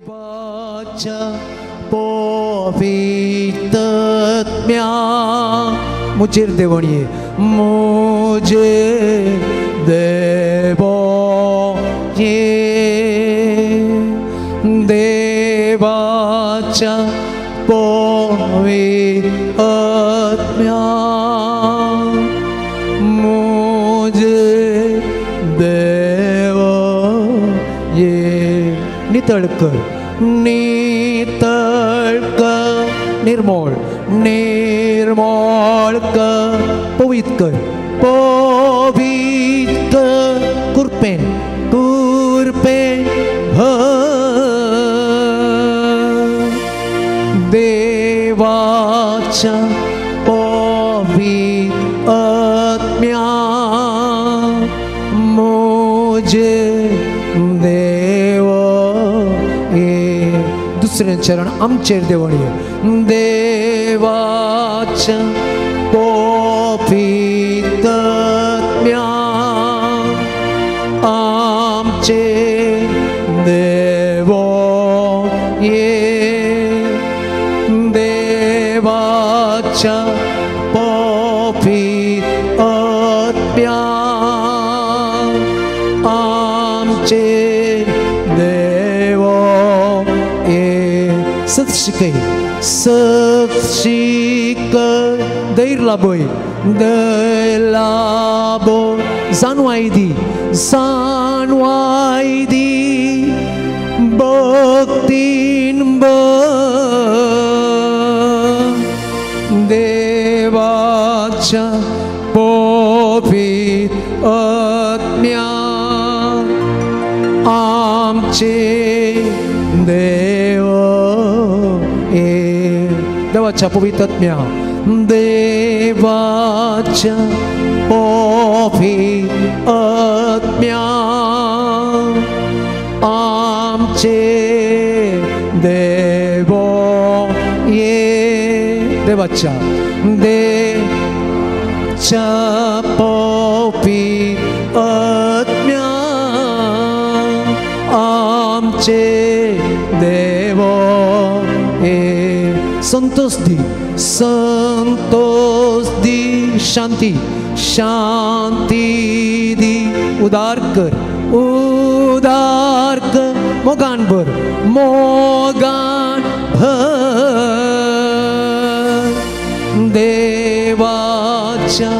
देवाच्या पवित्रत्म्या मुजेर देवणये मुजे देवो ये देवाच्या पवित्रत्म्या मुजे देव ये नितळ कर नितळ कर निर्मोळ निर्मोळ कर पवित्र कर पवित्र कर कुरपेन कुरपेन देवाच्या पवित्रत्म्या मुजे देव ये दुसरें चरण आमचेर देवणये देवाच्या पवित्रत्म्या आमचे देव ये देवाच्या पवित्रत्म्या आमचे देव ये सत शिकय सत शिकय धैर्य लाभय धैर्य लाभय जाणवाय दी जाणवाय दी भक्तीन देवाच्या पवित्रत्म्या आमचे देव ये देवाच्या पवित्रत्म्या देवाच्या पवित्रत्म्या आमचे देव ये देवाच्या देवाच्या पवित्रत्म्या आमचे देव ये संतोष दी संतोष दी शांती शांती दी उदार कर उदार कर मोगान भर मोगान भर देवाच्या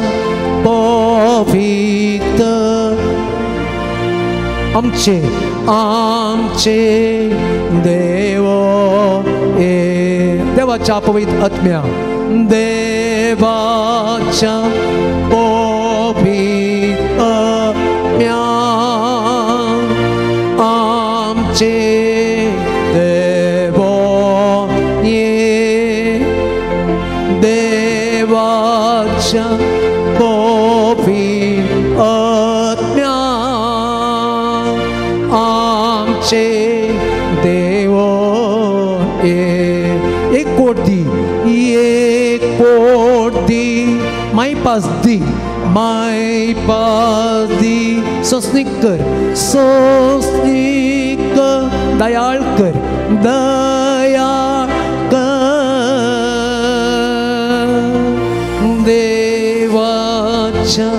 पवित्र आमचे आमचे देव ये देवाच्या पवित्र आत्म्या देवाच्या पवित्र आत्म्या आमचे देव ये देवाच्या पवित्र आत्म्या आमचे देव ये एक कोट दी एक कोट दी मायपास दी मायपास दी सोसनीक कर सोसनीक कर दयाळ कर दयाळ कर देवाच्या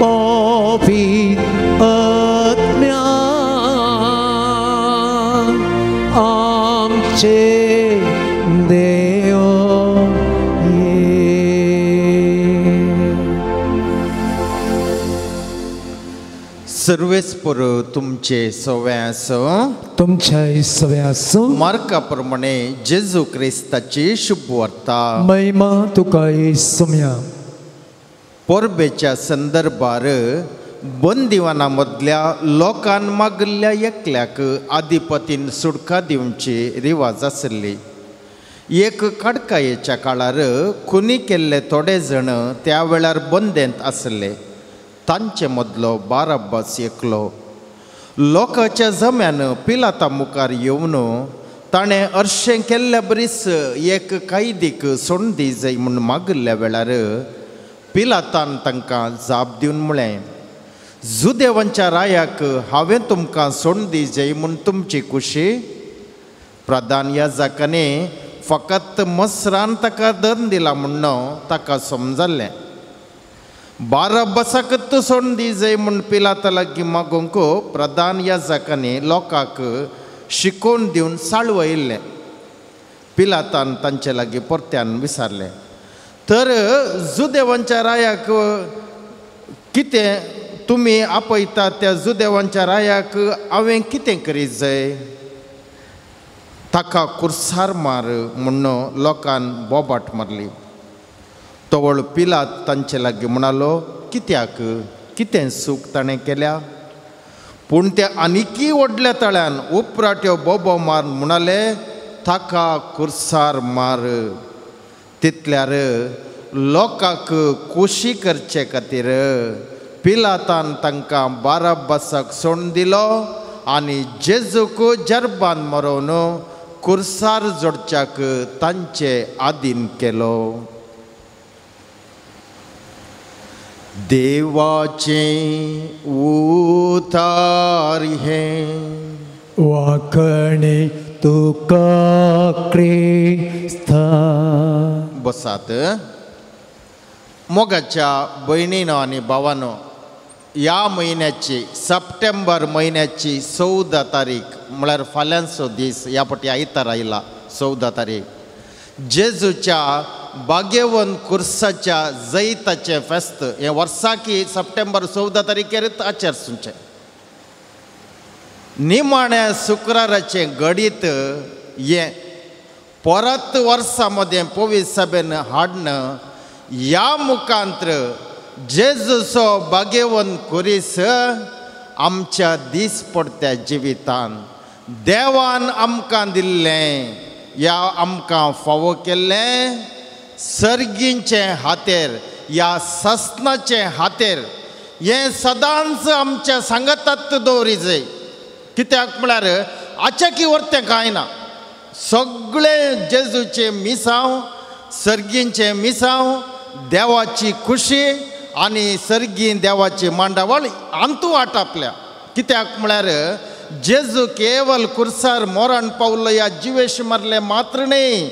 पवित्र आत्म्या आमचे देव ये. सर्वेस्पर तुमचे सवे आसो तुमच्या सवे आसो. मार्का प्रमाणे जेजू क्रिस्ताची शुभवार्ता. महिमा तुका येसुम्या. परबेच्या संदर्भार बंदिवाना मदल्या लोकान मागल्ल्या एकल्याक आधिपतीन सुटका दिवची रिवाज आसली. एक कडकायेच्या काळार खुनी केल्ले थोडे जण त्या वेळार बंदेंत आसले. तांचे मदलो बाराब्बास एकलो. लोकांच्या जम्यान पिलाता मुखार येवन ताणें अर्शें केल्ल्या बरीच एक कैदीक सोडून दी जाय म्हूण मागिल्ल्या वेळार पिलातान तांकां जाप दिवन म्हळें, जुदेवांच्या रायाक हांवें तुमकां सोडून दी जाय म्हूण तुमची खुशी. प्रधान याजकांनी फकत मसरान ताका दंड दिला म्हूण ताका समजलें. बारब्बासाकच सोडून दी जाय म्हूण पिलाता लागीं मागूंक प्रधान याजकांनी लोकांक शिकोवन दिवन साळवयिल्लें. पिलातान तांचे लागीं परत्यान विचारलें, तर जुदेवांच्या रायाक कितें तुमी आपयतात त्या जुदेवांच्या रायाक हांवें कितें करीत जाय? ताका कुर्सार मार म्हूण लोकान बोबाट मारली. तवळ पिलात तांचे लागीं म्हणालो, कित्याक, कितें सूख ताणें केल्या? पूण ते आनिकी व्हडल्या तळ्यान उपराट्यो बोबो मार म्हणाले, ताका कुर्सार मार. तितल्यार लोकांक खोशी करचे खातीर पिलातान तांकां बारब्बासाक सोडून दिलो आनी जेजूक जर्बान मरोवन कुर्सार जोडच्याक तांचे आदीन केलो. देवाचें उतार हें वाखणे तुका क्रिस्ता. बसात. मोगाच्या भयणीनो आनी भावानो, ह्या म्हयन्याची सप्टेंबर म्हयन्याची 14 तारीख म्हळ्यार फाल्यांचो दीस, ह्या फावटी आयतार आयला 14 तारीख, जेजूच्या बागेवन कुर्साच्या जैताचें फेस्त हें वर्साकी सप्टेंबर 14 तारखेर आचरचें. निमाण्या शुक्राराचें गणीत हें परत वर्सा मदें पवित्र सभेन हाडन ह्या मुखांत्र जेजूचो बागेवन कुरीस आमच्या दीस पडत्या जिवितान देवान आमकां दिल्लें ह्या आमकां फावो केल्लें सर्गींचे हातेर ह्या ससनाचे हातेर हें सदांच आमच्या सांगातात दवरी जाय. कित्याक म्हळ्यार आचाकी वरतें कांय ना, सगळें जेजूचें मिसांव, सर्गींचें मिसांव, देवाची खुशी आनी सर्गी देवाची मांडावळ आंतू आटापल्या. कित्याक म्हळ्यार जेजू केवल कुर्सार मोरण पावलो या जिवेश मारले मात्र न्ही,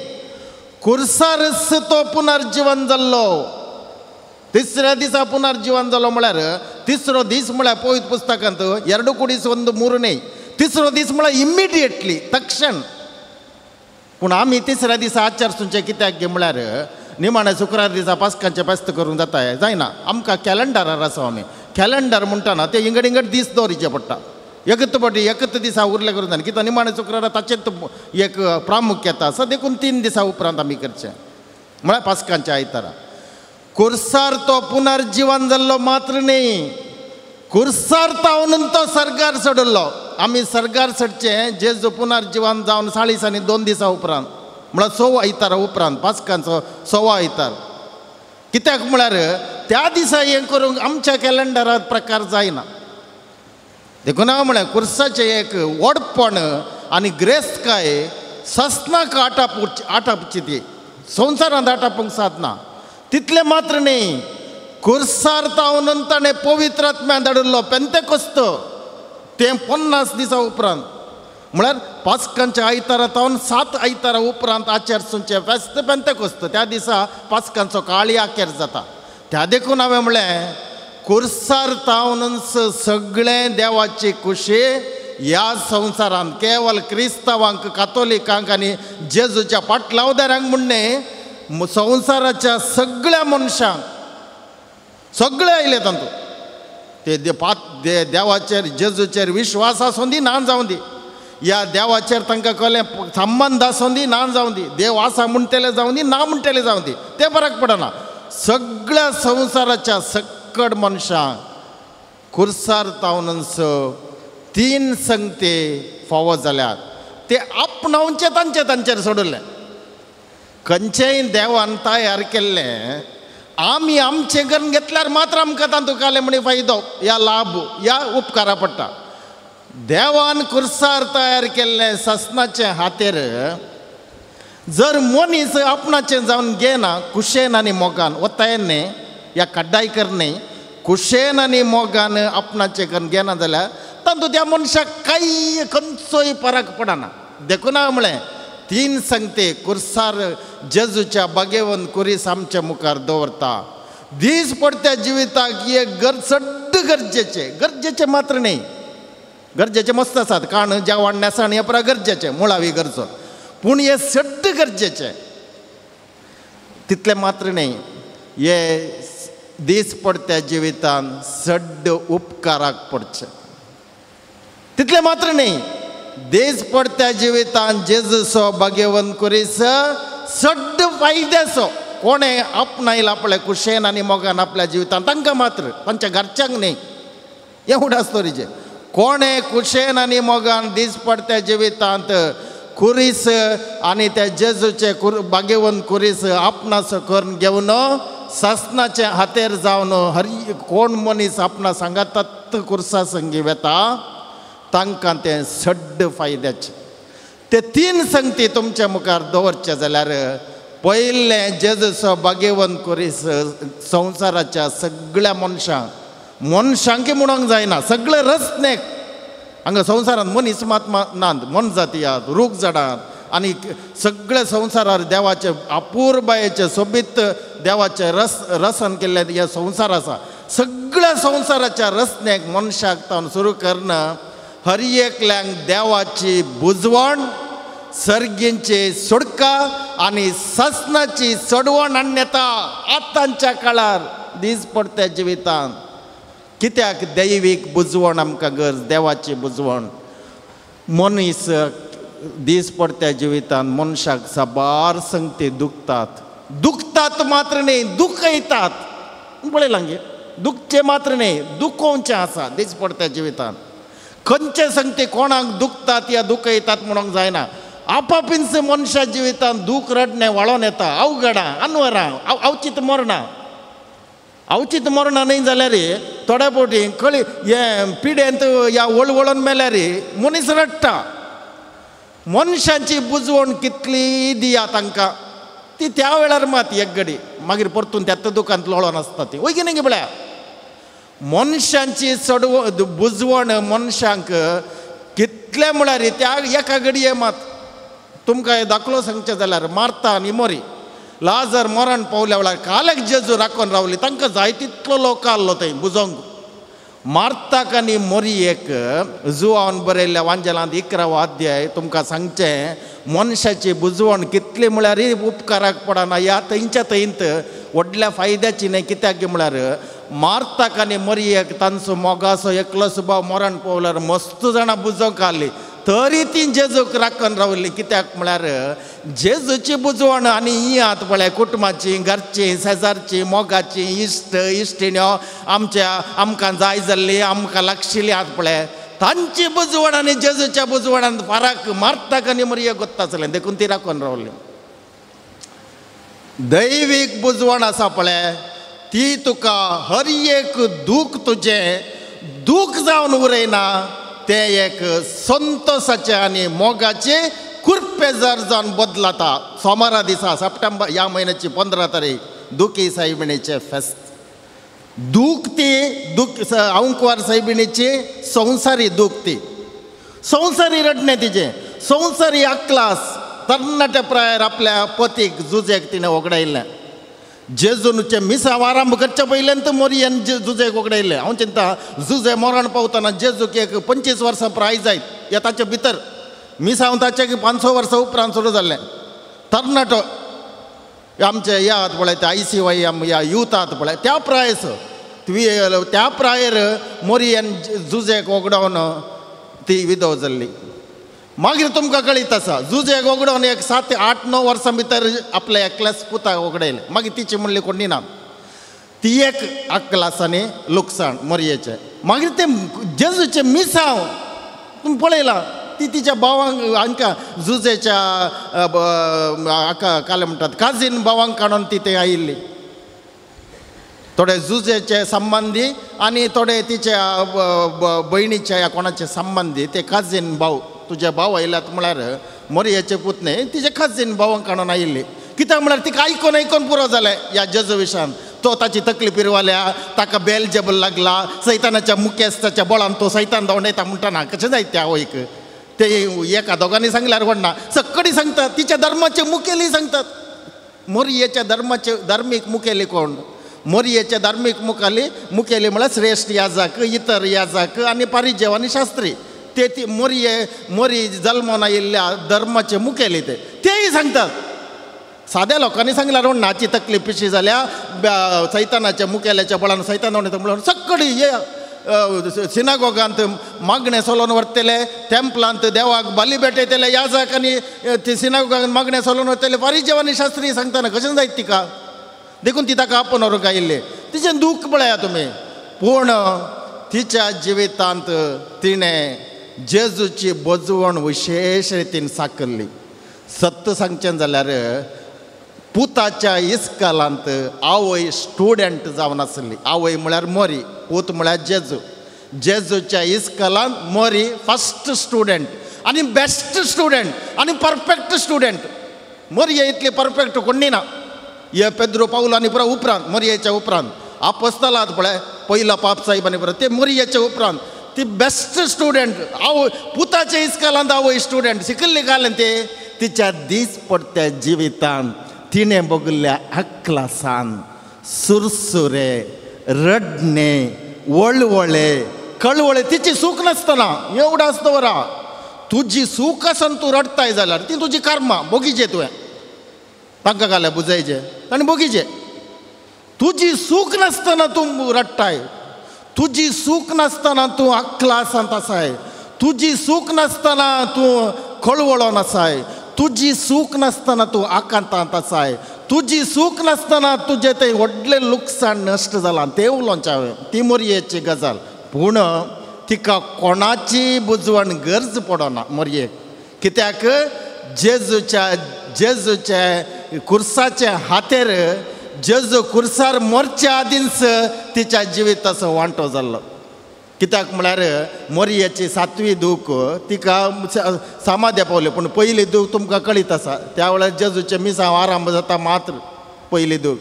कुर्सारच तो पुनर्जीवन जाल्लो. तिसऱ्या दिसा पुनर्जीवन जालो म्हळ्यार तिसरो दीस म्हळ्यार पवित्र पुस्तकांत 2 कुडीस 1 3 न्ही, तिसरो दीस म्हळ्यार इमिडिएटली तक्षण. पूण आमी तिसऱ्या दिसा आचरचें कित्याक गे म्हळ्यार निमाण्या शुक्रार दिसा पास्कांचें फेस्त करूंक जाता जायना. आमकां कॅलेंडरार आसा, आमी कॅलेंडर म्हणटा ना ते इंगड इंगड दीस दवरिचे पडटा, एकच फावटी एकच दिसा उरले करूंक जायना. कित्याक निमाण्या शुक्रारा ताचेच एक प्रामुख्यता आसा, देखून 3 दिसा उपरांत आमी करचें म्हळ्यार पास्कांच्या आयतारा. कुर्सार तो पुनर्जीवन जाल्लो मात्र न्ही, कुर्सार तावन तो सर्गार चडिल्लो. आमी सर्गार चडचें जेजू पुनर्जीवन जावन 40 आनी 2 दिसा उपरांत म्हळ्यार 100 आयतारा उपरांत पास्कांचो 100 आयतार. कित्याक म्हळ्यार त्या दिसा हें करूंक आमच्या कॅलेंडरांत प्रकार जायना. देखून हांव म्हळें कुर्साचें एक व्हडपण आनी ग्रेस्तकाय ससनाक आटापची ती संवसारांत आटापूंक सादना. तितलें मात्र न्ही, कुर्सार तावन ताणें पवित्र आत्म्यान धाडिल्लो पेंतेकोस्त तें 50 दिसा उपरांत म्हळ्यार पास्कांच्या आयतारा तावन 7 आयतारा उपरांत आचरचें फेस्त पेंतेकोस्त. त्या दिसा पास्कांचो काळी आकेर जाता. त्या देखून हांवें म्हणलें कुर्सार तावनच सगळें देवाची खुशी ह्या संवसारांत केवल क्रिस्तांवांक, कातोलिकांक आनी जेजूच्या पाटलावदारांक म्हूण न्ही, संवसाराच्या सगळ्या मनशांक सगळे आयले तातूंत. ते देवाचेर जेजूचेर विश्वास आसूं दी ना जावं दी, ह्या देवाचेर तांकां कळ्ळें संबंद आसूं दी ना जावं दी, देव आसा म्हणटले जावं दी ना म्हणटले जावं दी, तें फरक पडना. सगळ्या संवसाराच्या सक्कड मनशांक कुर्सार तावनच 3 संगते फावो जाल्यात ते आपणावचे तांचे तांचेर सोडले. खंयचेय देवान तयार केल्लें आमी आमचें करून घेतल्यार मात्र आमकां तातूंत कालें म्हण फायदो या लाभ या उपकारा पडटा. देवान कुर्सार तयार केल्लें ससनाचें हातेर जर मनीस आपणाचें जावन घेना कुशेन आनी मोगान वतायन न्ही या कड्डाय कर न्ही, कुशेन आनी मोगान आपणाचें करून घेना जाल्यार तातूंत त्या मनशाक कांय खंयचोय फरक पडना. देखून हांवें म्हळें तीन संगते कुर्सार जेजूच्या बागेवन कुरीस आमच्या मुखार दवरता. दीस पडत्या जिविताक एक चड गरजेचें, गरजेचें मात्र न्ही, गरजेचें मस्त आसात कारण जेवण न्हेसण हें पुरा गरजेचें, मुळावी गरजो, पूण हें सड्ड गरजेचें तितलें मात्र न्ही, हे दीस पडत्या जिवितान सड्ड उपकाराक पडचें तितलें मात्र न्ही, दीस पडत्या जिवितान जेजूचो भाग्यवंत कुरीस सड्ड फायद्याचो कोणें आपणायला आपल्या कुशेन आनी मोगान आपल्या जिवितान तांकां मात्र, तांच्या घरच्यांक न्ही. हें उडास तोरीचें कोणें कुशेन आनी मोगान दीस पडत्या जिवितांत कुरीस आनी त्या जेजूचे भाग्यवंत कुरीस आपणाचो करून घेवन सासनाचे हातेर जावन हर कोण मनीस आपणा सांगातात कुर्सा संगी वेता तांकां तें सड्ड फायद्याचें. ते तीन संगती तुमच्या मुखार दवरचे जाल्यार पयलें जेजूचो भाग्यवंत कुरीस संवसाराच्या सगळ्या मनशांक, मनशांक म्हणूंक जायना, सगळे रचनेक हांगा संवसारांत मनीस मात नात, मनजाती आहात, रूख झाडां आनी सगळे संवसारार देवाचे अपुरबायेचे सोबीत देवाचे रसन केल्ले हे संवसार आसा. सगळ्या संवसाराच्या रचनेक मनशाक तावन सुरू करणं हर एकल्यांक देवाची बुजवण, सर्गींची सोडका आनी सासनाची चडवण हाडून आतांच्या काळार दीस पडत्या जिवितांत. कित्याक दैवीक बुजवण आमकां गरज, देवाची बुजवण. मनीस दीस पडत्या जिवितांत मनशाक साबार संगती दुखतात, दुखतात मात्र न्ही दुखयतात, पळयलां गे, दुखचें मात्र न्ही दुखोवचें आसा दीस पडत्या जिवितांत. खंयचे संगती कोणाक दुखतात या दुखयतात म्हणूंक जायना, आपापींच मनशा जिवितांत दूख रडणें वाळोन येता, अवघडां अनवरां अवचीत मरणां, अवचीत मरणां न्हय जाल्यार थोड्या फावटी कळी हें पिडेंत ह्या वळवळून मेल्यार मनीस रडटा. मनशांची बुजवण कितली दिया तांकां ती त्या वेळार मात एक घडी, मागीर परतून त्याच दुकानांत लोळोन आसता ती वयगी न्ही पळया. मनशांची चडव बुजवण मनशांक कितले म्हळ्यार त्या एका घडये मात तुमकां दाखलो सांगचें जाल्यार मारता आनी मोरी लाजर मरण पावल्या वेळार कालक जेजू राखून रावली, तांकां जाय तितलो लोक आहलो थंय बुजोवंक. मार्ताक आनी मोरयेक जुवान बरयल्ल्या वांजेलांत 11वो अध्याय तुमकां सांगचें मनशाची बुजवण कितली म्हळ्यार उपकाराक पडना ह्या थंयच्या थंयत व्हडल्या फायद्याची न्हय. कित्याक म्हळ्यार मार्ताक आनी मोरयेक तांचो मोगाचो एकलो सुभाव मरण पावल्यार मस्त जाणां बुजोवंक आहली तरी ती जेजूक राखून रावली. कित्याक म्हळ्यार जेजूची बुजवण आनी ही आत पळय कुटुंबाची, घरची, शेजारची, मोगाची, इश्ट इश्टिण्यो आमच्या आमकां जाय जाल्ली आमकां लागशिल्ली आत पळय तांची बुजवण आनी जेजूच्या बुजवणान फरक मार्ताक आनी मोरयेक गोत्ता आसलें देखून ती राखून रावली. दैवीक बुजवण आसा पळय ती तुका हर एक दूख तुजें दूख जावन उरयना, तें एक संतोसाचें आनी मोगाचें कुरपेजार जावन बदलता. सोमारा दिसा सप्टेंबर ह्या म्हयन्याची 15 तारीख दुखी सायबिणीचें फेस्त. दूख ती दूख अंकवार सायबिणीची संवसारी दूख, ती संवसारी रडणें तिजें, संवसारी अक्लास तरणाट्या प्रायर आपल्या पतीक जुजेक तिणें वगडायल्लें. जेजूचे मिसांव आरंभ करच्या पयल्यान तर मोरयेन जुजेक वगडायल्लें. हांव चिंता जुजे मरण पावतना जेजूक एक 25 वर्सां प्राय जायत ह्या ताचे भितर मिसांव ताचे 500 वर्सां उपरांत सुरू जाल्लें. तरणाटो आमचे ह्या आत पळय ते I C Y M ह्या यूथ आत पळय त्या प्रायस त्या प्रायर मोरयेन जुजेक वगडावन ती विधव जाल्ली. मागीर तुमकां कळीत आसा जुजेक वगडोवन एक 7, 8, 9 वर्सां भितर आपल्या एकल्याच पुताक वगडायलें. मागीर तिची म्हणली कोणी ना, ती एक अक्लासांनी लुकसाण मोरयेचें. मागीर तें जेजूचें मिसांव तुमी पळयलां ती तिच्या भावांक हांकां जुजेच्या हाका काल म्हणटात काजीन भावांक काडून ती थंय आयिल्ली. थोडे जुजेचे संबंदी आनी थोडे तिच्या भयणीच्या ह्या कोणाचे संबंदी ते काजीन भाव तुजे भाव आयल्यात म्हळ्यार मोरयेचे पूत न्हय तिचे काजीन भावांक काडून आयिल्ली. कित्याक म्हळ्यार तिका आयकोन आयकोन पुरो जालें ह्या जेजू विशान. तो ताची तकली पिरवाल्या, ताका बेल जेबल लागला, सैतानाच्या मुखेस्ताच्या बळान तो सैतान धांवडायता म्हणटा ना कशें जायत त्या आवयक. ते एका दोगांनी सांगल्यार कोण ना, सक्कडी सांगतात. तिच्या धर्माचे मुखेली सांगतात. मोरयेच्या धर्माचे धार्मीक मुखेली कोण? मोरयेच्या धार्मीक मुखाली मुखेली म्हळ्यार श्रेश्ठ याजक, इतर याजक आनी पारिजेव आनी शास्त्री. ते ती मोरये मोरी जल्मोन आयिल्ल्या धर्माचे मुखेली ते तेय सांगतात. साद्या लोकांनी सांगल्यार कोण नाची तकली पिशी जाल्या सैतानाच्या मुखेल्याच्या बळान सैतान म्हणून सक्कडी हे सिनागोगांत मागणें सोलोवन व्हरतले, टेम्पलांत देवाक बाली भेटयतले याजक आनी ती सिनागोगांत मागणें सोलोवन व्हरतले. पारिजेव आनी शास्त्री सांगतना कशें जायत तिका, देखून ती ताका आपोवन व्हरूंक आयिल्ली. तिचें दूख पळया तुमी. पूण तिच्या जिवितांत तिणें जेजूची बजवण विशेश रितीन साकरली. सत्य सांगचें जाल्यार पुताच्या इस्कालांत आवय स्टुडंट जावन आसली. आवय म्हळ्यार मोरी, पूत म्हळ्यार जेजू. जेजूच्या इस्कालांत मोरी फस्ट स्टुडंट आनी बेस्ट स्टुडंट आनी परफेक्ट स्टुडंट. मोरये इतली परफेक्ट कोण्णी ना. हे पेद्रो पावलो आनी पुरो उपरांत मोरयेच्या उपरांत आपोस्तलांत पळय पयलो पाप साहेब आनी पुरो ते मोरयेच्या उपरांत ती बेस्ट स्टुडंट. आवय पुताच्या इस्कालांत आवय स्टुडंट शिकिल्ली घालें ते तिच्या दीस पडट्या जिवितान तिणें बगल्ल्या अक्लासान सुरसुरे, रडणे, वळवळे, कळवळे. तिची सूख नासतना एवढं आसता वरा. तुजी सूख आसून तूं रडटाय जाल्यार ती तुजी कर्मां बोगीचे तुवें तांकां घाल्या बुजायचे आनी बोगीचे. तुजी सूख नासतना तूं रडटाय, तुजी सूख नासतना तूं अक्लासांत आसाय, तुजी सूख नासतना तूं कळवळोन आसाय, तुजी सूख नासतना तूं आकांतांत आसाय, तुजी सूख नासतना तुजें तें व्हडलें लुकसाण नश्ट जालां तें उलोवचें हांवें. ती मोरयेची गजाल. पूण तिका कोणाची बुजवण गरज पडना मोरयेक. कित्याक जेजूच्या जेजूच्या कुर्साच्या हातेर जेजू कुर्सार मोरच्या आदींच तिच्या जिविताचो वांटो जाल्लो. कित्याक म्हळ्यार मोरयेची सातवी दूख तिका सामाद्या पावली. पूण पयली दूख तुमकां कळीत आसा, त्या वेळार जेजूचें मिसांव आरंभ जाता मात्र पयली दूख.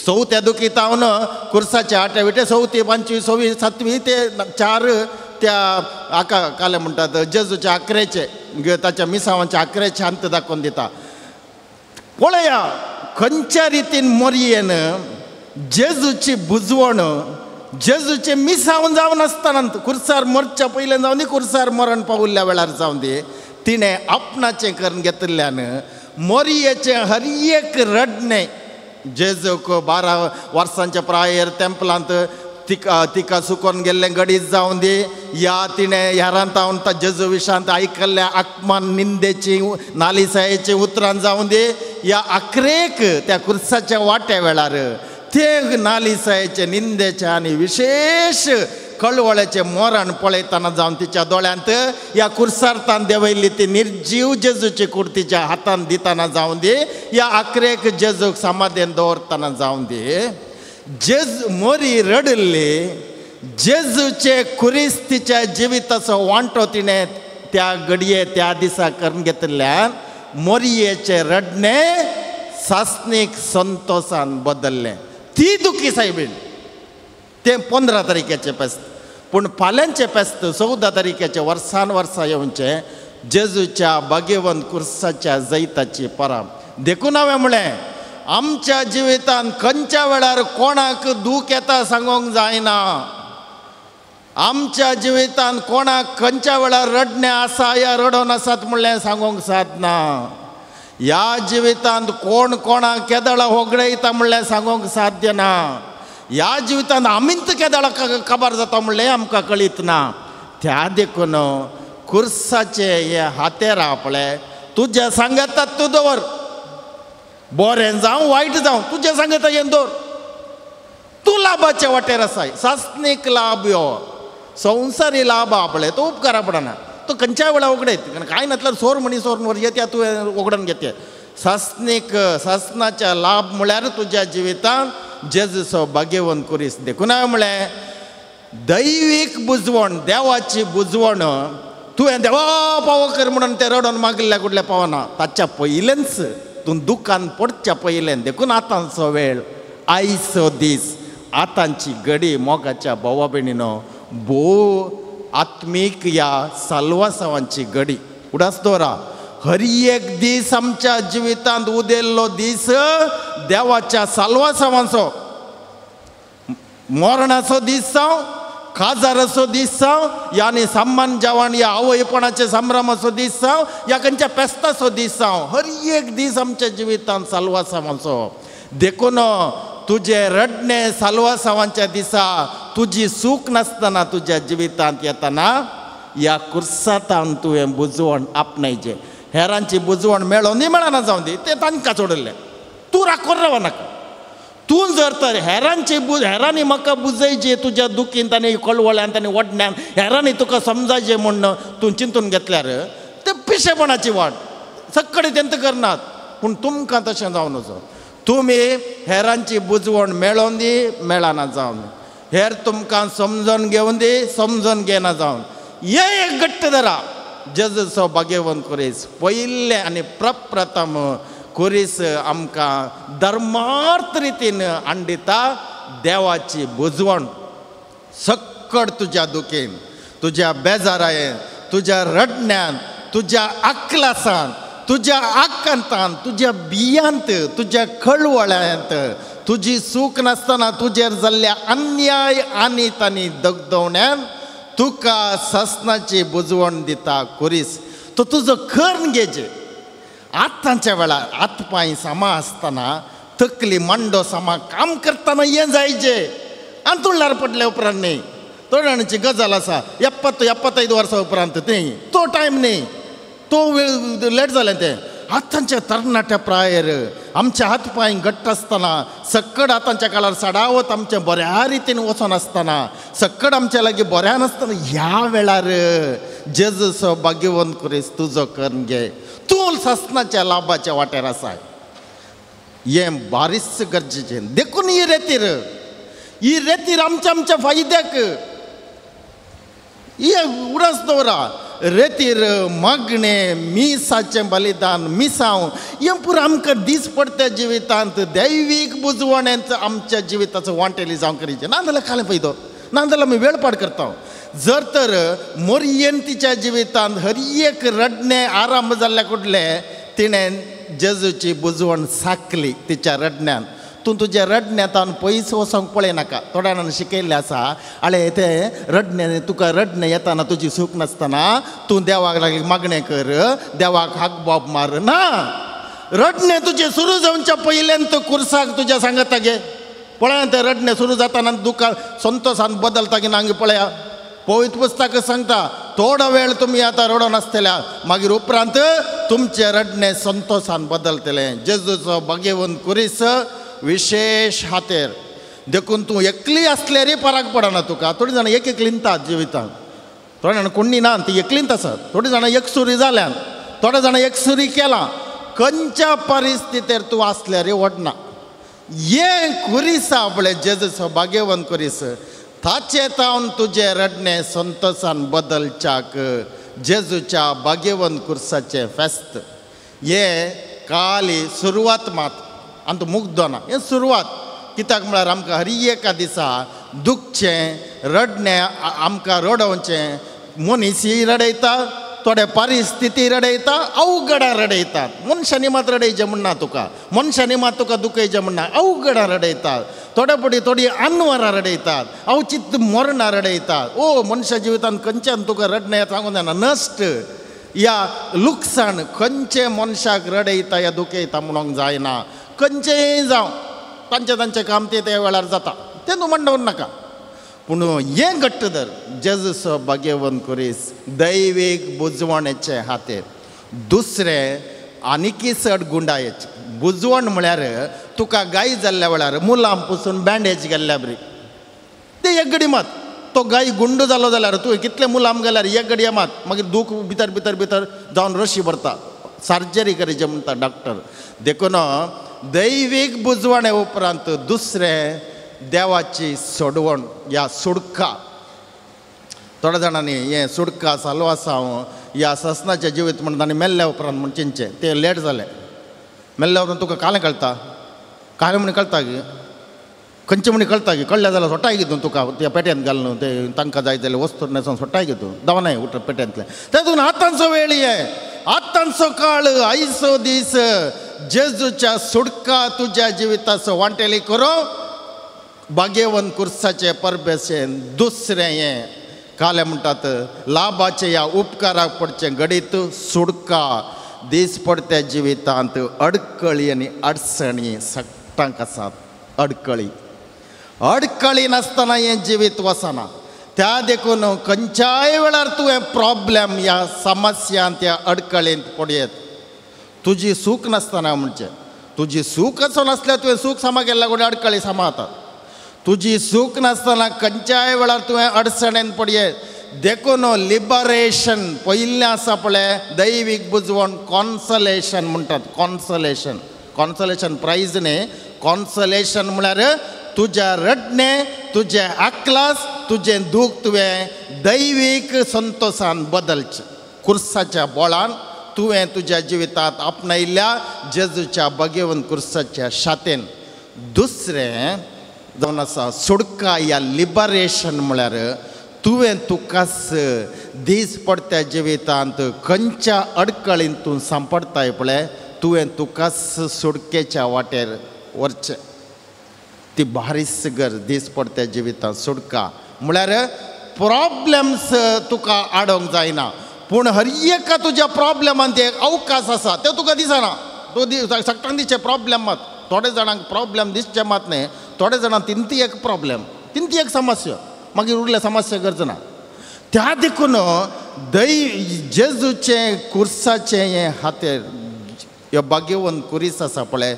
चवथ्या दुखीत हांव कुर्साच्या आठ्या विटे चवथी, पांचवी, सवी, सातवी ते चार त्या आका काले म्हणटात जेजूच्या आकरेचे ताच्या मिसांवाच्या आकरेचे अंत दाखोवन दिता. पळया खंयच्या रितीन मोरयेन जेजूची बुजवण जेजूचें मिसांव जावन आसतना कुर्सार मरच्या पयल्यान जावन दी, कुर्सार मरण पावल्ल्या वेळार जावन दी, तिणें आपणाचें करून घेतिल्ल्यान मोरयेचें हर एक रडणें जेजूक 12 वर्सांच्या प्रायेर टेम्पलांत तिका तिका सुकोन गेल्लें गडीत जावन दी, या तिणें हेरांत हांव जेजू विशांत आयकल्ल्या आत्मान निंदेची नालिसायेची उतरां जावन दी, या आखरेक त्या कुर्साच्या वाट्या वेळार ते नालिसायेचे निंदेचे आनी विशेश कळवळ्याचें मरण पळयतना जावन तिच्या दोळ्यांत ह्या कुर्सार तान देंवयल्ली ती निर्जीव जेजूची कूड तिच्या हातान दितना जावन दी, ह्या आखरेक जेजूक समाधेन दवरतना जावन दी. जेजू मोरी रडिल्ली जेजूचे कुरीस तिच्या जिविताचो वांटो तिणें त्या घडये त्या दिसा करून घेतिल्ल्यान मोरयेचें रडणें सासणीक संतोसान बदल्लें. ती दुखी सायबीण तें 15 तारखेचें फेस्त, पूण फाल्यांचें फेस्त 14 तारखेचें वर्सान वर्सा येवचें जेजूच्या भाग्यवंत कुर्साच्या जैताची पराब. देखून हांवें म्हणलें आमच्या जिवितांत खंयच्या वेळार कोणाक दूख येता सांगूंक जायना. आमच्या जिवितांत कोणाक खंयच्या वेळार रडणें आसा या रडोन आसात म्हणलें सांगूंक सादना. ह्या जिवितांत कोण कोणाक केदळा होगडयता म्हणलें सांगूंक साध्य ना. ह्या जिवितांत आमीच केदळा काबार जाता म्हणलें आमकां कळीत ना. त्या देखून कुर्साचे हे हातेर पळय तुज्या सांगातात तूं दवर, बरें जावं वायट जावं तुज्या सांगता हें दवर. तूं लाभाचे वाटेर आसाय, सासणीक लाभ यो, संवसारी लाभ पळय तो उपकारा पडना. तो खंयच्याय वेळार उगडयत, कारण कांय नासल्यार सोर म्हणी सोर वर येत्या तुवें उगडून घेते. सासणीक सासणाच्या लाभ म्हळ्यार तुज्या जिवितांत जेजूचो भाग्यवंत कुरीस. देखून हांवें म्हणलें दैवीक बुजवण, देवाची बुजवण तुवें देवा पावो कर म्हणून तें रडोन मागिल्ल्या कुडल्या पावना, ताच्या पयलेंच तूं दुकान पडच्या पयलें. देखून आतांचो वेळ, आयचो दीस, आतांची घडी मोगाच्या भावा भयणीनो भोव आत्मीक ह्या साल्वासावांची घडी. उडास दवरा हर एक दीस आमच्या जिवितांत उदेल्लो दीस देवाच्या साल्वासावांचो मरणाचो दीस जावं काजाराचो दीस जावं यानी सामान जेवण या आवयपणाचे संभ्रमाचो दीस जावं या खंयच्या पेस्ताचो दीस जावं हर एक दीस आमच्या जिवितांत साल्वासावांचो. देखून तुजें रडणें साल्वासावांच्या दिसा तुजी सूख नासतना तुज्या जिवितांत येतना ह्या कुर्सातान तुवें बुजवण आपणायचें. हेरांची बुजवण मेळोन न्ही मेळना जावं दी तें तांकां सोडिल्लें तूं राखोन राव नाका. तूं जर तर हेरांची हेरांनी म्हाका बुजयचे तुज्या दुखींत आनी कळवळ्यांत आनी वडण्यान हेरांनी तुका समजायचें म्हूण तूं चिंतून घेतल्यार तें पिशेपणाची वाट सक्कडे तेंत करनात. पूण तुमकां तशें जावं नजो. तुमी हेरांची बुजवण मेळोन दी मेळना जावन हेर तुमकां समजून घेवन दी समजून घेना जावन हे एक घट्ट धरा जेजूचो भाग्यवंत कुरीस पयलें आनी प्रप्रथम कुरीस आमकां धर्मार्थ रितीन हाडिता देवाची बुजवण. सक्कड तुज्या दुखीन तुज्या बेजारायेन तुज्या रडण्यान तुज्या आकलासान तुज्या आकांतान तुज्या बियांत तुज्या कळवळ्यांत तुजी सूख नासतना तुजेर जाल्ल्या अन्याय आनी तांणी दगदवण्यान तुका सासणाची बुजवण दिता कुरीस. तो तुजो कर्ण घेचे आतांच्या वेळार हात पांय सामा आसतना तकली मांडो सामा काम करतना हें जायचे अंतुळार पडल्या उपरांत न्ही. थोड्या जाणांची गजाल आसा 75 वर्सां उपरांत न्ही तो टायम न्ही तो वेळ लेट जालें तें. आतांच्या तरणाट्या प्रायेर आमच्या हात पांय घट्ट आसतना सक्कड आतांच्या काळार सडावत आमच्या बऱ्या रितीन वचोन आसतना सक्कड आमच्या लागीं बऱ्या नासतना ह्या वेळार जेजूचो भाग्यवंत कुरीस तुजो करून घे तूं सासणाच्या लाभाच्या वाटेर आसा. हें बारीच गरजेचें. देखून ही रेतीर ही रेतीर आमच्या आमच्या फायद्याक हे उडास दवरा. रेतीर मागणें मिसाचें बलिदान मिसांव हें पुरो आमकां दीस पडटा जिवितांत दैवीक बुजवणेंत आमच्या जिविताचो वांटेली जावंक करीचें. ना जाल्यार कालें फायदो ना जाल्यार आमी वेळ पाड करता. जर तर मोरयेन तिच्या जिवितांत हर एक रडणें आरंभ जाल्ल्या कुडलें तिणें जेजूची बुजवण साकली तिच्या रडण्यान. तूं तुज्या रडण्यांत पयस वचोंक पळयनाका. थोड्या जाणांनी शिकयल्लें आसा आळे तें रडणें तुका रडणें येतना तुजी सूख नासतना तूं देवाक लागली मागणें कर देवाक हाक बोब मार ना. रडणें तुजें सुरू जावच्या पयल्यान तूं कुर्साक तुज्या सांगता गे पळया तें रडणें सुरू जाताना दुकान संतोसान बदलता की ना पळया. पवित्र पुस्तक सांगता थोडो वेळ तुमी आतां रडोन आसतल्या मागीर उपरांत तुमचें रडणें संतोसान बदलतलें. जेजूचो भाग्यवंत कुरीस विशेश हातेर. देखून तूं एकली आसल्यारय फरक पडना तुका. थोडीं जाणां एक एकलींतात जिवितांत थोडे जाणां कोणी ना ती एकलींत आसात थोडीं जाणां एकसुरी जाल्यान थोड्या जाणां एकसुरी केलां. खंयच्या परिस्थितीर तूं आसल्यारय वडना. हें कुरीसा पळय जेजूचो भाग्यवंत कुरीस ताचे तावन तुजें रडणें संतोसान बदलच्याक जेजूच्या भाग्यवंत कुर्साचें फेस्त. हें काली सुरवात मात आनी तूं मुग्दना हें सुरवात. कित्याक म्हळ्यार आमकां हर एका दिसा दुखचें रडणें आमकां रडोवचें मनीसय रडयता थोडे परिस्थिती रडयता अवघडां रडयतात. मनशांनी मात रडयचें म्हणना तुका मनशांनी मात तुका दुखयचें म्हणना अवघडां रडयतात थोडे फावटी थोडीं अनवरां रडयतात अवचित मरणां रडयतात. ओ मनशा जिवितांत खंयच्यान तुका रडणें सांगूंक जायना नश्ट या लुकसाण खंयचें मनशाक रडयता या दुखयता म्हणूंक जायना. खंयचेंय जावं तांचें तांचें काम तें त्या वेळार जाता तें तूं म्हणून नाका. पूण हें घट्ट धर जेजूचो भाग्यवंत कुरीस दैवीक बुजवणेचे हातेर. दुसरें आनीकय चड गुंडायेचें बुजवण म्हळ्यार तुका गाय जाल्ल्या वेळार मुलां पसून बँडेज गेल्ल्या बरी तें एक घडी मात तो गाय गुंड जालो जाल्यार तुवें कितले मुलाम गेल्यार एक घडये मात मागीर दूख भितर भितर भितर जावन रशी भरता सर्जरी करचें म्हणटा डॉक्टर. देखून दैवीक बुजवणे उपरांत दुसरें देवाची सोडवण या सुडका. थोड्या जाणांनी हें सुडका साल्वासांव ह्या सासणाचें जिवीत म्हणून तांणी मेल्ल्या उपरांत म्हूण चिंतचें तें लेट जालें. मेल्ल्या उपरांत तुका कालें कळटा कालें म्हूण कळटा की खंयचे म्हणी कळटा की कळ्ळें जाल्यार सोट्टाय की तूं तुका त्या पेट्यांत घालून ते तांकां जाय जाल्यार वस्तू न्हेसोन सोट्टाय की तूं दावनाय उठ पेट्यांतलें. तेतून आतांचो वेळ हे, आतांचो काळ, आयचो दीस जेजूच्या सुटका तुज्या जिविताचो वांटेली करो भाग्यवंत कुर्साचे परबेसेन. दुसरें हें कालें म्हणटात लाभाचें ह्या उपकाराक पडचें घडीत सुटका दीस पडत्या जिवितांत अडकळी आनी अडचणी सगटांक आसात. अडकळी अडकळी नासतना हें जिवीत वचना. त्या देखून खंयच्याय वेळार तुवें प्रॉब्लेम ह्या समस्यांत ह्या अडकळींत पडयेत. तुजी सूख नासतना म्हणजे तुजी सूख असो नासल्यार तुवें सूख सामा केल्ल्या कडेन अडकळी सामा जातात. तुजी सूख नासतना खंयच्याय वेळार तुवें अडचणेन पडयेत. देखून लिबरेशन पयलें आसा पळय दैवीक बुजवण कॉन्सलेशन म्हणटात. कॉन्सलेशन, कॉन्सलेशन प्रायज न्ही, कॉन्सलेशन म्हळ्यार तुज्या रडणें, तुजें आकलास, तुजें दूख तुवें दैवीक संतोशान बदलचें. कुर्साच्या बोळान तुवें तुज्या जिवितांत आपणायल्ल्या जेजूच्या भगेवन कुर्साच्या शातेन. दुसरें जावन आसा सुटका या लिबरेशन म्हळ्यार तुवें तुकाच दीस पडत्या जिवितांत खंयच्या अडकळीन तूं सांपडटाय पळय तुवें तुकाच सुटकेच्या वाटेर व्हरचें. ती भारीच गरज दीस पडत्या जिवितांत सुटका म्हळ्यार प्रॉब्लम्स तुका आडोवंक जायना, पूण हर एका तुज्या प्रॉब्लमांत एक अवकाश आसा ते तुका दिसना. तूं सगळ्यांक दिसचे प्रॉब्लम मात, थोडे जाणांक प्रॉब्लम दिसचे मात न्ही, थोडे जाणांक तिंती एक प्रॉब्लम, तिंती एक समस्या, मागीर उरले समस्या गरज ना. त्या देखून दै जेजूचें कुर्साचें हें हातेर ह्यो भाग्यवंत कुरीस आसा पळय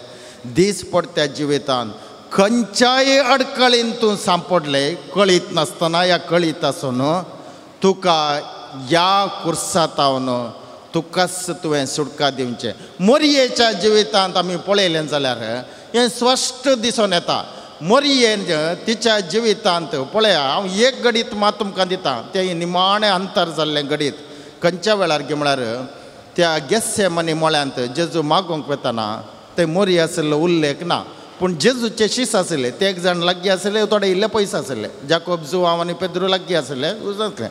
दीस पडत्या जिवितांत खंयच्याय अडकळीन तूं सांपडलें कळीत नासतना या कळीत आसून तुका ह्या कुर्सातावन तुकाच तुवें सुटका दिवचें. मोरयेच्या जिवितांत आमी पळयलें जाल्यार हें स्पश्ट दिसून येता. मोरयेन तिच्या जिवितांत पळया, हांव एक गणीत मात तुमकां दिता, तें निमाणें अंतर जाल्लें गणीत खंयच्या वेळार गी म्हळ्यार त्या गेस्सेमनी मळ्यांत जेजू मागूंक वतना ते मोरये आशिल्लो उल्लेख ना, पूण जेजूचे शीस आशिल्ले ते एक जाण लागीं आशिल्ले, थोडे इल्ले पयस आशिल्ले, जाकोब जुवांव आनी पेद्रू लागीं आशिल्ले आसले.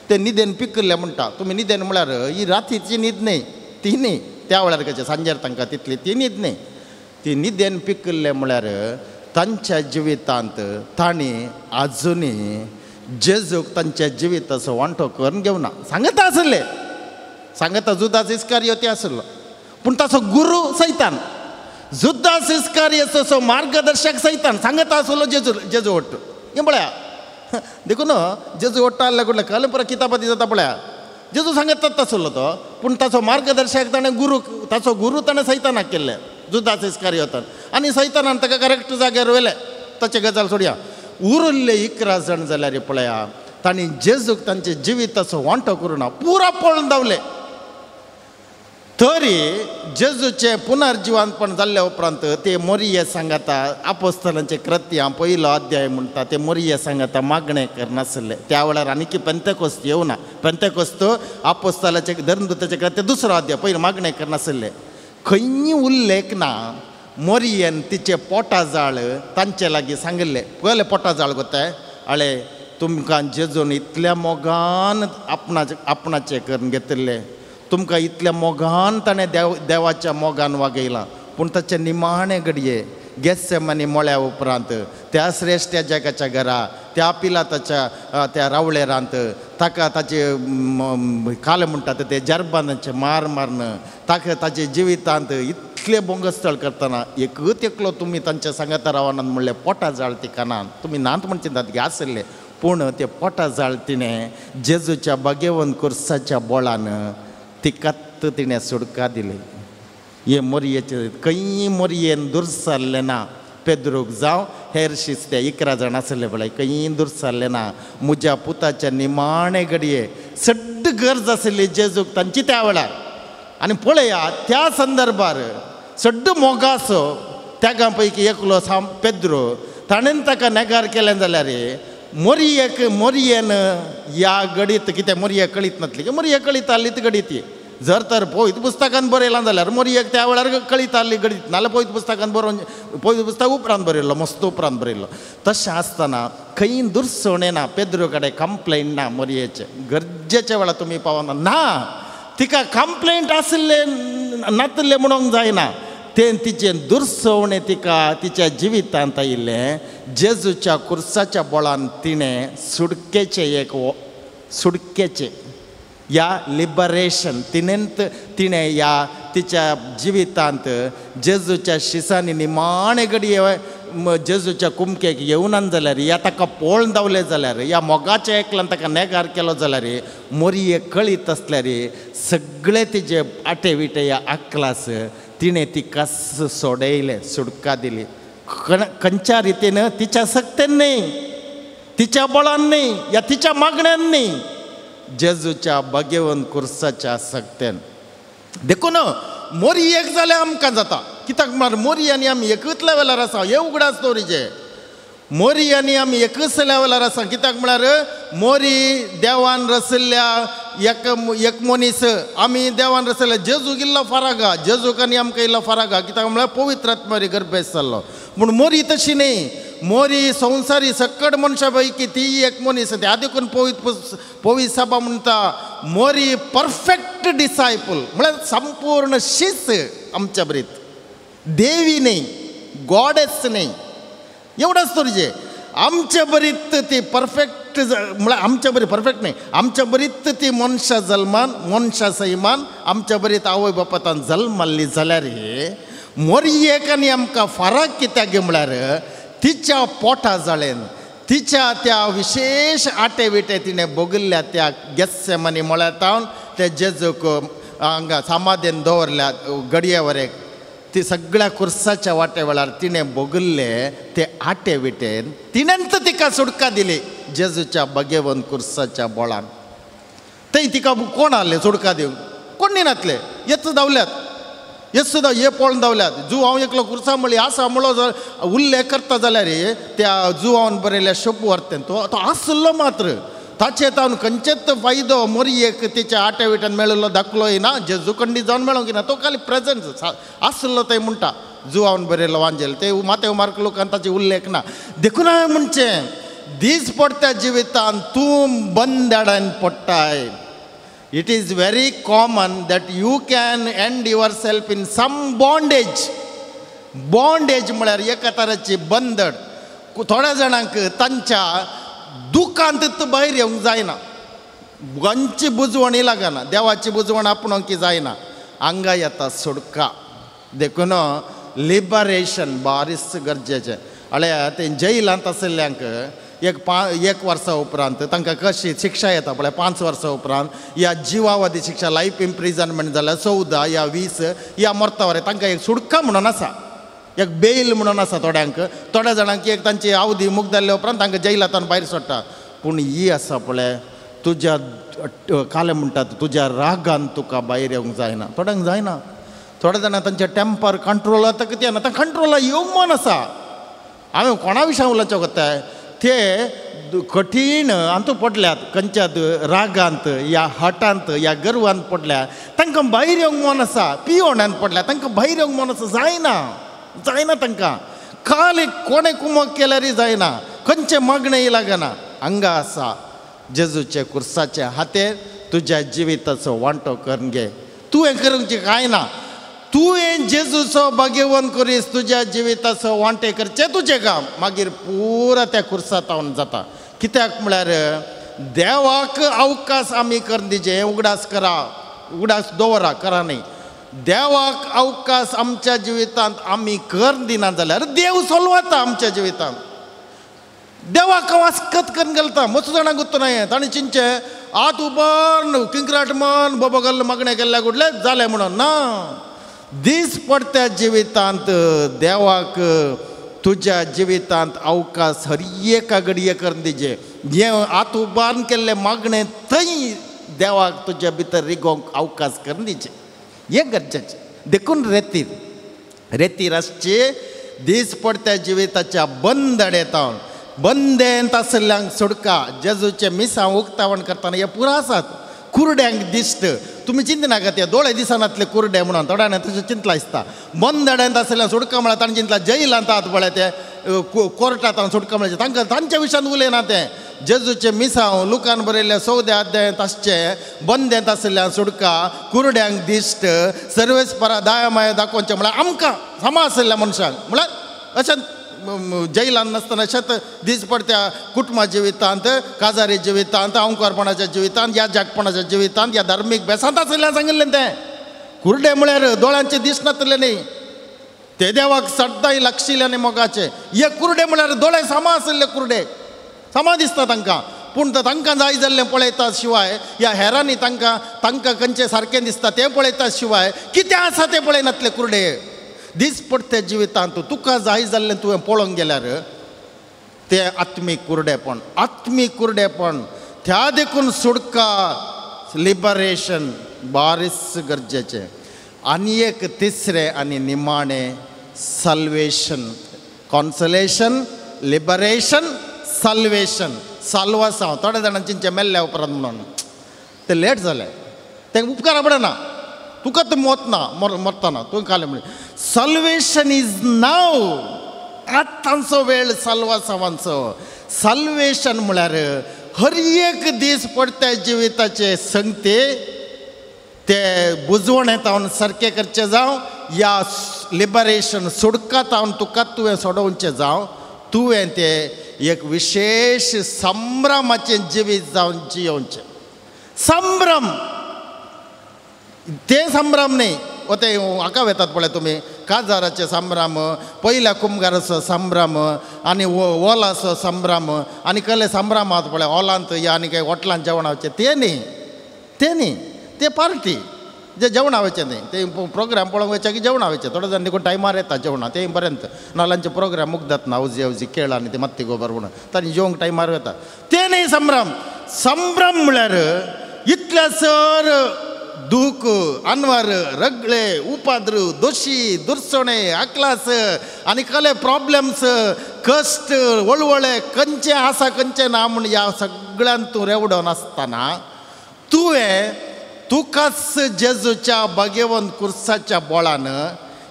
ते न्हिदेन पिकिल्ले म्हणटा. तुमी न्हिदेन म्हळ्यार ही रातीची न्हीद न्ही, ती न्ही, त्या वेळार कशें सांजेर तांकां तितली ती न्हीद न्ही. ती न्हिदेन पिकिल्ले म्हळ्यार तांच्या जिवितांत तांणी आजुनूय जेजूक तांच्या जिविताचो वांटो करून घेवना. सांगता आशिल्ले, सांगता जुदास इस्कारियोती आशिल्लो, पूण ताचो गुरू सैतान, जुदास इस्कारियोचो मार्गदर्शक सैतान सांगता आशिल्लो जेजू जेजू वट्ट हें पळया. देखून जेजू वट्ट आहल्या कुडल्या कळ्ळें पुरो किताबां दिता पळया, जेजू सांगतात आशिल्लो तो, पूण ताचो मार्गदर्शक ताणें गुरू, ताचो गुरू ताणें सैतानाक केल्लें जुदास इस्कारियोतान, आनी सैतानान ताका करेक्ट जाग्यार व्हेलें. ताचे गजाल सोडया. उरिल्ले 11 जाण जाल्यार पळया तांणी जेजूक तांचे जिविताचो वांटो करुना पुरा पळोवन धांवले. तरी जेजूचें पुनर्जिवनपण जाल्ल्या उपरांत ते मोरये सांगाता आपोस्तलांचे कृत्यां पयलो अध्याय म्हणटा ते मोरये सांगाता मागणें करनासले. त्या वेळार आनी पेंतेकोस्त येवना, पेंतेकोस्त आपोस्तलाचे धर्मदूताचे कृत्य दुसरो अध्याय पयलो मागणें करनासले. खंय उल्लेख ना मोरयेन तिचे पोटा जाळ तांचे लागीं सांगिल्लें. पयलें पोटा जाळ गोताय आळे तुमकां जेजून इतल्या मोगान आपणाचें आपणाचें करून घेतिल्लें, तुमकां इतल्या मोगान ताणें देवाच्या मोगान वागयलां, पूण ताचें निमाणें घडये गेस्सेमनी मळ्या उपरांत त्या श्रेश्ठ जगाच्या घरा त्या पिलाताच्या त्या रावळेरांत ताका ताचे काल म्हणटात ते जर्बानाचे मार मारून ताका ताचे जिवितांत इतले बोंगस्थळ करतना एकूच एकलो तुमी तांच्या सांगाता रावनात म्हणलें पोटा जाळ तिका ना, तुमी नात म्हणचे गे आशिल्ले, पूण ते पोटा जाळ तिणें जेजूच्या भाग्यवंत कुर्साच्या बोळान तिकात तिणें सुटका दिली. हे मोरयेचे खंय मोरयेन दुरसारलें ना, पेद्रूक जावं हेर शिस्त 11 जाण आसले पळय खंय दुरसारलें ना. म्हज्या पुताच्या निमाणे घडये सड्ड गरज आशिल्ली जेजूक तांची त्या वेळार. आनी पळया त्या संदर्भार सड्ड मोगासो त्यागां पैकी एकलो साम पेद्रो ताणें ताका नेगार केलें जाल्यार मोरयेक मोरयेन ह्या गडीत कितें मोरये कळीत नासली, मोरये कळीत आहली ती गडीत ती जर तर पवित्र पुस्तकान बरयलां जाल्यार मोरयेक त्या वेळार कळीत आहली घडीत, नाल्यार पवित्र पुस्तकान बरोवन पवित्र पुस्तक उपरांत बरयल्लो, मस्त उपरांत बरयल्लो. तशें आसतना खंय दुरसवण ना, पेद्रो कडेन कंप्लेंट ना मोरयेचें. गरजेच्या वेळार तुमी पावना ना, तिका कंप्लेंट आशिल्लें नातिल्लें म्हणूंक जायना. तें तिचें दुरसवणें तिका तिच्या जिवितांत आयिल्लें. जेजूच्या कुर्साच्या बळान तिणें सुडकेचें एक सुडकेचें या लिबरेशन तिणेंत तिणें ह्या तिच्या जिवितांत जेजूच्या शिसांनी निमाणे घडये जेजूच्या कुमकेक येवना जाल्यार या ताका पोळून धांवलें जाल्यार या मोगाच्या एकल्यान ताका नेगार केलो जाल्यार मोरये कळीत आसल्यार सगळे तिजे आटे विटे ह्या अकलास तिणें तिका सोडयलें, सुटका दिली. खंयच्या रितीन? तिच्या सक्तेन न्ही, तिच्या बळान न्ही, या तिच्या मागण्यान न्ही, जेजूच्या बागेवन कुर्साच्या सक्तेन. देखून मोरी एक जाल्यार आमकां जाता. कित्याक म्हळ्यार मोरी आनी आमी एकूच लेवलार आसा, हे उगडास दवरिचे. मोरी आनी आमी एकूच लेवलार आसा, कित्याक म्हळ्यार मोरी देवान रशिल्ल्या एक एक मनीस, आमी देवान रशिल्ल्या जेजूक इल्लो फरक आहा, जेजूक आनी आमकां इल्लो फरक आहा. कित्याक म्हळ्यार पवित्र आत्मारी गर्भेस जाल्लो. पूण मोरी तशी न्ही, मोरी संवसारी सकट मनशां पैकी ती एक मनीस. त्या देखून पवित्र पवित्र सभा म्हणटा मोरी परफेक्ट डिसायपल, म्हळ्यार संपूर्ण शीस आमच्या बरीत, देवी न्ही, गॉडेस न्ही, एवढंच तोरचे आमच्या बरीत ती परफेक्ट, म्हळ्यार आमच्या बरी परफेक्ट न्ही, आमच्या बरीत ती मनशां जल्मान, मनशां सैमान आमच्या बरीत आवय बापातान जल्माल्ली जाल्यार मोरयेक आनी आमकां फरक कित्याक म्हळ्यार तिच्या पोटा जाळेन, तिच्या त्या विशेश आटे विटे तिणें भोगिल्ल्या त्या गेस्सेमनी म्हळ्यार ते जेजूक हांगा सामादेन दवरल्या घडये वरेक, ती सगळ्या कुर्साच्या वाटे वेळार तिणें भोगिल्ले ते आटे विटेन तिणेंच तिका सुटका दिली जेजूच्या बागेवन कुर्साच्या बोळान. थंय तिका कोण आहले सुटका दिवंक? कोण नातले, येच धांवल्यात, येच सुद्दां हे पळोवन धांवल्यात. जुवांव एकलो कुर्सा म्हळी आसा म्हणलो जर उल्लेख करता जाल्यार त्या जुवान बरयल्या शब्द वर्तेन तो तो आसलो मात्र ताचे तावन खंयचेच फायदो मोरयेक तिच्या आटे विट्यान मेळिल्लो दाखलोय ना, जेजू कंडी जावन मेळोंक ना, तो खाली प्रेजन्स आसलो थंय म्हणटा जुवान बरयल्लो वांजेल ते मातेव मार्क लोकान ताचे उल्लेख ना. देखून हांवें म्हणचें दीस पडटा जिवितान तूं बंदडान पडटाय. It is very common that you can end yourself in some bondage. Bondage म्हळ्यार एका तराची बंदड. थोड्या जाणांक तांच्या दुखांत भायर येवंक जायना, गोंयची बुजवणी लागना, देवाची बुजवण आपणोंक जायना, हांगा येता सुटका. देखून लिबरेशन बारीस गरजेचें. हळ्या ते जैलांत आशिल्ल्यांक एक वर्सा उपरांत तांकां कशी शिक्षा येता पळय, 5 वर्सां उपरांत या जिवावादी शिक्षा लायफ इम्प्रिजनमेंट जाल्यार 14 या 20 या मरता वरे तांकां एक सुटका म्हणून आसा, एक बेल म्हणून आसा थोड्यांक, थोड्या जाणांक एक तांची अवधी मुक्त जाल्ल्या उपरांत तांकां जैलांतल्यान भायर सोडटा. पूण ही आसा पळय तुज्या काले म्हणटात तुज्या रागान तुका भायर येवंक जायना, थोड्यांक जायना. थोड्या जाणां तांचे टेम्पर कंट्रोल आतां कितें ना, तांकां कंट्रोला येवंक मन आसा. हांवें कोणा विशय उलोवचें कोत्ता ते कठीण हातूंत पडल्यात, खंयच्या रागांत या हटांत या गर्वांत पडल्या, तांकां भायर येवंक मन आसा. पियोणांत पडल्या तांकां भायर येवंक मन आसा, जायना, जायना तांकां. काल कोणें कुमक केल्यारय जायना, खंयचें मागणें लागना. हांगा आसा जेजूचे कुर्साचे हातेर तुज्या जिविताचो वांटो करून घे. तुवें करूंक कांय ना, तुवें जेजूचो बागेवन करीस तुज्या जिविताचो वांटे करचें तुजें काम, मागीर पुरा त्या कुर्सांत जाता. कित्याक म्हळ्यार देवाक अवकाश आमी करून दिचे, उगडास करा, उगडास दवरा, करा न्ही. देवाक अवकाश आमच्या जिवितांत आमी कर दिना जाल्यार देव सोलवता आमच्या जिवितांत. देवाक वास्कत करून घालता. मस्त जाणांक गुत्त ना ताणें चिंतचें आत उबन किंक्राट मन बोबो घाल मागणें केल्ल्या गुडलें जालें म्हणून ना. दीस पडत्या जिवितांत देवाक तुज्या जिवितांत अवकाश हर एका घडये करून दिचे. हें आत उबारून केल्लें मागणें थंय देवाक तुज्या भितर रिगोवंक अवकाश करून दिचे, हें गरजेचें. देखून रेतीर रेतीर आसची दीस पडत्या जिविताच्या बंदडेतावन बंदेंत आशिल्ल्यांक सुटका. जेजूचें मिसांव उक्तावण करतना हे पुरा आसात. कुरड्यांक दिश्ट. तुमी चिंतनाका ते दोळे दिसनातले कुरडे म्हणून थोड्याने तशें चिंतलां दिसता. बंदड्यांत आसल्या सुटका म्हळ्यार ताणें चिंतलां जैलांत आत पळय ते कोर्टांत सुटका मेळचें तांकां तांच्या विशयान उलयना तें. जेजूचें मिसांव लुकान बरयल्ल्या 14 अध्यायांत आसचें बंदेंत आसल्या सुटका, कुरड्यांक दिश्ट, सर्वेस्परा दया माया दाखोवचें म्हळ्यार आमकां समा आशिल्ल्या मनशांक म्हळ्यार अशें जैलान नासतना शेत दीस पडत्या कुटुंबा जिवितांत, काजारी जिवितांत, अंकरपणाच्या जिवितांत, ह्या जागपणाच्या जिवितांत, ह्या धार्मीक बेसांत आशिल्ल्यान सांगिल्लें तें. कुरडे म्हळ्यार दोळ्यांचे दिसनातलें न्ही, ते देवाक सद्दांय लागशिल्ले आनी मोगाचे. हे कुरडे म्हळ्यार दोळे सामा आशिल्ले कुरडे, सामा दिसता तांकां, पूण तांकां जाय जाल्लें पळयता शिवाय ह्या हेरांनी तांकां तांकां खंयचें सारकें दिसता तें पळयता शिवाय कितें आसा तें पळयनातले कुरडे. दीस पडटे जिवितांत तुका जाय जाल्लें तुवें पळोवंक गेल्यार तें आत्मीक कुरडेपण, आत्मीक कुरडेपण. त्या देखून सुटका, लिबरेशन बारीच गरजेचें. आनी एक तिसरें आनी निमाणें साल्वेशन, कॉन्सलेशन, लिबरेशन, साल्वेशन. साल्वासांव थोड्या जाणांचे मेल्ल्या उपरांत म्हणून तें लेट जालें, तें उपकारा पडना, तुका तें मोत ना, मरतना तुवें खालें म्हणून. साल्वेशन is नाव, आतांचो वेळ साल्वासांवांचो. साल्वेशन म्हळ्यार हर एक दीस पडत्या जिविताचे संगते ते बुजवणें तावन सारकें करचें जावं या लिबरेशन सुटका तावन तुका तुवें सोडोवचें जावं, तुवें तें एक विशेश संभ्रमाचें जिवीत जावन जियोवचें. संभ्रम तें संभ्रम न्ही, ओ ते हाका वेतात पळय तुमी काजाराचे संभ्रम, पयल्या कुमगाराचो संभ्रम आनी ओलाचो संभ्रम आनी कसले संभ्रम आहात पळय ओलांत या आनी काय हॉटलांत जेवण वचचें तें न्ही, तें न्ही, ते पार्टी जे जेवणा वचचें न्ही, ते प्रोग्राम पळोवंक वचचें की जेवणा वचचें. थोडे जाण देखून टायमार येता जेवणा, तें बरें नाल्लांचे प्रोग्राम मुगदात ना, अवजी अवजी केळ आनी ते मात्ती गोबर म्हणून तांणी जेवंक टायमार वता, तें न्ही संभ्रम. संभ्रम म्हळ्यार इतल्या सर दूख, अनवर, रगळे, उपाद्र, दोशी, दुरसणे, आकलास आनी कसले प्रॉब्लम्स, कश्ट, वळवळे खंयचे आसा खंयचे ना म्हूण ह्या सगळ्यान तूं रेवडोन आसतना तुवें तुकाच जेजूच्या बागेवन कुर्साच्या बोळान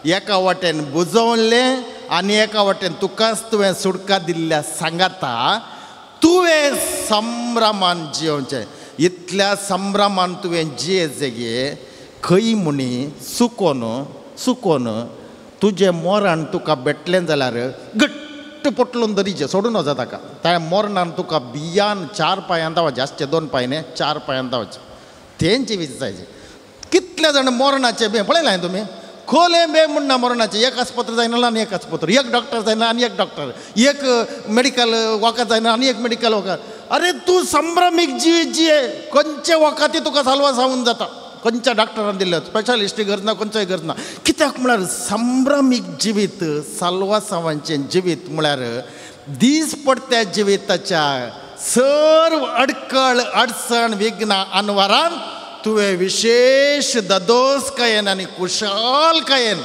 एका वाटेन बुजवलें आनी एका वाटेन तुकाच तुवें सुटका दिल्ल्या सांगाता तुवें संभ्रमान जियोवचें. इतल्या संभ्रमान तुवें जिये गे खंय म्हणी सुकोन सुकोन तुजें मोरान तुका भेटलें जाल्यार घट्ट पोटलून धरीचें, सोडून वचा ताका. त्या मोरणान तुका बियान 4 पांयान धांवचें, आसचें 2 पांय न्ही, 4 पांयान धांवचें, तें जिवीत जायचें. कितले जाण मोरणाचें बी पळयलां तुमी, खोले बे म्हणना मरणाचें, एक आस्पत्र जायना आनी एक आस्पत्र, एक डॉक्टर जायना आनी एक डॉक्टर, एक मेडिकल वखद जायना आनी एक मेडिकल वखद. अरे तूं संभ्रमीक जिवीत जिये, खंयचे वखदी तुका साल्वासावन जाता, खंयच्या डॉक्टरान दिल्लें स्पेशलिस्टी गरज ना, खंयचोय गरज ना. कित्याक म्हळ्यार संभ्रमीक जिवीत, साल्वासावांचें जिवीत म्हळ्यार दीस पडत्या जिविताच्या सर्व अडकळ, अडचण, विघ्नां अनवरान तुवें विशेश ददोसकायेन आनी कुशालकायेन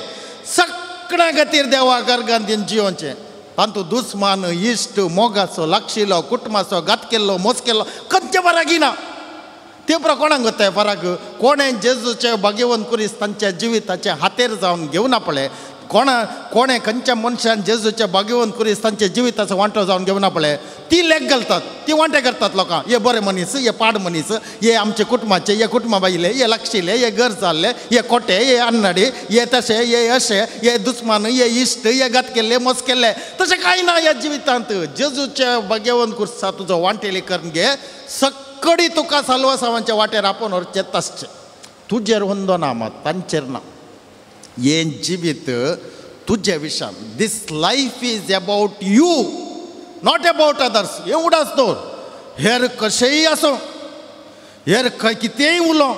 सगळ्यां खातीर देवा गर्गांतीन जियोवचें. तातूंत दुस्मान, इश्ट, मोगाचो, लागशिल्लो, कुटुंबाचो, घात केल्लो, मोस केल्लो, खंयचे फरक ना. ते उपरांत कोणाक वताय फरक? कोणें जेजूचे भाग्यवंत कुरीस तांच्या जिविताचे हातेर जावन घेवना पळय, कोणा कोणें खंयच्या मनशान जेजूचे भाग्यवंत कुरीस तांच्या जिविताचो वांटो जावन घेवना पळय, ती लेख घालतात, ती वांटे करतात लोकांक, हे बरे मनीस, हे पाड मनीस, हे आमचे कुटुंबाचे, हे कुटुंबा बायले, हे लागशिल्ले, हे घर जाल्ले, हे कोटे, हे अन्नाडी, हे तशे, हे अशे, हे दुस्मान, हे इश्ट, हे घात केल्ले, मोस केल्ले. तशें कांय ना ह्या जिवितांत. जेजूच्या भाग्यवंत कुर्सा तुजो वांटेली करून घे, सक्कडी तुका साल्वासावांच्या वाटेर आपोवन व्हरचें आसचें. तुजेर वंदो ना मात, तांचेर ना. हें जिवीत तुजे Vishan, this life is about you, not about others. हें उडास दवर. हेर कशेंय आसूं, हेर कितेंय उलोवं,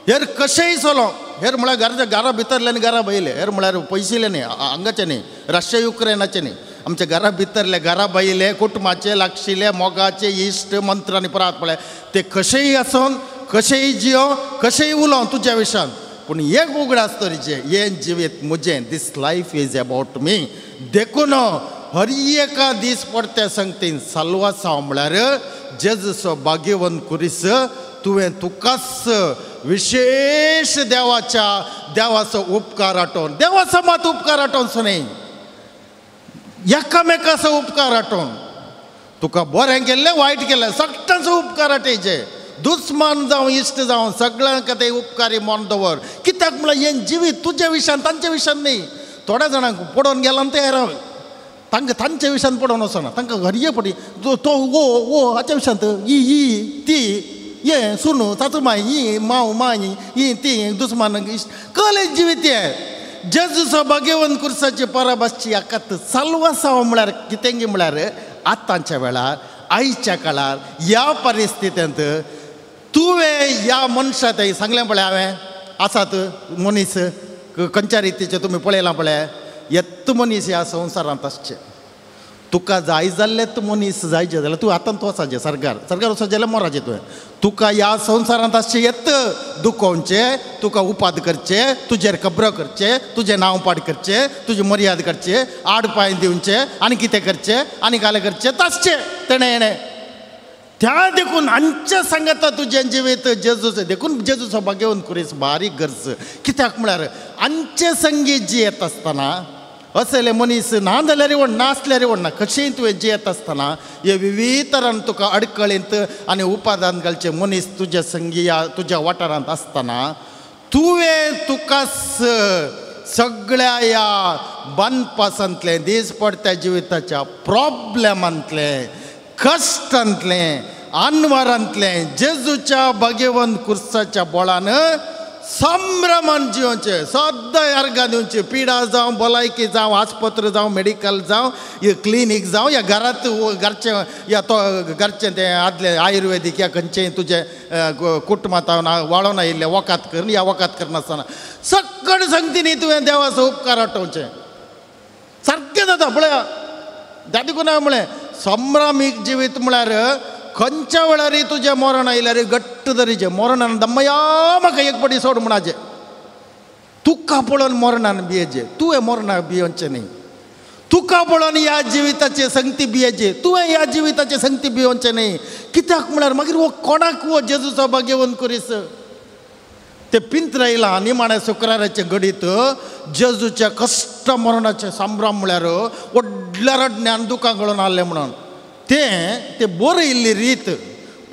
हेर कशेंय चलों, हेर म्हळ्यार घरा घरा भितरले आनी घरा भायले, हेर म्हळ्यार पयशिल्ले न्ही, हांगाचे न्ही, रशिया युक्रेनाचे न्ही, आमच्या घरा भितरले, घरा भायले, कुटुंबाचे, लागशिल्ले, मोगाचे, इश्ट, मंत्र आनी परात पळय, ते कशेंय आसून, कशेंय जियो, कशेंय उलोवं तुज्या विशान, पूण एक उगडास तरीचें हें जिवीत म्हजें, this life is about me. देखून हर एका दीस पडते संगतीन साल्वासांव म्हळ्यार जेजूचो भाग्यवंत कुरीस तुवें तुकाच विशेश देवाच्या देवाचो उपकार आठोवन, देवाचो मात उपकार आठोवचो न्ही, एकामेकाचो उपकार आठोवन, तुका बरें केल्लें वायट केल्लें सगळ्यांचो उपकार आठयचे, दुस्मान जावं इश्ट जावं सगळ्यांक ते उपकारी मन दवर। कित्याक म्हळ्यार हें जिवीत तुज्या विशयान तांच्या विशयान न्ही। थोड्या जाणांक पडोवन गेला ते हेर तांकां तांच्या विशयान पडोवन वचना, तांकां घरये पडी तो ओ ओ हाच्या विशयांत ही ही ती ये सुनू तातू माय ही माव माय ही ती दुस्मान इश्ट कलें जिवीत हें। जेजूचो भाग्यवंत कुर्साची पराभासची आकात साल्वासांव म्हळ्यार कितेंगी म्हळ्यार आतांच्या वेळार आयच्या काळार ह्या परिस्थितींत तुवें ह्या मनशा ते सांगलें पळय हांवें आसात मनीस खंयच्या रितीचे तुमी पळयलां पळय, येत मनीस ह्या संवसारांत आसचे, तुका जाय जाल्लें मनीस जायचे जाल्यार तूं आतां तूं वचपाचें सरकार सरकार वचपाचें जाल्यार मोराचें तुवें, तुका ह्या संवसारांत आसचें येत दुखोवचें, तुका उपाद करचें, तुजेर खबरो करचें, तुजें नांव पाड करचें, तुजी मर्याद करचें, आड पांय दिवचें आनी कितें करचें आनी कालें करचें तासचें तेणें हेणें त्या देखून आमच्या सांगता तुजें जिवीत जेजूचें, देखून जेजूचो भाग्यवंत कुरीस बारीक गरज। कित्याक म्हळ्यार आमचे संगीत जियेत आसतना असले मनीस ना जाल्यार व्हड ना आसल्यार व्हड ना, कशेंय तुवें जियेत आसतना हे विविध तरान तुका अडकळींत आनी उपादान घालचे मनीस तुज्या संगी ह्या तुज्या वाठारांत आसतना तुवें तुका सगळ्या ह्या बांदपासांतलें दीसपडट्या जिविताच्या प्रॉब्लेमांतलें कश्टांतलें आनवारांतलें जेजूच्या भाग्यवंत कुर्साच्या बोळान संभ्रमान जिवचें, सद्दां अर्गां दिवचें, पिडा जावं भलायकी जावं आस्पत्र जावं मेडिकल जावं क्लिनीक जावं या घरांत घरचें या तो घरचें तें आदलें आयुर्वेदीक या खंयचें तुजें कुटुंबांत वाळोवन आयिल्लें वखद करून या वखद करनासतना सगळे संगती न्ही तुवें देवाचो उपकार आठोवचें सारकें जाता पळया। त्या देखून हांवें म्हळें संभ्रमीक जिवीत म्हळ्यार खंयच्या वेळारय तुजें मरण आयल्यार घट्ट धरीचें, मरणान दमया म्हाका एक पटी सोड म्हणाचें, तुका पळोवन मरणान भियेचें, तुवें मरणाक भियोवचें न्ही, तुका पळोवन ह्या जिविताचें संगती भियेचें, तुवें ह्या जिविताचें संगती भियोवचें न्ही। कित्याक म्हळ्यार मागीर हो कोणाक हो जेजूचो भाग्यवंत कुरीस ते पिंत्रायलां निमाण्या शुक्राराचें घडीत जेजूच्या कश्ट मरणाचें संभ्रम म्हळ्यार व्हडल्या रडण्यान दुकां गळोवन आहलें म्हणून तें तें बरयिल्ली रीत,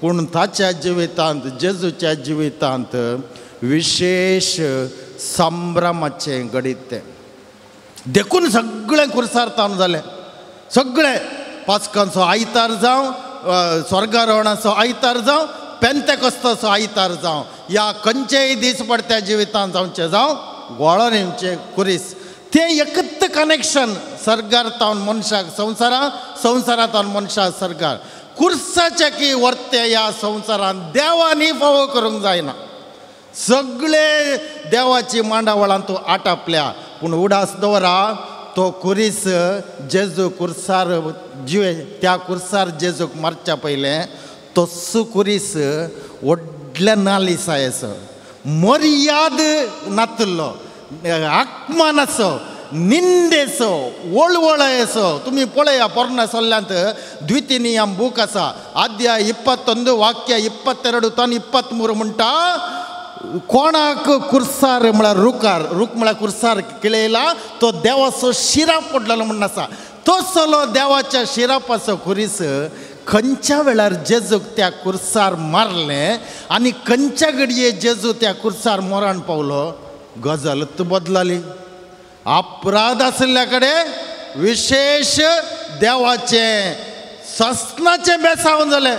पूण ताच्या जिवितांत जेजूच्या जिवितांत विशेश संभ्रमाचें घडीत तें। देखून सगळें कुर्सार तावन जालें, सगळें पास्कांचो आयतार जावं स्वर्गारोहणाचो आयतार जावं पेंतेकोस्ताचो आयतार जावं ह्या खंयचेय दीस पडट्या जिवितांत जावचें जावं गोळोन येवचें कुरीस तें एकच कनेक्शन सर्गार तावन मनशाक संवसारांत, संवसारांत तावन मनशाक सर्गार, कुर्साच्या की वर्ते ह्या संवसारांत देवांनी फावो करूंक जायना, सगळे देवाची मांडावळान तो आटापल्या, पूण उडास दवरा तो कुरीस जेजू कुर्सार जिवे त्या कुर्सार जेजूक मारच्या पयलें तस्सो कुरीस व्हडल्या नालिसायेचो मर्याद नातलो आत्मानाचो निंदेचो वळवळायेचो। तुमी पळया पोरण्या सल्ल्यांत द्वितीय नियम बूक आसा अध्याय 21 वाक्य 22 तान 23 म्हणटा कोणाक कुर्सार म्हळ्यार रुकार रूख म्हळ्यार कुर्सार किळयला तो देवाचो शिराप पडलेलो म्हण आसा, तसलो देवाच्या शिरापाचो कुरीस खंयच्या वेळार जेजूक त्या कुर्सार मारलें आनी खंयच्या घडये जेजू त्या कुर्सार मरण पावलो गजाल बदलाली। अपराध आशिल्ल्या कडेन विशेश देवाचें ससनाचें बेसावन जालें।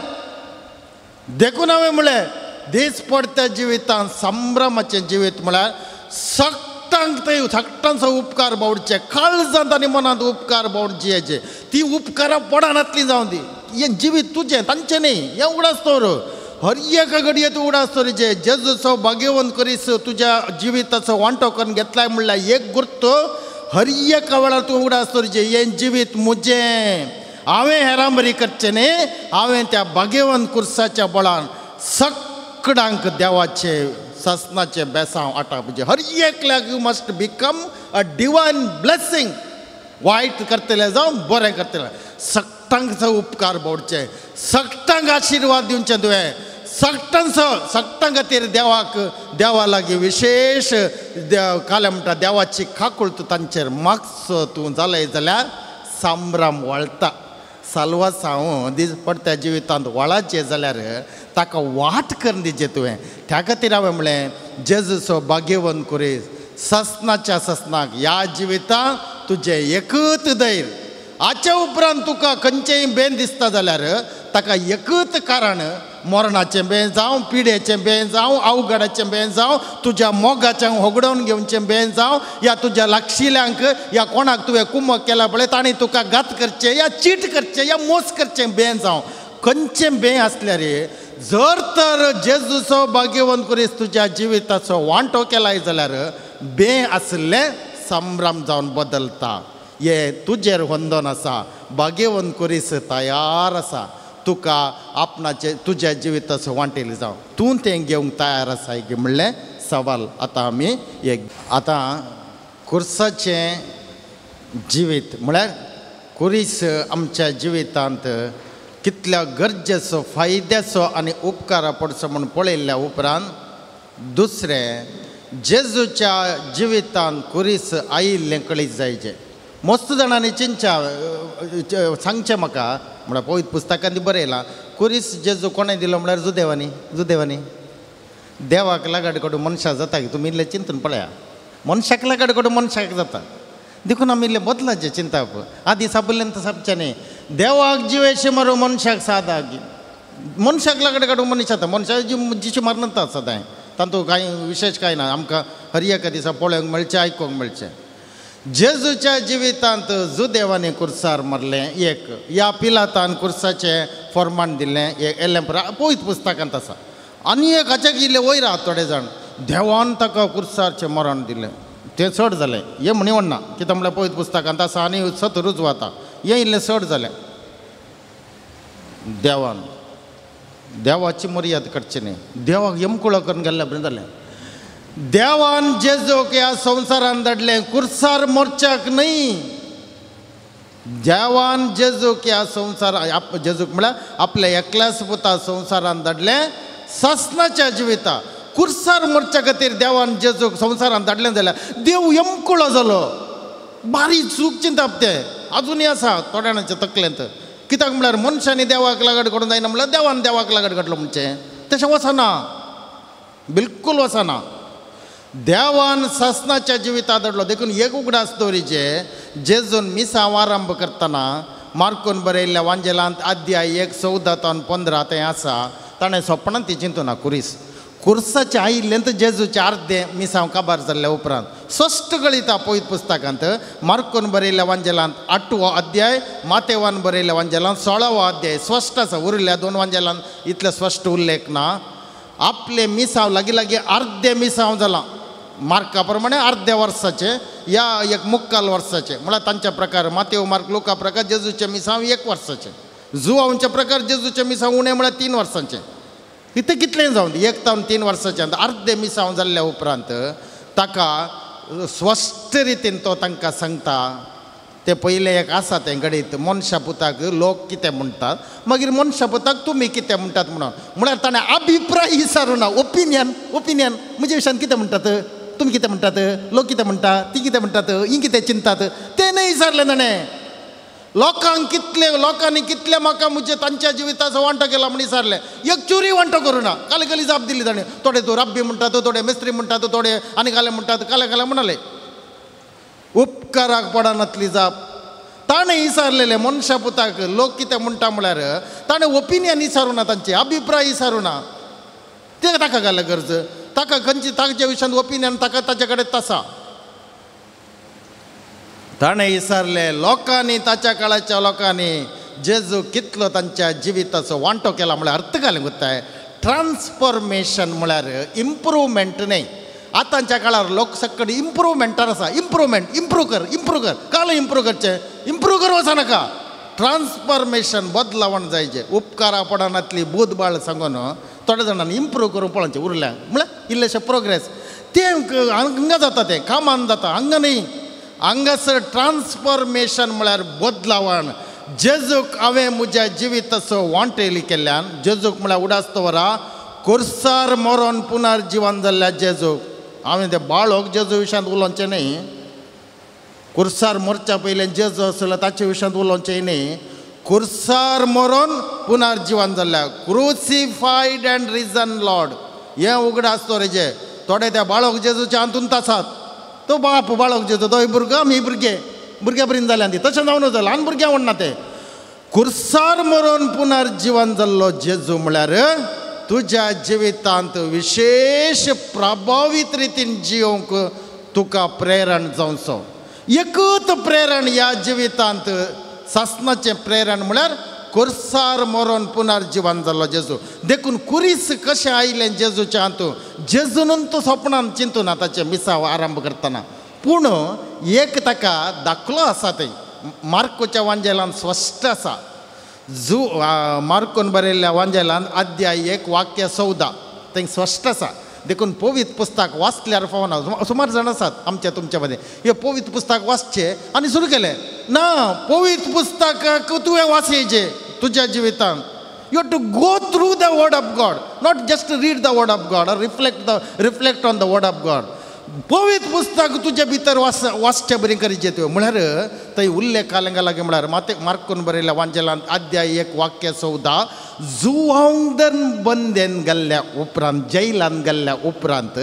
देखून हांवें म्हळें दीस पडट्या जिवितांत संभ्रमाचें जिवीत म्हळ्यार सगटांक ते सगटांचो उपकार बावडचे, काळजांत आनी मनांत उपकार बावड जियेचे, ती उपकारां पडनातलीं जावं दी, हें जिवीत तुजें तांचें न्ही, हें उगडास दवर, हर एका घडये तूं उगडास दवरचें जेजूचो भाग्यवंत करीस तुज्या जिविताचो वांटो करून घेतलाय म्हणल्यार एक गुर्त हर एका वेळार तूं उगडास दवरचें हें जिवीत म्हजें, हांवें हेरांबरी करचें न्ही, हांवें त्या भाग्यवंत कुर्साच्या बळान सगळ्यांक देवाचे सासनाचे बेसांव आटापचें। हर एकल्याक you must become a divine blessing, वायट करतले जावं बरें करतले सगटांक उपकार बावडचे, सगटांक आशिर्वाद दिवचे तुवें, सगटांचो सगटां खातीर देवाक देवा लागीं विशेश काल्या म्हणटा देवाची काकूळ तूं तांचेर मागचो तूं जालें जाल्यार संभ्रम वळटा. साल्वासांव दीस पडत्या जिवितांत वळाचें जाल्यार ताका वाट करून दिवचें तुवें. त्या खातीर हांवें म्हणलें जेजूचो भाग्यवंत कुरीस ससनाच्या ससनाक ह्या जिवितांत तुजें एकूच धैर्य. हाचे उपरांत तुका खंयचेंय बेन दिसता जाल्यार ताका एकूच कारण मरणाचें बें जावं, पिडेचें बें जावं, अवघडाचें बें जावं, तुज्या मोगाचें होगडोवन घेवचें बें जावं, या तुज्या लागशिल्यांक या कोणाक तुवें कुमक केला पळय तांणी तुका घात करचें या चीट करचें या मोस करचें बें जावं, खंयचें बें आसल्यार जर तर जेजूचो भाग्यवंत कुरीस तुज्या जिविताचो वांटो केलाय जाल्यार बें आसलें संभ्रम जावन बदलता. हे तुजेर वंदन आसा. भाग्यवंत कुरीस तयार आसा तुका आपणाचे तुज्या जिविताचो वांटेली जावं, तूं तें घेवंक तयार आसा की म्हणलें सवाल. आतां आमी एक आतां कुर्साचें जिवीत म्हळ्यार कुरीस आमच्या जिवितांत कितल्या गरजेचो फायद्याचो आनी उपकारा पडचो म्हूण पळयल्ल्या उपरांत दुसरें जेजूच्या जिवितांत कुरीस आयिल्लें कळीत जायचें. मस्त जाणांनी चिंतच्या सांगचें म्हाका म्हळ्यार पवित्र पुस्तकांनी बरयलां कुरीस जेजू कोणें दिलो म्हळ्यार जुदेवांनी. जुदेवांनी देवाक लागड कडून मनशाक जाता की तुमी इल्लें चिंतून पळया, मनशाक लागड कडून मनशाक जाता. देखून आमी इल्लें बदलाचें चिंतप. आदी साबुल्ल्यान सापचें न्ही. देवाक जिवेशे मारू मनशाक सादा मनशाक लागड काडून मनीस जाता. मनशाक जिशी मारनता सदांय तातूंत कांय विशेश कांय ना. आमकां हर एका दिसा पळोवंक मेळचें आयकूंक मेळचें. जेजूच्या जिवितांत जुदेवांनी कुर्सार मारलें एक, ह्या पिलातान कुर्साचें फॉर्मान दिलें एक एल्लें पवित्र पुस्तकांत आसा. आनी एक हाच्या इल्लें वयर आहा थोडे जाण देवान ताका कुर्सारचें मरण दिलें तें चड जालें. हें म्हणी म्हणना कित्याक म्हळ्यार पवित्र पुस्तकांत आसा आनी सत रुजू जाता. हें इल्लें चड जालें. देवान देवाची मर्याद करची न्ही. देवाक यमकुळो करून गेल्ल्या बरें जालें. देवान जेजूक ह्या संवसारान धाडलें कुर्सार मोर्चाक न्हय. देवान जेजूक ह्या संवसार जेजूक म्हळ्यार आपल्या एकल्याच पुता संवसारान धाडलें सासनाच्या जिविता. कुर्सार मोर्चा खातीर देवान जेजूक संवसारान धाडलें जाल्यार देव यमकुळो जालो. बारीक चूक चिंतप तें आजुनूय आसा थोड्या जाणांच्या तकलेंत. कित्याक म्हळ्यार मनशांनी देवाक लागड करूंक जायना म्हळ्यार देवान देवाक लागड घडलो म्हणचें तशें वचना, बिलकूल वचना. देवान सासनाच्या जिविता धाडलो. देखून एक उगडास दवरिचे जेजून मिसांव आरंभ करतना मार्कून बरयल्ल्या वांजेलांत अध्याय 1 14 15 तें आसा. ताणें सोपणां ती चिंतूना कुरीस कुर्साचें आयिल्लें तर जेजूचें अर्दें मिसांव काबार जाल्ल्या उपरांत स्पश्ट कळिता पवित्र पुस्तकांत मार्कून बरयल्ल्या वांजेलांत 8वो अध्याय, मातेवान बरयल्ल्या वांजेलांत 16वो अध्याय स्पश्ट आसा. उरिल्ल्या 2 वांजेलांत इतले स्पश्ट उल्लेख ना. आपले मिसांव लागीं लागीं अर्दें मिसांव जालां मार्का प्रमाणे अर्द्या वर्साचें या एक मुक्काल वर्साचें म्हळ्यार तांच्या प्रकार मातेव मार्क लुका प्रकार जेजूचें मिसांव 1 वर्साचें, जुवांच्या प्रकार जेजूचें मिसांव उणें म्हळ्यार 3 वर्सांचें. इतलें कितलें जावन 1 तावन 3 वर्साचें अर्दें मिसांव जाल्ल्या उपरांत ताका स्पश्ट रितीन तो तांकां सांगता. तें पयलें एक आसा तें घडीत मनशा पुताक लोक कितें म्हणटात, मागीर मनशा पुताक तुमी कितें म्हणटात म्हणून म्हळ्यार ताणें अभिप्राय विचारूं ना. ओपिनियन ओपिनियन म्हज्या विशयान कितें म्हणटात, तुमी कितें म्हणटात, लोक कितें म्हणटा, ती कितें म्हणटात, ही कितें चिंतात तें न्हय विचारलें ताणें. लोकांक कितले लोकांनी कितले म्हाका म्हजे तांच्या जिविताचो वांटो केला म्हण विचारलें. एक चुरी वांटो करूं ना. काले काली जाप दिली ताणें. थोडे तूं रब्बी म्हणटात, थोडे मिस्त्री म्हणटात, थोडे आनी काले म्हणटात, काले काले म्हणाले. उपकाराक पडनातली जाप ताणें विचारलेलें मनशा पुताक लोक कितें म्हणटा म्हळ्यार ताणें ओपिनियन विचारूं ना, तांचे अभिप्राय विचारूं ना. तें ताका घालें गरज ताका खंयची ताच्या विशयांत ओपिनियन ताका ताचे कडेन आसा. ताणें विचारलें लोकांनी ताच्या काळाच्या लोकांनी जेजू कितलो तांच्या जिविताचो वांटो केला म्हळ्यार अर्थ घालें गुत्ताय. ट्रान्सफॉर्मेशन म्हळ्यार इम्प्रूवमेंट न्हय. आतांच्या काळार लोक सगळे इम्प्रूवमेंटार आसा. इम्प्रूवमेंट इम्प्रूव कर इम्प्रूव कर काल इम्प्रूव करचें इम्प्रूव कर वचनाका. ट्रान्सफॉर्मेशन बदलावण जायचें. उपकारा पडनातली बूद बाळ सांगून थोड्या जाणांनी इम्प्रूव करूंक पळोवचें उरल्या म्हळ्यार इल्लेशें प्रोग्रेस तें हांगा जाता, तें कामान जाता, हांगा न्हय. हांगासर ट्रान्सफॉर्मेशन म्हळ्यार बदलावण. जेजूक हांवें म्हज्या जिविताचो वांटेली केल्ल्यान जेजूक म्हळ्यार उडास दवरा कुर्सार मरोन पुनर्जिवन जाल्ल्या जेजूक. हांवें ते बाळोक जेजू विशयांत उलोवचें न्ही, कुर्सार मरच्या पयलें जेजू आसलो ताचे विशयांत उलोवचें न्ही. कुर्सार मरोन पुनर्जिवन जाल्ल्या, क्रुसिफायड अँड रिजन लॉर्ड, हें उगडास दवरचें. थोडे त्या बाळोक जेजूच्या हातूंत आसात, तो बाप बाळोक जेजू, तो भुरगो आमी भुरगे भुरग्या पर्यंत जाल्या ती, तशें जावन वता, ल्हान भुरग्यां म्हणना तें. कुर्सार मरोन पुनर्जिवन जाल्लो जेजू म्हळ्यार तुज्या जिवितांत विशेश प्रभावीत रितीन जियोंक तुका प्रेरण जावचो. एकूच प्रेरण ह्या जिवितांत सासनाचें प्रेरण म्हळ्यार कुर्सार मरोन पुनर्जिवन जाल्लो जेजू. देखून कुरीस कशें आयलें जेजूच्या हातूंत, जेजून तो सपनान चिंतूना ताचें मिसाव आरंभ करतना, पूण एक ताका दाखलो आसा थंय मार्कोच्या वांजेलान स्पश्ट आसा. जू मार्कोन बरयल्ल्या वांजेलान अध्याय 1 वाक्य 14 थंय स्पश्ट आसा. देखून पवित्र पुस्तक वाचल्यार फावना. सुमार जाण आसात आमच्या तुमच्या मदें हे पवित्र पुस्तक वाचचें आनी सुरू केलें ना. पवित्र पुस्तकाक तुवें वाचयचें तुज्या जिवितांत. You have to go through the word of God, not just read the word of God or reflect on the word of God. पवित्र पुस्तक तुज्या भितर वाचचे बरी करीचें तुवें. म्हळ्यार थंय उल्लेख कालंगा लागीं म्हळ्यार माते मार्कोन बरयल्या वांजेलान अध्याय 1 वाक्य 14, जुवांदन बंदेन गेल्ल्या उपरांत, जैलान गेल्ल्या उपरांत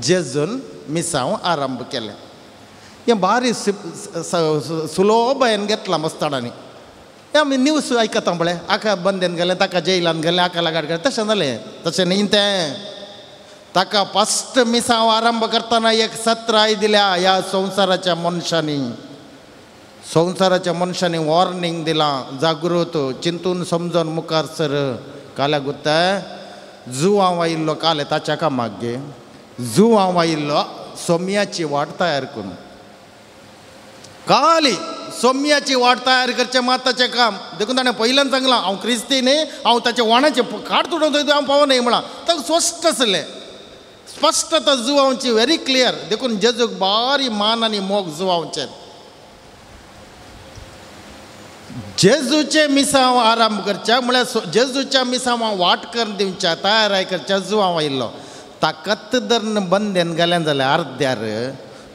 जेजून मिसांव आरंभ केलें. हें भारी सुलोबायेन घेतलां मस्ताडांनी. हें आमी न्यूज आयकता पळय, हाका बंदेन गेलें, ताका जैलान गेलें, हाका लगाड गेलें, तशें जालें. तशें न्ही तें. ताका फस्ट मिसांव आरंभ करतना एक सत्राय दिल्या ह्या संवसाराच्या मनशांनी. संवसाराच्या मनशांनी वॉर्निंग दिलां, जागृत चिंतून समजून मुखार सर. काल्या गुत्ता जुवांव आयिल्लो काले ताच्या कामाक गे, जुवांव आयिल्लो सोम्याची वाट तयार करून, काली सोम्याची वाट तयार करचें मात ताचें काम. देखून ताणें पयल्यान सांगलां हांव क्रिस्ती न्ही, हांव ताचें वाणाचें खाट तुटोवन हांव पावना म्हळां. ताका स्पश्ट आसलें, स्पश्टता जुवांवची व्हेरी क्लियर. देखून जेजूक बारी मान आनी मोग जुवांवचें. जेजूचें मिसांव आरंभ करच्या म्हळ्यार जेजूच्या मिसांव वाट करून दिवच्या, तयाराय करच्या जुवांव आयिल्लो. ताकत धरून बंदेन गेल्यान जाल्यार अर्द्यार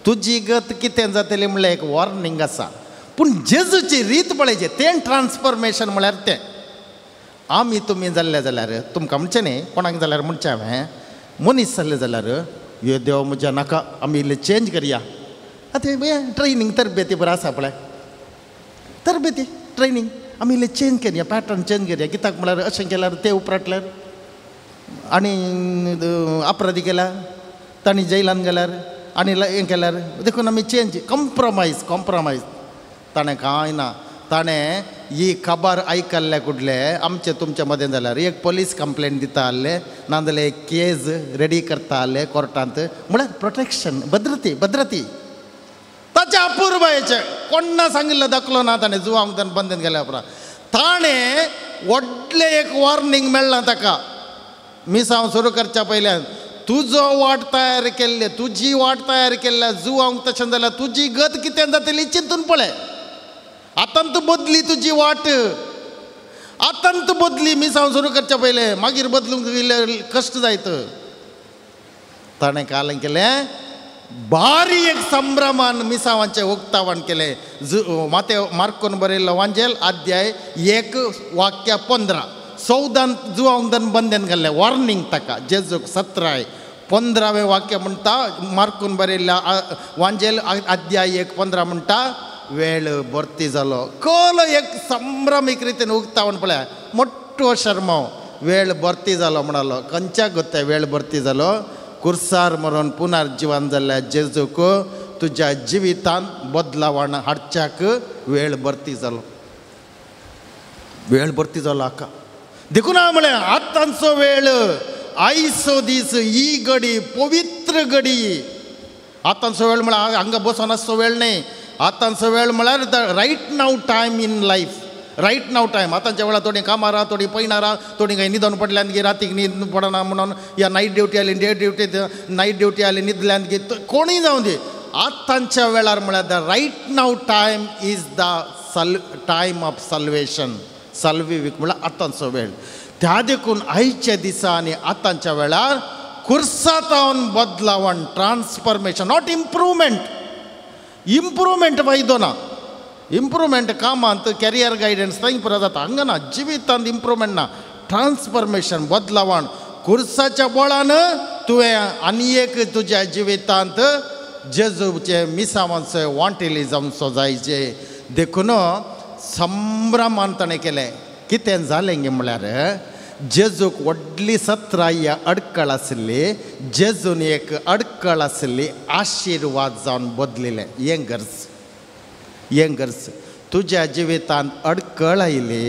तुजी गत कितें जातली म्हणल्यार एक वॉर्निंग आसा. पूण जेजूची रीत पळयची, तें ट्रान्सफॉर्मेशन म्हळ्यार तें. आमी तुमी जाल्ले जाल्यार तुमकां म्हणचें न्ही, कोणाक जाल्यार म्हणचें हांवें, मनीस जाल्ले जाल्यार यो देव म्हज्या नाका, आमी इल्लें चेंज करया. आतां ट्रेनींग तरबेती बरें आसा पळय, तरबेती ट्रेनींग आमी इल्लें चेंज करया, पॅटर्न चेंज करया. कित्याक म्हळ्यार अशें केल्यार ते उपराटल्यार आनी अपराधी केल्यार, तांणी जैलान गेल्यार आनी हें केल्यार, देखून आमी चेंज कॉम्प्रोमायज कॉम्प्रोमायज. ताणें कांय ना, ताणें ही खबर आयकल्ले कुडले आमचे तुमचे मदें जाल्यार एक पोलीस कंप्लेन दिता आहले, नाजाल्यार एक केज रेडी करता आहले कोर्टांत, म्हळ्यार प्रोटेक्शन, भद्रती भद्रती. ताच्या अपुरबायेचें कोण्णा सांगिल्लें दाखलो ना ताणें जुवांक ताणें बंदेन गेल्या उपरांत. ताणें व्हडलें एक वॉर्निंग मेळ्ळां ताका मिसांव सुरू करच्या पयल्यान, तुजो वाट तयार केल्ले, तुजी वाट तयार केल्ल्या जुवांक तशें जाल्यार तुजी गत कितें जातली चिंतून पळय. आतां तूं बदली तुजी वाट, आतां तूं बदली मिसांव सुरू करच्या पयलें, मागीर बदलूंक इल्लें कश्ट जायत. ताणें काल केलें भारी एक संभ्रमान मिसांवाचें उक्तावण केलें. माते मार्कोन बरयल्लो वांजेल अध्याय 1 वाक्य 15, 14 जुवांक धन बंदेन घाल्लें वॉर्निंग ताका जेजूक सत्राय. 15वें वाक्य म्हणटा मार्कून बरयल्ल्या वांजेल अध्याय 1:15 म्हणटा, वेळ भरती जालो. कल एक संभ्रमीक रितीन उक्तावण पळया, मोठो शर्माव, वेळ भरती जालो म्हणालो. खंयच्या गोत्या वेळ भरती जालो? कुर्सार मरोन पुनर्जिवन जाल्ल्या जेजूक तुज्या जिवितान बदलावण हाडच्याक वेळ भरती जालो. वेळ भरती जालो हाका. देखून हांवें म्हळें आतांचो वेळ, आयचो दीस, ही घडी पवित्र घडी. आतांचो वेळ म्हळ्यार हांगा बसोन आसचो वेळ न्ही. आतांचो वेळ म्हळ्यार the right now time in life, right now time. आतांच्या वेळार थोडीं कामां राव, थोडीं पयणां राव, थोडीं खंय न्हिदोन पडल्यान गी रातीक न्हीद पडना म्हणून, या नायट ड्युटी आली, डे ड्युटी, नायट ड्युटी आली न्हिदल्यान गी, कोणूय जावं दी. आतांच्या वेळार म्हळ्यार the right now time is the time of salvation. साल्विवीक म्हळ्यार आतांचो वेळ. त्या देखून आयच्या दिसा आनी आतांच्या वेळार कुर्सातावन बदलावण, ट्रान्सफॉर्मेशन, not improvement. Improvement फायदो ना. इम्प्रूवमेंट कामांत कॅरियर गायडन्स थंय पुरो जाता, हांगा ना. जिवितांत इम्प्रूवमेंट ना, ट्रान्सफॉर्मेशन, बदलावण. कुर्साच्या बळान तुवें आनी एक तुज्या जिवितांत जेजूचे मिसावांचो वांटेली जावचो जायचे. देखून संभ्रमान ताणें केलें. कितें जालें गे म्हळ्यार जेजूक व्हडली सत्राय अडकळ आशिल्ली, जेजून एक अडकळ आशिल्ली आशिर्वाद जावन बदलिलें. हें गरज, हें गरज. तुज्या जिवितांत अडकळ आयली,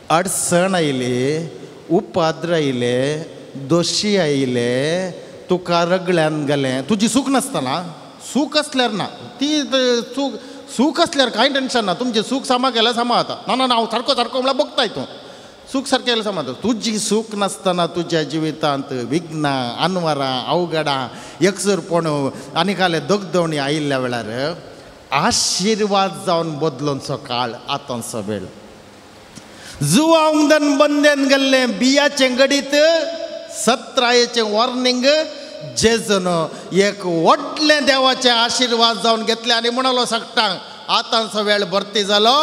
अडचण आयली, उपाद्र आयले, दोशी आयले, तुका रगल्यान गेलें, तुजी सूख नासतना, सूख आसल्यार ना, ती सूख सूख आसल्यार कांय टेन्शन ना, तुमचें सूख सामा केल्यार सामा जाता. ना ना हांव सारको सारको म्हळ्यार बघताय तूं, सूख सारकें केल्यार सामा जाता. तुजी सूख नासतना तुज्या जिवितांत विघ्नां, अनवरां, अवघडां, एकसुरपण आनी काले दगदवणी आयिल्ल्या वेळार आशिर्वाद जावन बदलूनचो काळ आतांचो वेळ. जुवांगदन बंदेन गेल्लें बियाचें गडीत सत्रायेचें वॉर्निंग जेजून एक व्हडलें देवाचें आशिर्वाद जावन घेतलें आनी म्हणलो सगटांक आतांचो वेळ भरती जालो,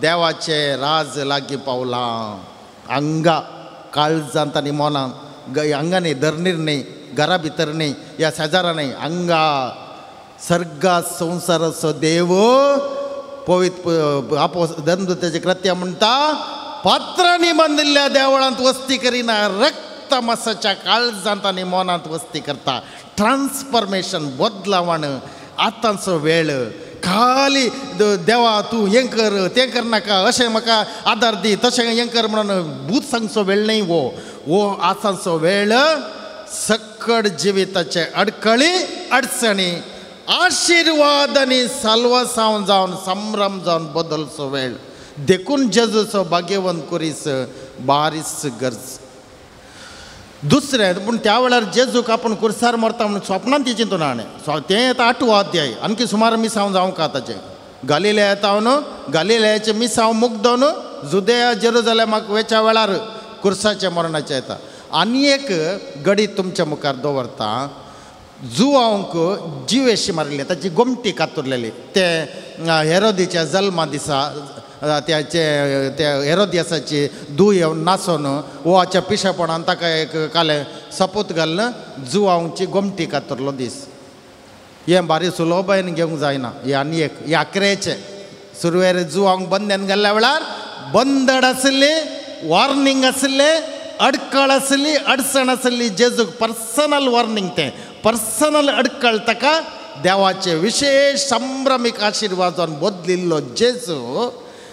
देवाचें राज लागीं पावलां. हांगा काळजांत आनी मनांत, हांगा न्ही, धरणीर न्ही, घरा भितर न्ही, ह्या शेजारा न्ही, हांगा सर्गा संवसाराचो देव पवित्र आपो धर्मदूताचें कृत्य म्हणटा पात्रांनी बांदिल्ल्या देवळांत वस्ती करिना, रक्त मासाच्या काळजांत आनी मनांत वस्ती करता. ट्रान्सफॉर्मेशन, बदलावण, आतांचो वेळ. खाली देवा तूं हें कर तें करनाका, अशें म्हाका आदार दी, तशें हें कर म्हणून भूत सांगचो वेळ न्ही हो. हो आतांचो वेळ सक्कड जिविताचे अडकळी, अडचणी आशिर्वाद आनी साल्वासांव जावन संभ्रम जावन बदलचो वेळ. देखून जेजूचो भाग्यवंत कुरीस बारीस गरज. दुसरें पूण त्या वेळार जेजूक आपूण कुर्सार मरता म्हणून स्वप्नान ती चिंतून हाणें तें येता आठवो अध्याय, आणखी सुमार मिसांव जावंक ताचें. गालिलेया येता गालिलेयाचें मिसांव मुग्दोन जुदेया जेरुजलेमाक वेच्या वेळार कुर्साच्या मरणाचें येता. आनी एक गडी तुमच्या मुखार दवरता, जुवांक जिवेशी मारिल्ले, ताची गोमटी कातुरलेली. ते हेरोदीच्या जल्मा दिसा त्याचे त्या हेरोदियासाची दू येवन नाचोन वोच्या पिशेपणान ताका एक काले सपूत घालून जुवांची गोमटी कातरलो दीस. हें बारी सुलभायेन घेवंक जायना. हें आनी एक हे आकरेचें सुरवेर जुवांक बंदेन गेल्ल्या वेळार बंदड आशिल्ली, वॉर्निंग आशिल्लें, अडकळ आशिल्ली, अडचण आशिल्ली. जेजूक पर्सनल वॉर्निंग, तें पर्सनल अडकळ ताका देवाचे विशेष संभ्रमीक आशिर्वाद जावन बदलिल्लो जेजू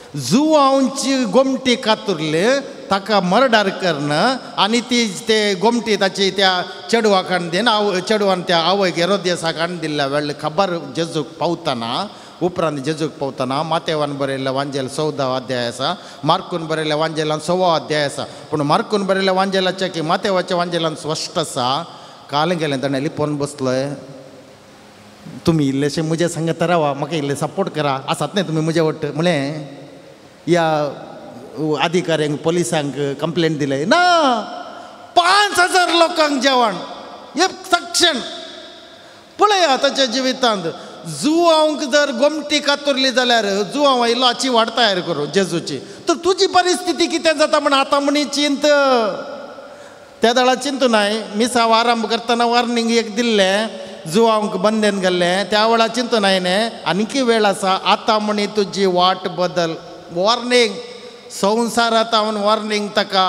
जुवांची गोमटी कातुरली, ताका मर्डर करून आनी ती ते गोमटी ताची त्या चेडवाक हाडून दिवन चेडवान त्या आवयक हेरोदियासाक हाडून दिल्ल्या वेळ खबर जेजूक पावतना, उपरांत जेजूक पावतना मातेवान बरयल्ल्या वांजेल 14 अध्याय आसा, मार्कून बरयल्ल्या वांजेलान 16 अध्याय आसा. पूण मार्कून बरयल्ल्या वांजेलाच्या की मातेवाच्या वांजेलान स्पश्ट आसा, काल गेलें ताणें लिपोवन बसलोय, तुमी इल्लेशें म्हजें सांगत रावा, म्हाका इल्लें सपोर्ट करा, आसात न्ही तुमी म्हजे वट म्हळें ह्या अधिकाऱ्यांक पोलिसांक कंप्लेन दिले ना. 5000 लोकांक जेवण एक सक्षण. पळया ताच्या जिवितांत जुवांक जर गोमटी कातुरली जाल्यार जुवांव आयलो हाची वाट तयार करूं जेजूची, तर तुजी परिस्थिती कितें जाता म्हण आतां म्हणी चिंत. त्या दळा चिंतू नाय. मिसाव आरंभ करतना वॉर्निंग एक दिल्लें, जुवांक बंदेन गेल्लें, त्या वेळार चिंतू नाय न्ही, आनीकी वेळ आसा, आतां म्हणी तुजी वाट बदल. वॉर्निंग संवसारांत हांव वॉर्निंग ताका.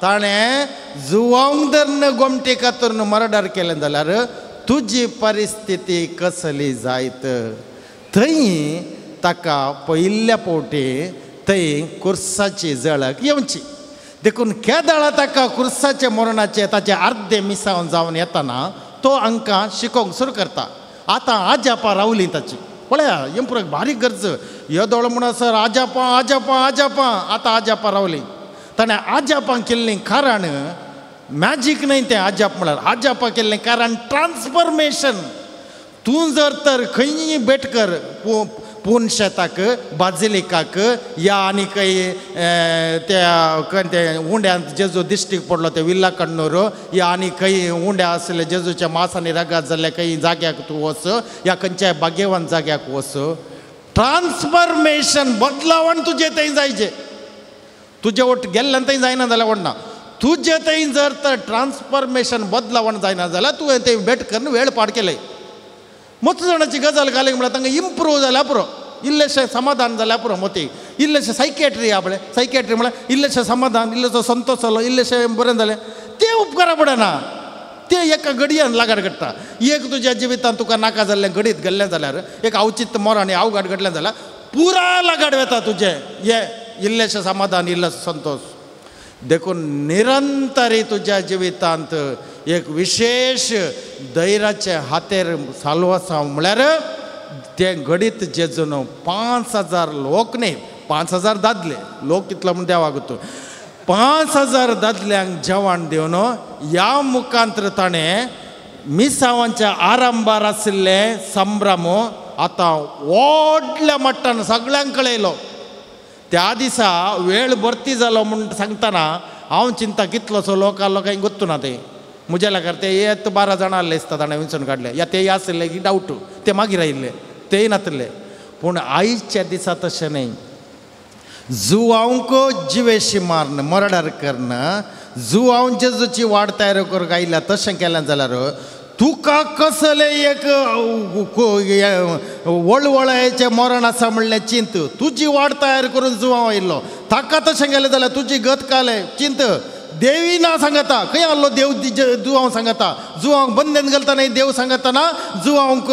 ताणें जुवांक धरून गोमटी कातरून मर्डर केलें जाल्यार तुजी परिस्थिती कसली जायत. थंय ताका पयल्या फावटी थंय कुर्साची झळक येवची. देखून केदळा ताका कुर्साचे मरणाचे ताचे अर्दे मिसावन जावन येतना तो हांकां शिकोवंक सुरू करता. आतां आजापां रावलीं ताची. पळया हें बारीक गरज. येदोळ म्हणसर आजापां आजापां आजापां, आतां आजापां रावलीं. ताणें आजापां केल्लीं कारण मॅजीक न्हय तें आजाप म्हळ्यार, आजापां केल्लें कारण ट्रान्सफॉर्मेशन. तूं जर तर खंयी भेट कर, पून शेताक बाजिलिकाक या आनी खंय त्या ते उंड्यांत जेजू दिश्टीक पडलो ते विल्ला कण्णूर या आनी खंय उंड्या आसले जेजूच्या मास आनी रगात जाल्ल्या खंय जाग्याक तूं वच या खंयच्याय भाग्यवान जाग्याक वच. ट्रान्सफॉर्मेशन बदलावण तुजें थंय जायचें. तुजें वट गेल्ल्यान थंय जायना जाल्यार व्हडना, तुजें थंय जर तर ट्रान्सफॉर्मेशन बदलावण जायना जाल्यार तुवें थंय भेट करून वेळ पाड केले. मोत जाणाची गजाल घाली म्हळ्यार तांकां इम्प्रूव जाल्यार पुरो, इल्लेशें समाधान जाल्यार पुरो. मोती इल्लेशें सायकेट्री आपलें सायकेट्री म्हळ्यार इल्लेशें समाधान, इल्लेसो संतोश जालो, इल्लेशें बरें जालें, तें उपकारा पडना. तें एका घडयान लागाड घडटा. एक तुज्या जिवितांत तुका नाका जाल्लें घडीत घडलें जाल्यार एक अवचित मरण अवघाट घडलें जाल्यार पुरा लागाड वेता तुजें हें इल्लेशें समाधान इल्लेसो संतोश. देखून निरंतरी तुज्या जिवितांत एक विशेश धैर्याचे हातेर चालू आसा म्हळ्यार तें घडीत जेजून 5000 लोक न्ही, 5000 दादले लोक कितलो म्हूण देवाक तूं 5000 दादल्यांक जेवण दिवन ह्या मुखांतर ताणें मिसावांच्या आरंभार आशिल्ले संभ्रम आतां व्हडल्या मट्टान सगळ्यांक कळयलो. त्या दिसा वेळ भरती जालो म्हूण सांगतना हांव चिंता कितलोसो लोक आसलो कांय गोत्तू ना. ते म्हज्या लागीं ते येत 12 जाणां आसले दिसता ताणें विंचून काडले या ते आसले की डावट ते मागीर आयिल्ले तेय नातले. पूण आयच्या दिसा तशें न्हय. जुवांक जिवेशी माਰਨ मर्डर करून जुवांव जेजूची वाट तयार करूंक आयल्या तशें केलें जाल्यार तुका कसलें एक वळवळायेचें मरण आसा म्हणलें चिंत. तुजी वाट तयार करून जुवांव आयिल्लो ताका तशें केलें जाल्यार तुजी गत कालें चिंत. देवी ना सांगता खंय आसलो देव जुवांव सांगता, जुवांक बंधन घालता न्ही देव सांगतना, जुवांक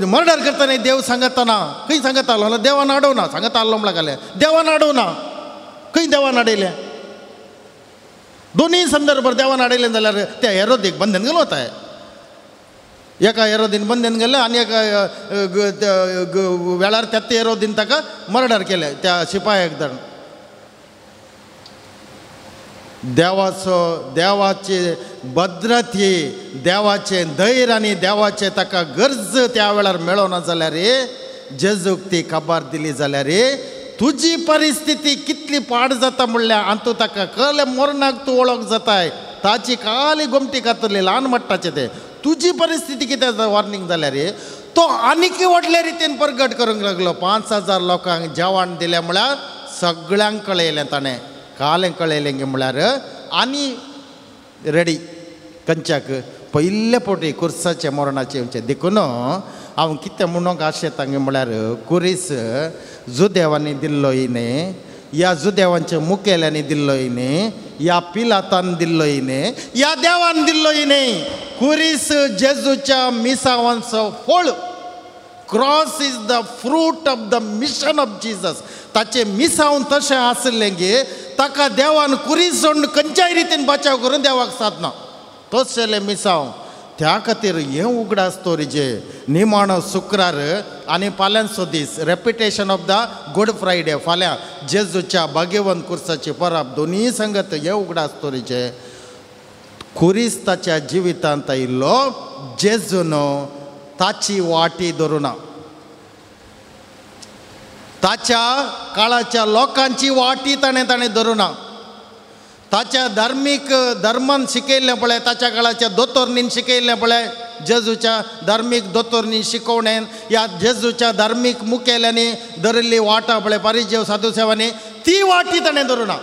मर्डर करता न्ही देव सांगतना, खंय सांगता आसलो देवान आडोवना सांगता आसलो म्हणल्यार घालें देवान आडोवना. खंय देवान आडयलें? दोनूय संदर्भार देवान आडयलें जाल्यार त्या हेरोदीक बंधन घालूं वताय. एका हेरोदीन बंधन गेलें आनी एका वेळार त्या हेरोदीन ताका मर्डर केलें त्या शिपायाक धरून. देवाचो देवाची भद्रती देवाचें धैर्य आनी देवाचें ताका गरज त्या वेळार मेळना जाल्यार जेजूक ती खबर दिली जाल्यार तुजी परिस्थिती कितली पाड जाता म्हणल्यार आनी तूं ताका कळ्ळें मरणाक तूं वळख जाताय ताची काली गोमटी कातरली ल्हान मट्टाचें तें तुजी परिस्थिती कितें वॉर्निंग जाल्यार तो आनीक व्हडले रितीन प्रगट करूंक लागलो. 5000 लोकांक जेवण दिलें म्हळ्यार सगळ्यांक कळयलें ताणें. कालें कळयलें म्हळ्यार आनी रेडी कंच्याक पयले फावटी कुर्साचें मरणाचें येवचें. देखून हांव कितें म्हणूंक आशेतां म्हळ्यार कुरीस जुदेवांनी दिल्लोय न्ही, ह्या जुदेवांच्या मुखेल्यांनी दिल्लोय न्ही, ह्या पिलातान दिल्लोय न्ही, ह्या देवान दिल्लोय न्ही. कुरीस जेजूच्या मिसावांचो फळ. Cross is the fruit of the mission of Jesus. ताचें मिसावन तशें आसलें की ताका देवान कुरीस सोडून खंयच्याय रितीन बचाव करून देवाक सादना तसलें मिसांव. त्या खातीर हें उगडास दवरिचें निमाणो शुक्रार आनी फाल्यांचो दीस repetition of the good Friday फाल्यां जेजूच्या भाग्यवंत कुर्साची परब दोनूय संगत हें उगडास दवरिचें. कुरीस ताच्या जिवितांत आयिल्लो जेजून ताची वाटी धरुना, ताच्या काळाच्या लोकांची वाटी ताणें ताणें धरुना. ताच्या धार्मीक धर्मान शिकयल्लें पळय, ताच्या काळाच्या दोतोरनीन शिकयल्लें पळय, जेजूच्या धार्मीक दोतोरनी शिकोवणेन ह्या जेजूच्या धार्मीक मुखेल्यांनी धरिल्ली वाटा पळय पारिजेव साधुसेवांनी ती वाटी ताणें धरुना.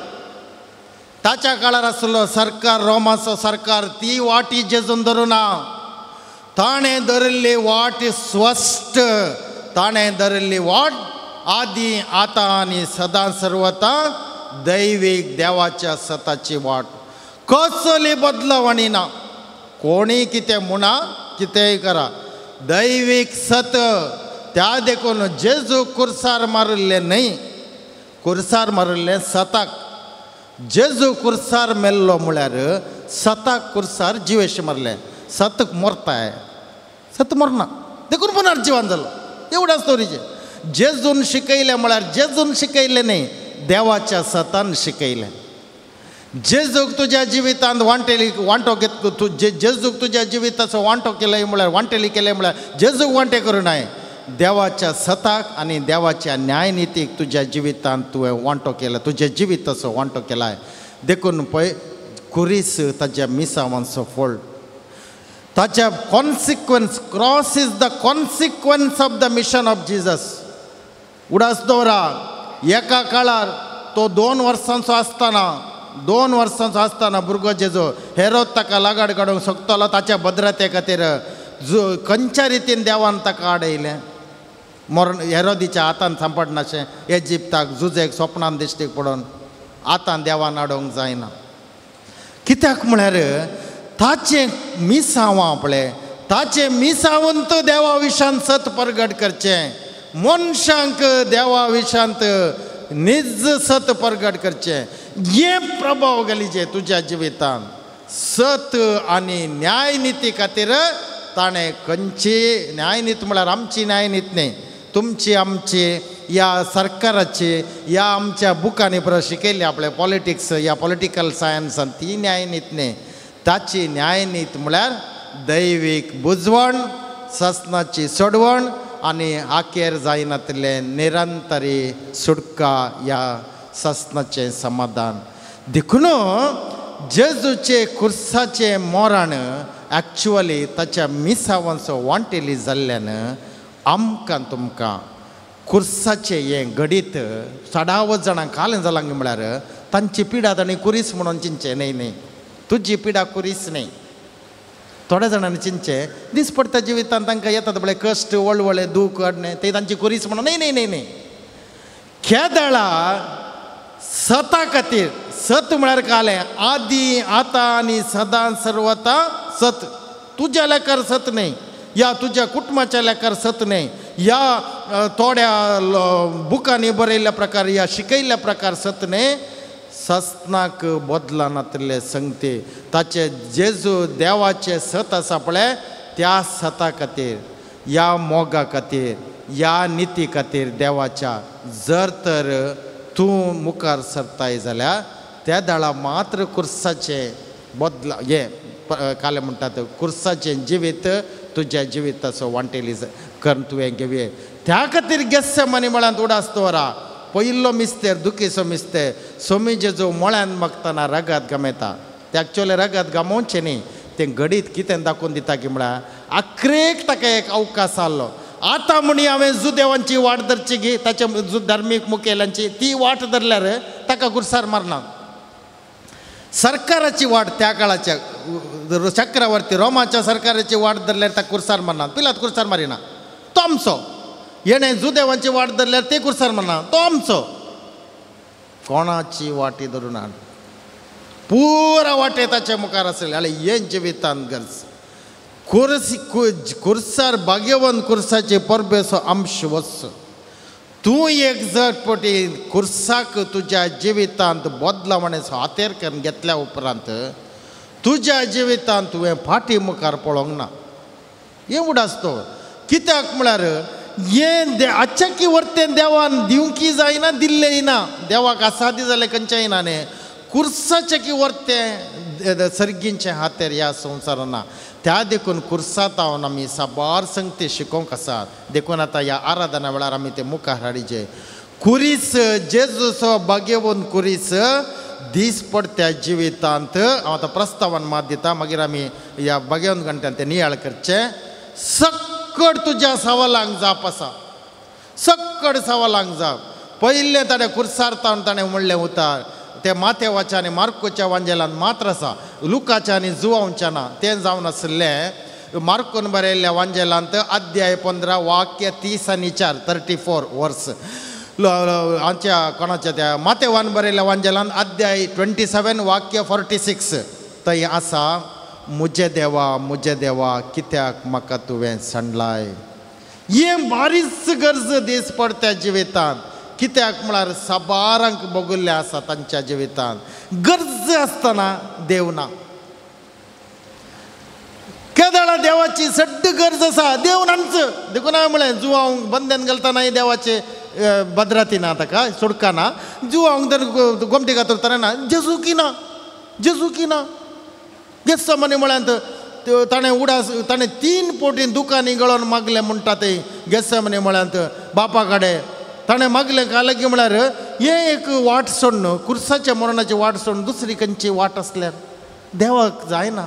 ताच्या काळार आसलो सरकार रोमाचो सरकार ती वाटी जेजून धरुना. ताणें धरिल्ली वाट स्वस्थ, ताणें धरिल्ली वाट आदी आतां आनी सदां सर्वता दैवीक देवाच्या सताची वाट. कसली बदलावणी ना, कोणी कितें म्हणा कितेंय करा, दैवीक सत. त्या देखून जेजू कुर्सार मारिल्लें न्हय, कुर्सार मारिल्लें सताक. जेजू कुर्सार मेल्लो म्हळ्यार सताक कुर्सार जिवेश मारलें. सतक मरताय, सत मरना देखून पुनर्जिवन जालो. एवढ्याच तोरीचें जेजून शिकयलें म्हळ्यार जेजून शिकयलें न्हय, देवाच्या सतान शिकयलें. जेजूक तुज्या जिवितांत वांटेली वांटो घेत तूं जेजूक तुज्या जिविताचो वांटो केलो म्हळ्यार वांटेली केलें म्हळ्यार जेजूक वांटे करूं नाय. देवाच्या सताक आनी देवाच्या न्यायनितीक तुज्या जिवितांत तुवें वांटो केला, तुज्या जिविताचो वांटो केलाय. देखून पळय कुरीस ताज्या मिसावांचो फळ, ताच्या consequence, cross is the consequence of the mission of Jesus. उडास दवरा, एका काळार तो 2 वर्सांचो आसतना, 2 वर्सांचो आसतना भुरगो जेजो हेरोद ताका लागाड काडूंक सोदतालो ताच्या भद्रते खातीर. जो खंयच्या रितीन देवान ताका आडयलें, मरण हेरोदीच्या हातान सांपडनाशें, इजिप्ताक जुजेक स्वप्नान दिश्टीक पडून आतां देवान आडोवंक जायना. कित्याक म्हळ्यार ताचें मिसांव पळय, ताचें मिसावंत देवा विशांत सत परगट करचें, मनशांक देवा विशांत निज सत परगट करचें, हें प्रभाव घालीचे तुज्या जिवितांत. सत आनी न्यायनिती खातीर ताणें खंयची न्यायनीत म्हळ्यार आमची न्यायनीत न्ही, तुमची आमची ह्या सरकाराची ह्या आमच्या बुकांनी परत शिकयल्ली आपले पॉलिटिक्स ह्या पॉलिटिकल सायन्सान, ती न्यायनीत न्ही. ताची न्यायनीत म्हळ्यार दैवीक बुजवण, ससनाची सोडवण आनी आखेर जायनातिल्लें निरंतरी सुटका ह्या ससनाचें समाधान. देखून जेजूचे कुर्साचें मरण एक्चुअली ताच्या मिसावांचो वांटेली जाल्ल्यान आमकां तुमकां कुर्साचें हें घडीत चडावत जाणांक कालें जालां म्हळ्यार तांची पिडा तांणी कुरीस म्हणून चिंतचें न्ही, न्ही तुजी पिडा कुरीस न्ही. थोड्या जाणांनी चिंतचें दिसपडटा जिवितांत तांकां येतात पळय कश्ट वळवळे दूख अडणें, ते तांची कुरीस म्हणून न्ही, न्ही न्ही न्ही. केदळा सता खातीर, सत म्हळ्यार कालें आदी आतां आनी सदां सर्वता सत. तुज्या लेखार सत न्ही, या तुज्या कुटुंबाच्या लेखार सत न्ही, या थोड्या बुकांनी बरयल्ल्या प्रकार या शिकयल्ल्या प्रकार सत न्ही. ससनाक बदलनातिल्ले संगती ताचे जेजू देवाचे सत आसा पळय त्या सता खातीर, ह्या मोगा खातीर, ह्या निती खातीर देवाच्या जर तर तूं मुखार सरताय जाल्यार त्या दाळा मात्र कुर्साचें बदला हें कालें म्हणटात कुर्साचें जिवीत तुज्या जिविताचो वांटेली करून तुवें घेवये. त्या खातीर गेस्सेमानी मळ्यांत उडास दवरा. पयिल्लो मिस्तेर दुखीचो मिस्तेर सोमी जेजू मळ्यान मागतना रगात गमेता, ते एक्चुअली रगात गमोवचें न्ही, तें घडीत कितें दाखोवन दिता की म्हळ्यार आखरेक ताका एक अवकाश आहलो. आतां म्हणी हांवें जुदेवांची वाट धरची गी, ताच्या धार्मीक मुखेल्यांची ती वाट धरल्यार ताका कुर्सार मारना. सरकाराची वाट त्या काळाच्या चक्रवर्ती रोमाच्या सरकाराची वाट धरल्यार ताका कुर्सार मारना, पिलात कुर्सार मारिना, तो आमचो. येणें जुदेवांची वाट धरल्यार ते कुर्सार मारना, तो आमचो. कोणाची वाटी धरून हाड, पुरा वाटे ताच्या मुखार आसले. आनी हें जिवितान गरज कुर्सी कुर्सार भाग्यवंत कुर्साचे परबेचो अंश वच. तूं एक जर पटी कुर्साक तुज्या जिवितांत बदलावणेचो हातेर करून घेतल्या उपरांत तुज्या जिवितांत तुवें फाटी मुखार पळोवंक ना. हें उडास तो कित्याक म्हळ्यार हें अचाकी वर्तेन देवान दिवंकी जायना, दिल्लेंय ना, देवाक आसादी जालें खंयच्याय ना न्ही. कुर्साचें की वर्तें सर्गींचें हातेर ह्या संवसारान ना. त्या देखून कुर्सांत हांव आमी साबार संगती शिकोवंक आसात. देखून आतां ह्या आराधना वेळार आमी ते मुखार हाडिचे. कुरीस जेजूचो भाग्यवंत कुरीस दीस पडत्या जिवितांत हांव आतां प्रस्तावन मात दिता, मागीर आमी ह्या भाग्यवंत घंट्यान तें नियाळ करचें. सक्कड तुज्या सवालांक जाप आसा, सक्कड सवालांक जाप. पयलें ताणें कुर्सार तावन ताणें म्हणलें उतार ते माथेवाच्या आनी मार्कोच्या वांजेलान मात्र आसा, लुकाच्या आनी जुवांवच्या ना. तें जावन आसलें मार्कोन बरयल्ल्या वांजेलांत अध्याय 15 वाक्य 30 आनी 4 34 वर्स. आमच्या कोणाच्या त्या माथेवान बरयल्ल्या वांजेलान अध्याय 27 वाक्य 46 थंय आसा, मुजे देवा मुजे देवा कित्याक म्हाका तुवें सांडलाय. हें बारीच गरज दीस पडत्या जिवितांत. कित्याक म्हळ्यार साबारांक भोगल्लें आसा तांच्या जिवितांत गरज आसतना देव ना. केदळा देवाची सड्ड गरज आसा, देव नाच. देखून हांवें म्हळें जुवांक बंधन घालतना देवाचे भद्राती ना, ताका सोडकाना. जुवांक तर गोमटी कातरतना ना, जेजू की ना, जेजू की ना. गेस्समनी म्हळ्यांत ताणें उडास ताणें 3 पोटी दुकांनी गळोन मागलें म्हणटा तें गेसमने म्हळ्यांत बापा कडेन ताणें मागलें कालगी म्हळ्यार हें एक वाट सोडून कुर्साच्या मरणाची वाट सोडून दुसरी खंयची वाट आसल्यार देवाक जायना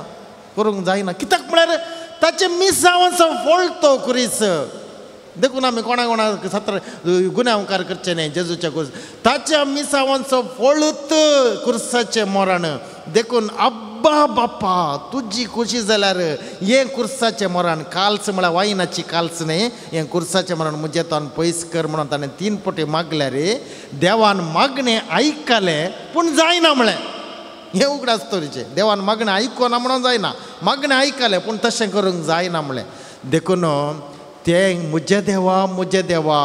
करूंक जायना. कित्याक म्हळ्यार ताचें मिसांवाचो फोळतो कुरीस. देखून आमी कोणा कोणाक सत्र गुन्यांवकार करचें न्हय जेजूच्या कुर्स ताच्या मिसावांचो फोळत कुर्साचें मरण. देखून अब्बा बापा तुजी खुशी जाल्यार हें कुर्साचें मरण काल्स म्हळ्यार वायनाची काल्स न्हय हें कुर्साचें मरण म्हजें तान पयस कर म्हणून ताणें 3 पटी मागल्यार देवान मागणें आयकलें पूण जायना म्हळें. हें उगडास तोरीचें देवान मागणें आयकोना म्हणून जायना मागणें आयकलें पूण तशें करूंक जायना म्हळें. देखून तें म्हज्या देवा म्हज्या देवा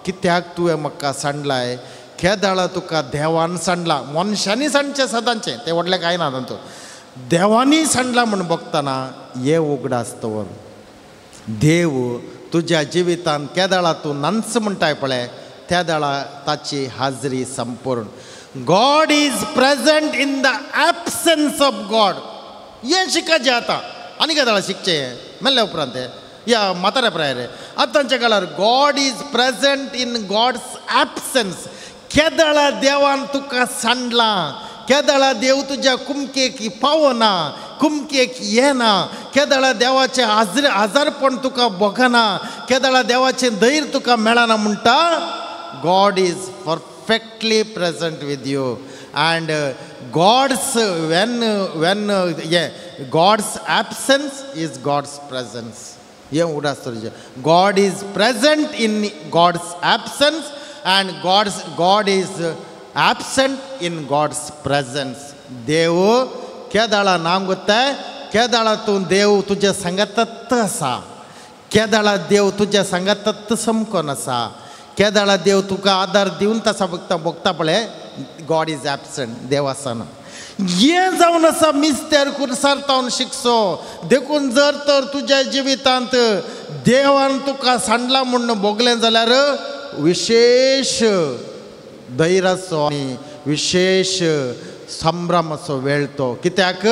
कित्याक तुवें म्हाका सांडलाय केदाळा तुका देवान सांडला मनशांनी सांडचें सदांचें तें व्हडलें कांय ना तातूंत देवांनी सांडला म्हूण बघतना हे उगडास दवर. देव तुज्या जिवितान केदाळा तूं नांच म्हणटाय पळय त्या दाळा ताची हाजरी संपूर्ण. God is present in the absence of God. हें शिकाचें आतां आनी केदाळा शिकचें मेल्ल्या उपरांत या म्हाताऱ्या प्रायर आतांच्या काळार God is present in God's absence. केदळा देवान तुका सांडलां केदळा देव तुज्या कुमकेक पावना कुमकेक येना केदळा देवाचें आजारपण तुका भोगना केदळा देवाचें धैर्य तुका मेळना म्हणटा. God is perfectly present with you and God's when when God's absence is God's presence. हें उगडास दवरचें. God is present in God's absence and God is absent in God's presence. देव केदाळा नांगुताय केदाळा तूं देव तुज्या सांगातत्त आसा केदाळा देव तुज्या सांगातत्त समकोन आसा केदाळा देव तुका आदार दिवन तसा बघता भोगता पळय गॉड is absent देव आसना. हें जावन आसा मिस्तेर कुर्सार तावन शिकचो. देखून जर तर तुज्या जिवितांत देवान तुका सांडला म्हूण भोगलें जाल्यार विशेश धैर्याचो आनी विशेश संभ्रमाचो वेळ तो. कित्याक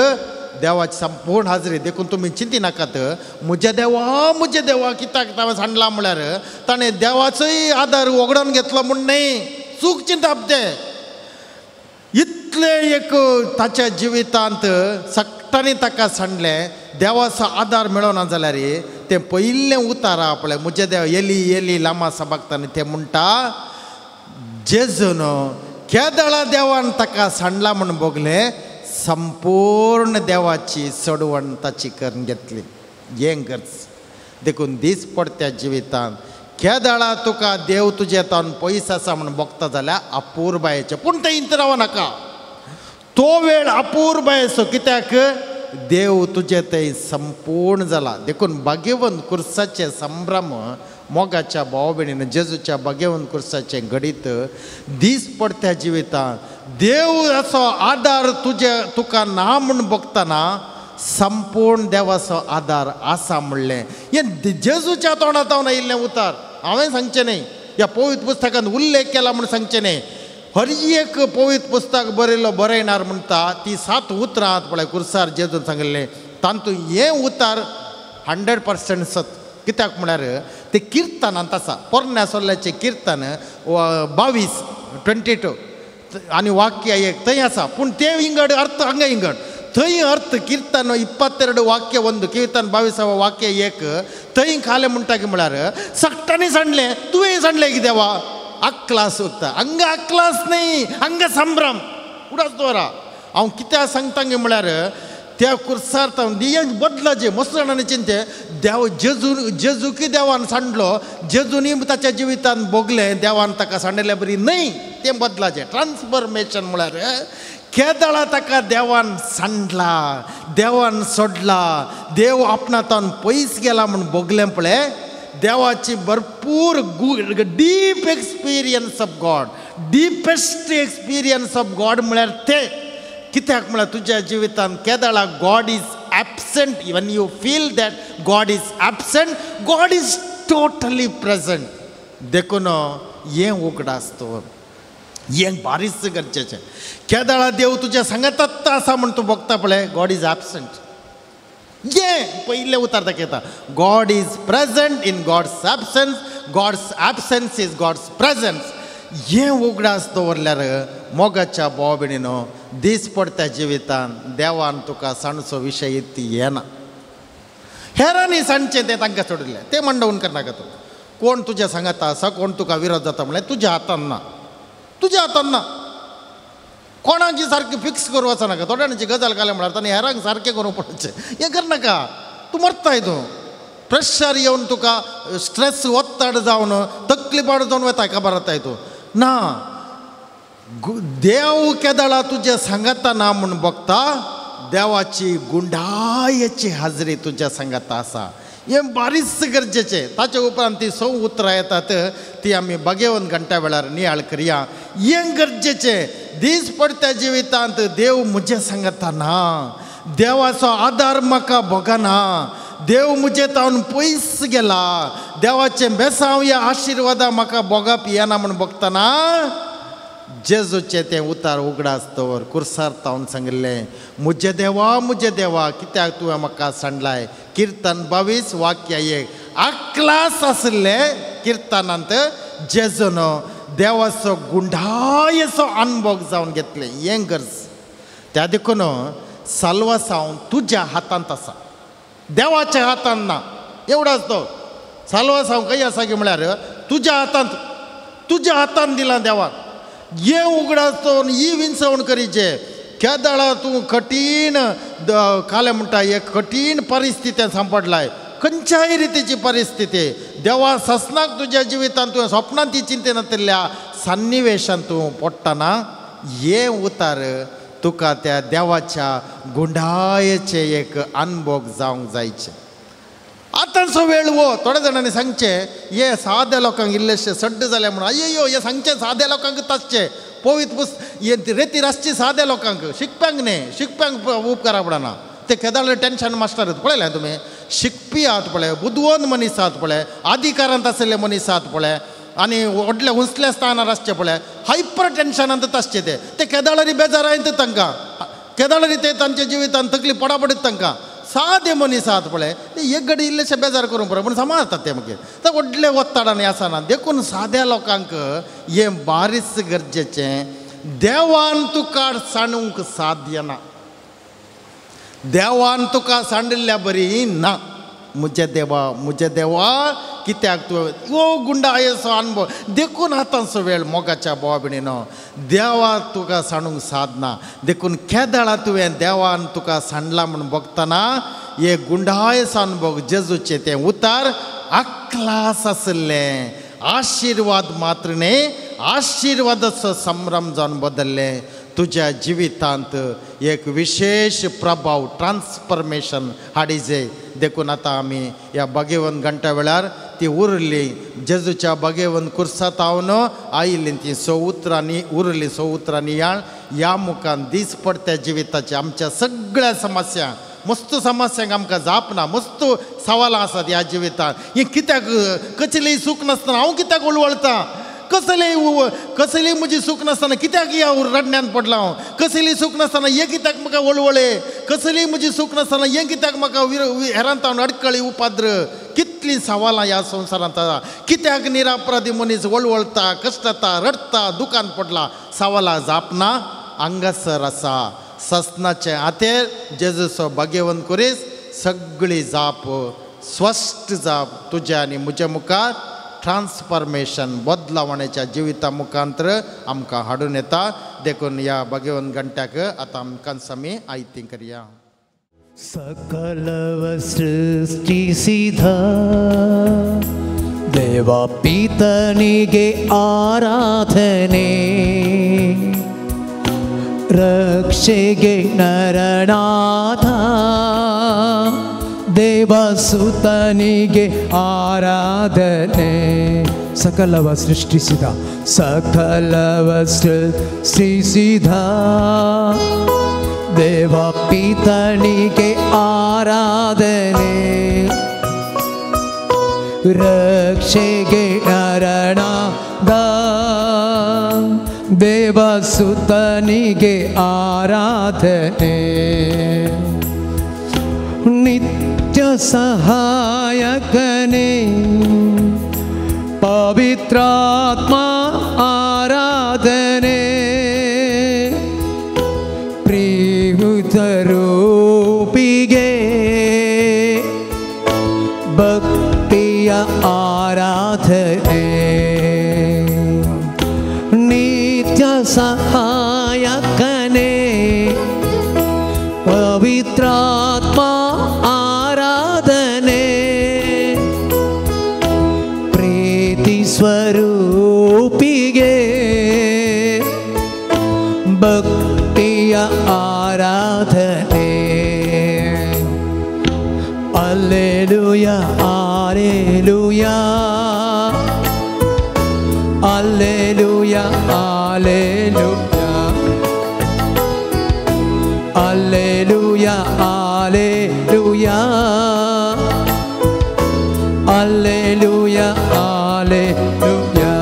देवाची संपूर्ण हाजरी. देखून तुमी चिंती नाकात म्हज्या देवा म्हज्या देवा कित्याक ताणें सांडला म्हळ्यार ताणें देवाचोय आदार वगडोवन घेतलो म्हूण न्हय चूक चिंतप तें. इतलें एक ताच्या जिवितांत सगळ्यांनी ताका सांडलें देवाचो आदार मेळना जाल्यार तें पयलें उतार पळय म्हज्या देवा येली येली लामा सबागतानी तें म्हणटा जेजून केदळा देवान ताका सांडला म्हूण भोगलें संपूर्ण देवाची चडवण ताची करून घेतली. हें गरज. देखून दीस पडत्या जिवितांत केदळा तुका देव तुजे तावन पयस आसा म्हूण भोगता जाल्यार अपुरबायेचें पूण तें इंत रावो नाका तो वेळ अपुरबायेचो. कित्याक देव तुजे थंय संपूर्ण जाला. देखून भाग्यवंत कुर्साचें संभ्रम मोगाच्या भाव भयणीन जेजूच्या भाग्यवंत कुर्साचें घडीत दीस पडत्या जिवितांत देव असो आदार तुजे तुका ना म्हूण भोगतना संपूर्ण देवाचो आदार आसा म्हणलें हें जेजूच्या तोंडांत आयिल्लें उतार. हांवें सांगचें न्हय ह्या पवित्र पुस्तकांत उल्लेख केला म्हूण सांगचें न्हय. हर एक पवित्र पुस्तक बरयलो बरयणार म्हणटा ती 7 उतरां पळय कुर्सार जेजून सांगिल्लें तातूंत हें उतार 100% सत. कित्याक म्हळ्यार तें किर्तनांत आसा पोरण्या सोल्ल्याचें किर्तन 22 22 आनी वाक्य एक थंय आसा पूण तें इंगड अर्थ हांगा इंगड थंय अर्थ कीर्तन 22 वाक्य 1 कीर्तन 22 वाक्य 1 थंय खालें म्हणटा की म्हळ्यार सगळ्यांनी सांडलें तुवें सांडलें की देवा अक्लास उरता हांगा अक्लास न्हय हांगा संभ्रम उडास दवरा. हांव कित्याक सांगता गे म्हळ्यार त्या कुर्सार बदलाचें मस्त जाणांनी चिंते देव जेजू जेजूकी देवान सांडलो जेजूनी ताच्या जिवितान भोगलें देवान ताका सांडलें बरी न्हय तें बदलाचें ट्रान्सफॉर्मेशन म्हळ्यार केदळा ताका देवान सांडला देवान सोडला देव आपणातान पयस गेला म्हूण भोगलें पळय देवाची भरपूर deep experience of God deepest experience of God म्हळ्यार तें. कित्याक म्हळ्यार तुज्या जिवितान केदळा God is absent when you feel that God is absent God is totally present. देखून हें उगडास दवर हें बारीच गरजेचें. केदळा देव तुज्या सांगात आसा म्हूण तूं भोगता पळय गॉड is absent. हें पयलें उतर दाखयता. God is present in God's absence, God's absence is God's presence. हें उगडास दवरल्यार मोगाच्या भाव भयणीनो दीस पडत्या जिवितान देवान तुका सांडचो विशय येना. हेरांनी सांडचें तें तांकां सोडिल्लें तें मंडवून करनाका तूं. कोण तुज्या सांगाता आसा, कोण तुका विरोध जाता म्हणल्यार तुज्या हातान ना, तुज्या हातान ना. कोणाची सारकी फिक्स करूं वचनाका. थोड्यांची गजाल घाल्या म्हळ्यार तांणी हेरांक सारकें करूंक पडचें हें करनाका. तूं मरताय, तूं प्रेशर येवन तुका स्ट्रेस ओत्ताड जावन तकली पाड जावन वताय, खबर जाताय तूं ना. देव केदळा तुज्या सांगाता ना म्हूण बगता, देवाची गुंडायेची हाजरी तुज्या सांगाता आसा. हें बारीच गरजेचें. ताचे उपरांत ती 6 उतरां येतात ती आमी बागेवन घंट्या वेळार नियाळ करया. हें गरजेचें. दीस पडत्या जिवितांत देव म्हज्या सांगाता ना, देवाचो आदार म्हाका भोगना, देव म्हजे तावन पयस गेला, देवाचें बेसांव ह्या आशिर्वादा म्हाका भोगप येना म्हूण भोगतना जेजूचें तें उतार उगडास दवर. कुर्सार तावन सांगिल्लें, म्हजे देवा म्हजे देवा कित्याक तुवें म्हाका सांडलाय. किर्तन 22 वाक्य 1. आकलास आशिल्लें किर्तनांत जेजून देवाचो गुंडायेचो अनभोग जावन घेतलें. हें गरज. त्या देखून साल्वासांव तुज्या हातांत आसा, देवाच्या हातांत ना. एवढाच तो साल्वासांव खंय आसा की म्हळ्यार तुज्या हातांत, तुज्या हातांत दिलां देवान. हे उगडास तो ही विंचवण करीचे. केदळा तूं कठीण कालें म्हणटा एक कठीण परिस्थितीन सांपडलाय, खंयच्याय रितीची परिस्थिती देवा ससनाक तुज्या जिवितांत तुवें स्वप्नांत ती चिंतेनातिल्ल्या सन्निवेशान तूं पडटना हे उतार तुका त्या देवाच्या गुंडायेचे एक अनभोग जावंक जायचे. आतांचो वेळ वो थोड्या जाणांनी सांगचें हे साद्या लोकांक इल्लेशें सड्ड जालें म्हणून अय्यो हें सांगचें साद्या लोकांक तासचें पवित्र हे रेतीर आसची साद्या लोकांक, शिकप्यांक न्ही, शिकप्यांक उपकारा पडना. ते केदाळ टेंशन मास्टर पळयलें तुमी, शिकपी आहात पळय, बुदवंत मनीस आहात पळय, अधिकारांत आशिल्ले मनीस आहात पळय, आनी व्हडल्या उंचल्या स्थानार आसचे पळय, हायपर टेंशनांत आसचे ते ते केदाळरी बेजारायत तांकां, केदाळरी ते तांच्या जिवितांत तकली पडापडीत तांकां. सादे मनीस आहात पळय ते एक घडी इल्लेशे बेजार करूंक पळय पूण सांबाळतात ते मागीर ते व्हडले ओत्ताडांनी आसना. देखून साद्या लोकांक हें बारीच गरजेचें. देवान तुका सांडूंक साध्य ना, देवान तुका सांडिल्ल्या बरी ना. म्हज्या देवा म्हज्या देवा कित्याक तुवें हो गुंडायेचो अनुभव. देखून आतांचो वेळ मोगाच्या भावा भयणीनो देवा तुका सांडूंक सादना. देखून केदळा तुवें देवान तुका सांडला म्हूण भोगतना हे गुंडायेचो अनुभव जेजूचें तें उतार आकलास आशिल्लें. आशिर्वाद मात्र न्ही, आशिर्वादाचो संभ्रम जावन बदल्लें तुज्या जिवितांत एक विशेष प्रभाव ट्रान्सफॉर्मेशन हाडिजे. देखून आतां आमी ह्या बागेवन घंट्या वेळार ती उरली जेजूच्या बागेवन कुर्सात हावन आयिल्लीं ती 6 उतरांनी उरली 6 उतरांनी याळ ह्या मुखान दीस पडत्या जिविताच्या आमच्या सगळ्या समस्या, मस्त समस्यांक आमकां जाप ना, मस्त सवालां आसात ह्या जिवितांत. हें कित्याक कसलीय सूख नासतना हांव कित्याक उळवळता, कसलेय कसलीय म्हजी सूख नासतना कित्याक ह्या रडण्यान पडला हांव, कसलीय सूख नासतना हें कित्याक म्हाका वळवळे, कसलीय म्हजी सूख नासतना हें कित्याक म्हाका हेरांत अडकळी उपाद्र, कितलीं सवालां ह्या संवसारांत आसा. कित्याक निरापराधी मनीस वळवळता, कश्टता, रडटा, दुकान पडला, सवालां जाप ना. हांगासर आसा ससनाचें हातेर जेजूचो भाग्यवंत करीस सगळी जाप, स्पश्ट जाप तुज्या आनी म्हज्या मुखार ट्रान्सफॉर्मेशन बदलावण्याच्या जिविता मुखांतर आमकां हाडून येता. देखून ह्या भाग्यवंत घंट्याक आतां आमकां आमी आयती करया. सकलव सृष्टिसिದ ದೇವ ಪಿತನಿಗೆ ಆರಾಧನೆ, ರಕ್ಷೆಗೆ ನರನಾಥ ದೇವಸುತನಿಗೆ ಆರಾಧನೆ. ಸಕಲವ ಸೃಷ್ಟಿಸಿದ, ಸಕಲವ ಸೃಷ್ಟಿಸಿದ ದೇವ ಪಿತನಿಗೆ ಆರಾಧನೆ, ರಕ್ಷೆಗೆ ನರನಾಥ ದೇವಸುತನಿಗೆ ಆರಾಧನೆ. ನಿತ್ಯ ಸಹಾಯಕನೇ ಪವಿತ್ರಾತ್ಮ ಆರಾಧನೆ ಪ್ರೀತರೂಪಿಗೆ ಭಕ್ತಿಯ ಆರಾಧನೆ ನಿತ್ಯ ಸಹಾಯಕನೇ ಪವಿತ್ರಾತ್ಮ ಆರಾಧನೆ ಪ್ರೀತಿ ಸ್ವರೂಪಿಗೆ ಭಕ್ತಿಯ ಆರಾಧನೆ alleluia alleluia alleluia alleluia alleluia alleluia alleluia alleluia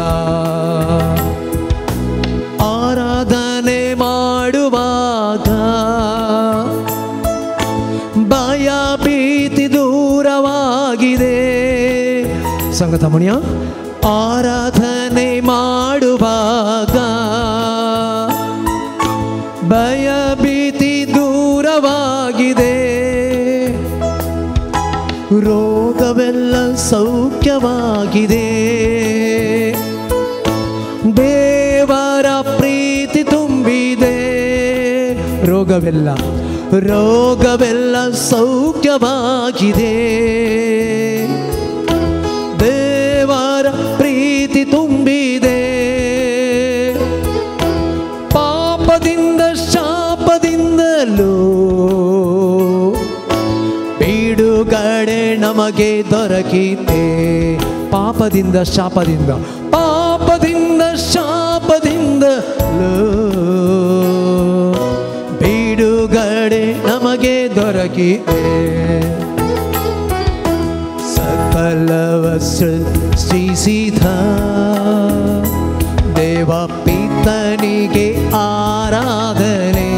ಆರಾಧನೆ ಮಾಡುವಾಗ ಭಯ ಭೀತಿ ದೂರವಾಗಿದೆ ಸಂಗತ ಮುನಿಯ ಆರಾಧನೆ ಮಾಡುವಾಗ ಭಯ ಭೀತಿ ದೂರವಾಗಿದೆ ರೋಗವೆಲ್ಲ ಸೌಖ್ಯವಾಗಿದೆ ದೇವರ ಪ್ರೀತಿ ತುಂಬಿದೆ ರೋಗವೆಲ್ಲ ರೋಗವೆಲ್ಲ ಸೌಖ್ಯವಾಗಿದೆ ದೇವರ ಪ್ರೀತಿ ತುಂಬಿದೆ ಪಾಪದಿಂದ ಶಾಪದಿಂದಲೂ ಬಿಡುಗಡೆ ನಮಗೆ ದೊರಕಿದೆ ಪಾಪದಿಂದ ಶಾಪದಿಂದ ಪಾಪದಿಂದ ಶಾಪದಿಂದಲೂ ಬಿಡುಗಡೆ ನಮಗೆ ದೊರಕಿದೆ ಸಕಲವ ಸೃಷ್ಟಿಸಿದ ದೇವ ಪಿತನಿಗೆ ಆರಾಧನೆ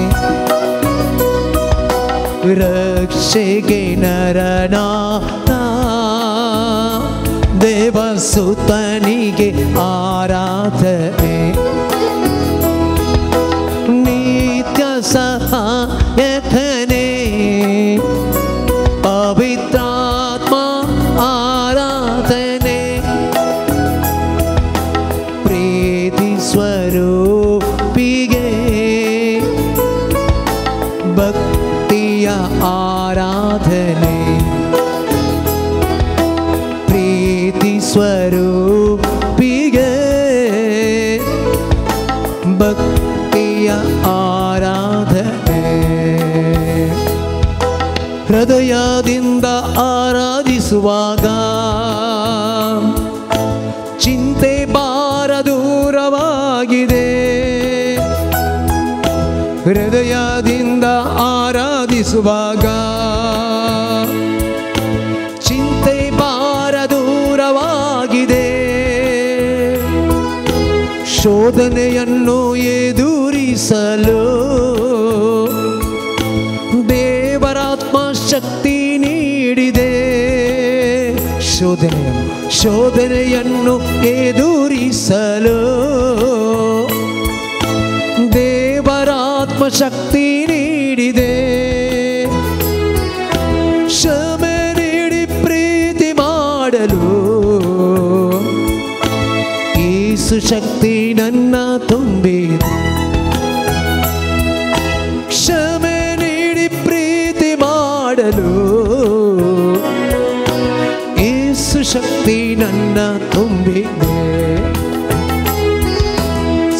ರಕ್ಷೆಗೆ ನರನಾಥ ದೇವಸುತನಿಗೆ ಆರಾಧನೆ ನಿತ್ಯ ಸಹಾಯಕನೇ ಪವಿತ್ರಾತ್ಮ ಆರಾಧನೆ ಪ್ರೀತಿ ಸ್ವರೂಪಿಗೆ ಭಕ್ತಿಯ ಆರಾಧನೆ ಪ್ರೀತಿ ಸ್ವರೂಪಿಗೆ ಭಕ್ತಿಯ ಆರಾಧನೆ ಹೃದಯದಿಂದ ಆರಾಧಿಸುವಾಗ ಚಿಂತೆ ಭಾರ ದೂರವಾಗಿದೆ ಹೃದಯದಿಂದ ಆರಾಧಿಸುವಾಗ ಚಿಂತೆ ಭಾರ ದೂರವಾಗಿದೆ ಶೋಧನೆಯನ್ನು ಎದುರಿಸಲು ದೇವರಾತ್ಮ ಶಕ್ತಿ ನೀಡಿದೆ ಶೋಧನೆಯನ್ನು ಶೋಧನೆಯನ್ನು ಎದುರಿಸಲು ದೇವರಾತ್ಮ ಶಕ್ತಿ ನೀಡಿದೆ ಕ್ಷಮೆ ನೀಡಿ ಪ್ರೀತಿ ಮಾಡಲು ಯೇಸು ಶಕ್ತಿ ನನ್ನ ತುಂಬಿದೆ ಕ್ಷಮೆ ನೀಡಿ ಪ್ರೀತಿ ಮಾಡಲು ಯೇಸು ಶಕ್ತಿ ನನ್ನ ತುಂಬಿದೆ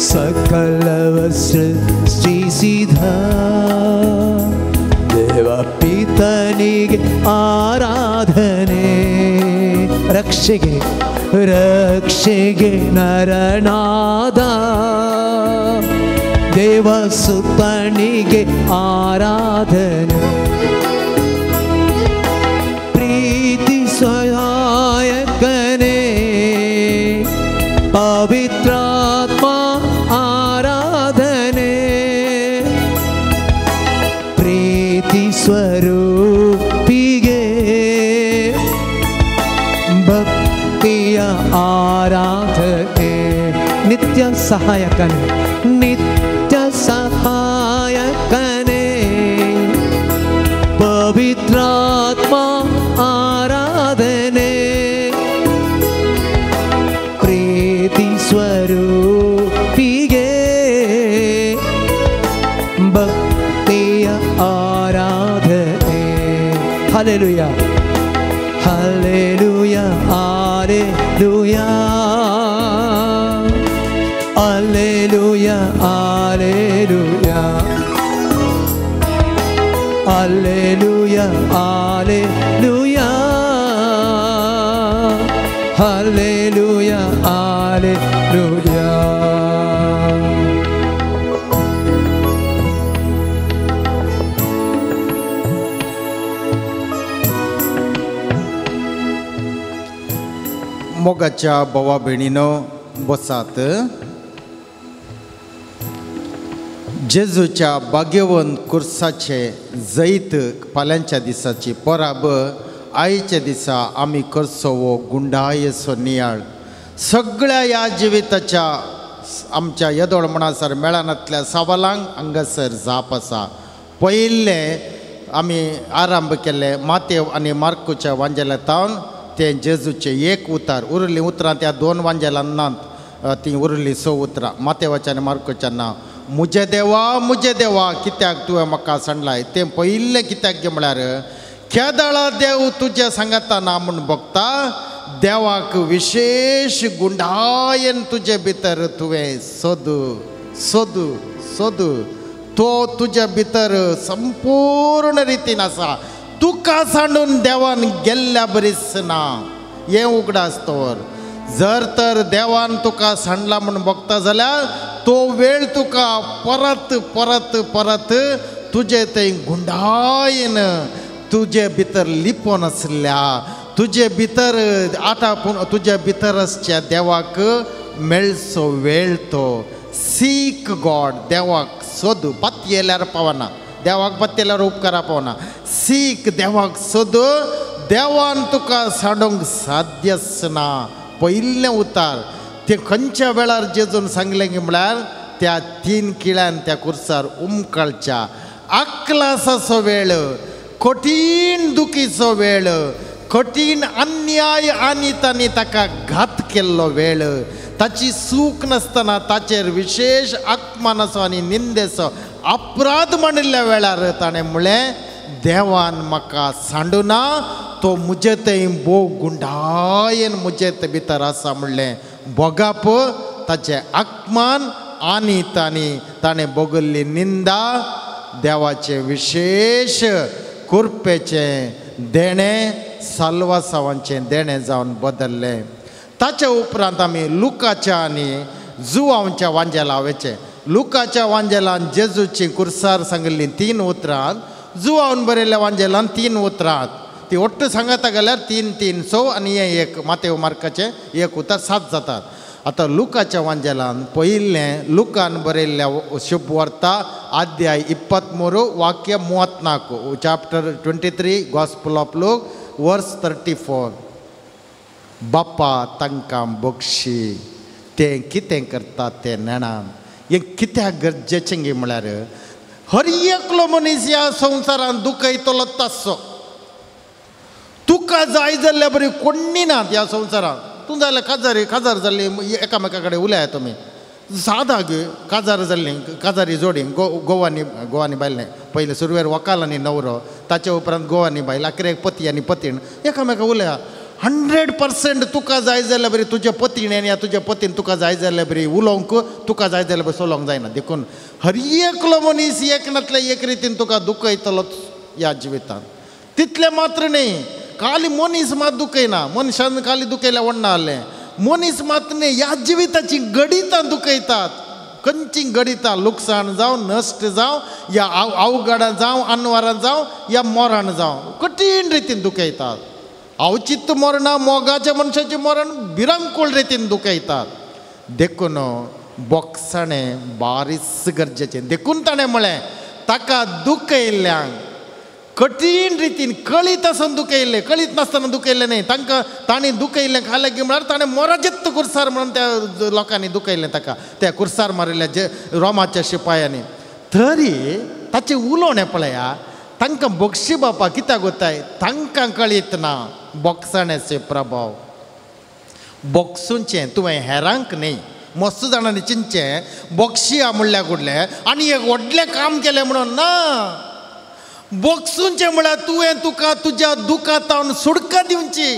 ಸಕಲವ ಸೃಷ್ಟಿಸಿದ ದೇವ ಪಿತನಿಗೆ ಆರಾಧನೆ ರಕ್ಷೆಗೆ ರಕ್ಷೆಗೆ ನರನಾದ ದೇವಸುತನಿಗೆ ಆರಾಧನೆ ಪ್ರೀತಿ ಸಹಾಯಕನೇ ಪವಿತ್ರಾತ್ಮ ಆರಾಧನೆ ಪ್ರೀತಿ ಸ್ವರೂಪಿಗೆ ನಿತ್ಯ ಸಹಾಯಕನೇ, ನಿತ್ಯ ಸಹಾಯಕನೇ, ಪವಿತ್ರಾತ್ಮ ಆರಾಧನೆ, ಪ್ರೀತಿ ಸ್ವರೂಪಿಗೆ ಭಕ್ತಿಯ ಆರಾಧನೆ. Hallelujah, hallelujah, hallelujah, hallelujah, hallelujah, hallelujah, hallelujah, hallelujah, hallelujah. मोगाच्या भावा भयणीनो बसात. जेजूच्या भाग्यवंत कुर्साचे जैत फाल्यांच्या दिसाची परब आयच्या दिसा आमी करचो हो गुंडायेचो नियाळ सगळ्या ह्या जिविताच्या आमच्या येदोळ म्हणसर मेळनातल्या सवालांक हांगासर जाप आसा. पयिल्लें आमी आरंभ केल्ले मातेव आनी मार्कूच्या वांजेला तावन तें जेजूचें एक उतार उरलीं उतरां त्या दोन वांजेलान नात, तीं उरलीं स उतरां मातेवाच्या आनी मार्कूच्या नांव. मुजे देवा मुजे देवा कित्याक तुवें म्हाका सांडलाय, तें पयिल्लें कित्याक गे म्हळ्यार केदळा देव तुज्या सांगाता ना म्हूण भोगता, देवाक विशेश गुंडायेन तुजे भितर तुवें सोद सोद सोद, तो तुज्या भितर संपूर्ण रितीन आसा, तुका सांडून देवान गेल्ल्या बरीच ना हें उगडास दवर. जर तर देवान तुका सांडला म्हूण भोगता जाल्यार तो वेळ तुका परत परत परत तुजे थंय गुंडायेन तुजे भितर लिपोन आसल्या तुजे भितर आतां पूण तुजे भितर आसच्या देवाक मेळचो वेळ तो. सीक गॉड, देवाक सोद, पत्येल्यार पावना, देवाक पत्येल्यार उपकारा पावना. सीक देवाक सोद, देवान तुका सांडूंक साध्यच ना. पयिल्लें उतार तें खंयच्या वेळार जेजून सांगलें की म्हळ्यार त्या तीन किळ्यान त्या कुर्सार उमकळच्या आकलासाचो वेळ, कठीण दुखीचो वेळ, कठीण अन्याय आनी तांणी ताका घात केल्लो वेळ, ताची सूख नासतना ताचेर विशेश आत्मानाचो आनी निंदेचो अपराध मांडिल्ल्या वेळार ताणें म्हणलें देवान म्हाका सांडुना, तो म्हजे थंय भोव गुंडायेन म्हजे थंय भितर आसा म्हणलें भोगाप ताचें आत्मान आनी तांणी ताणें भोगल्ली निंदा देवाचें विशेश कृपेचें देणें साल्वासावांचें देणें जावन बदल्लें. ताच्या उपरांत आमी लुकाच्या आनी जुवांच्या वांजेला वचें. लुकाच्या वांजेलान जेजूची कुर्सार सांगिल्लीं तीन उतरां, जुवान बरयल्ल्या वांजेलान तीन उतरां, ती ओट्ट सांगता जाल्यार तीन तीन स आनी हें एक मातेव मार्काचें एक उतर सात जातात. आतां लुकाच्या वांजेलान पयिल्लें लुकान बरयल्ल्या शुभवार्ता अध्याय 23 वाक्य 34, chapter 23 gospel of Luke verse 34. बापा तांकां बक्षी तें कितें करता तें नेणा. हें कित्याक गरजेचें गे म्हळ्यार हर एकलो मनीस ह्या संवसारान दुखयतलो तस्सो. तुका जाय जाल्ल्या बरी कोण्णी ना ह्या संवसारान. तूं जाल्यार काजारी काजार जाल्ली एकामेका कडेन उलया तुमी सादा गे काजार जाल्ली काजारी जोडी गोवानी गोवानी बायल न्ही पयलें सुरवेर वकाल आनी नवरो ताचे उपरांत गोवानी बायल अखेरेक पती आनी पतीण एकामेका उलया. 100% तुका जाय जाल्यार बरी तुज्या पतीण आनी तुज्या पतीन तुका जाय जाल्यार बरी उलोवंक तुका जाय जाल्यार बरी चलोवंक जायना. देखून हर एकलो मनीस एक नातल्या एक रितीन तुका दुखयतलोच ह्या जिवितान. तितलें मात्र न्ही खाली मनीस मात दुखयना, मनशान खाली दुखयल्यार व्हडना आहलें, मनीस मात न्ही ह्या जिविताचीं गणितां दुखयतात. खंयचीं गणितां लुकसाण जावं नश्ट जावं या अवघडां जावं अनवरां जावं या मरण जावं कठीण रितीन दुखयतात. अवचित मरणां मोगाच्या मनशाचें मरण भिरांकूळ रितीन दुखयतात. देखून बोगसाणें बारीच गरजेचें. देखून ताणें म्हळें ताका दुखयल्ल्यांक कठीण रितीन कळीत आसून दुखयल्लें, कळीत नासतना दुखयल्लें न्हय. तांकां ताणें दुखयल्लें खालें की म्हळ्यार ताणें मोराजेत्त कुर्सार म्हणून त्या लोकांनी दुखयल्लें ताका, त्या कुर्सार मारिल्ल्या जे रोमाच्या शिपायांनी. तरी ताचें उलोवणें पळया, तांकां बक्षी बापा कित्याक वताय, तांकां कळीत ना बोगसाण्याचे प्रभाव. बोगसूचें तुवें हेरांक न्हय, मस्त जाणांनी चिंतचें बक्षिया म्हणल्यार कुडलें आनी एक व्हडलें काम केलें म्हणून ना. बोगसूचें म्हळ्यार तुवें तुका तुज्या दुखांतावन सुटका दिवची.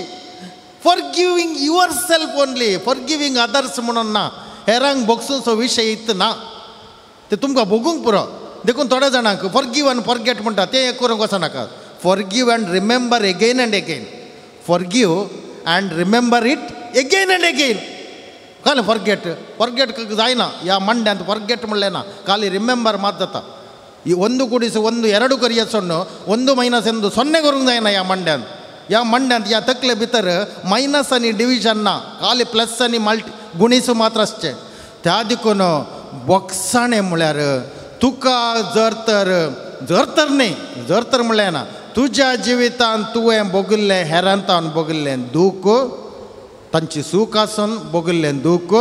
Forgiving yourself only, forgiving others म्हणून ना. हेरांक बोगसूचो विशय इत ना, ते तुमकां भोगूंक पुरो. देखून थोड्या जाणांक फॉरगीव आनी फॉरगेट म्हणटा, तें करूंक वचनाका. Forgive and remember again and again, forgive and remember it again and again. खाली फॉरगेट फॉरगेट जायना, ह्या मंड्यांत फॉरगेट म्हणलें ना, खाली रिमेंबर मात जाता. 1 ಕೂಡಿಸು 1 2 करिया 0, 1 - 1 0 करूंक जायना ह्या मंड्यांत. ह्या मंड्यांत ह्या तकले भितर मायनस आनी डिविजन ना, खाली प्लस आनी मल्टी गुणीसू मात्र आसचें. त्या देखून बोगसाणें म्हळ्यार तुका जर तर, जर तर न्हय, जर तर म्हणलें ना, तुज्या जिवितांत तुवें भोगिल्लें हेरांतान भोगिल्लें दूख, तांची सूख आसून भोगिल्लें दूख,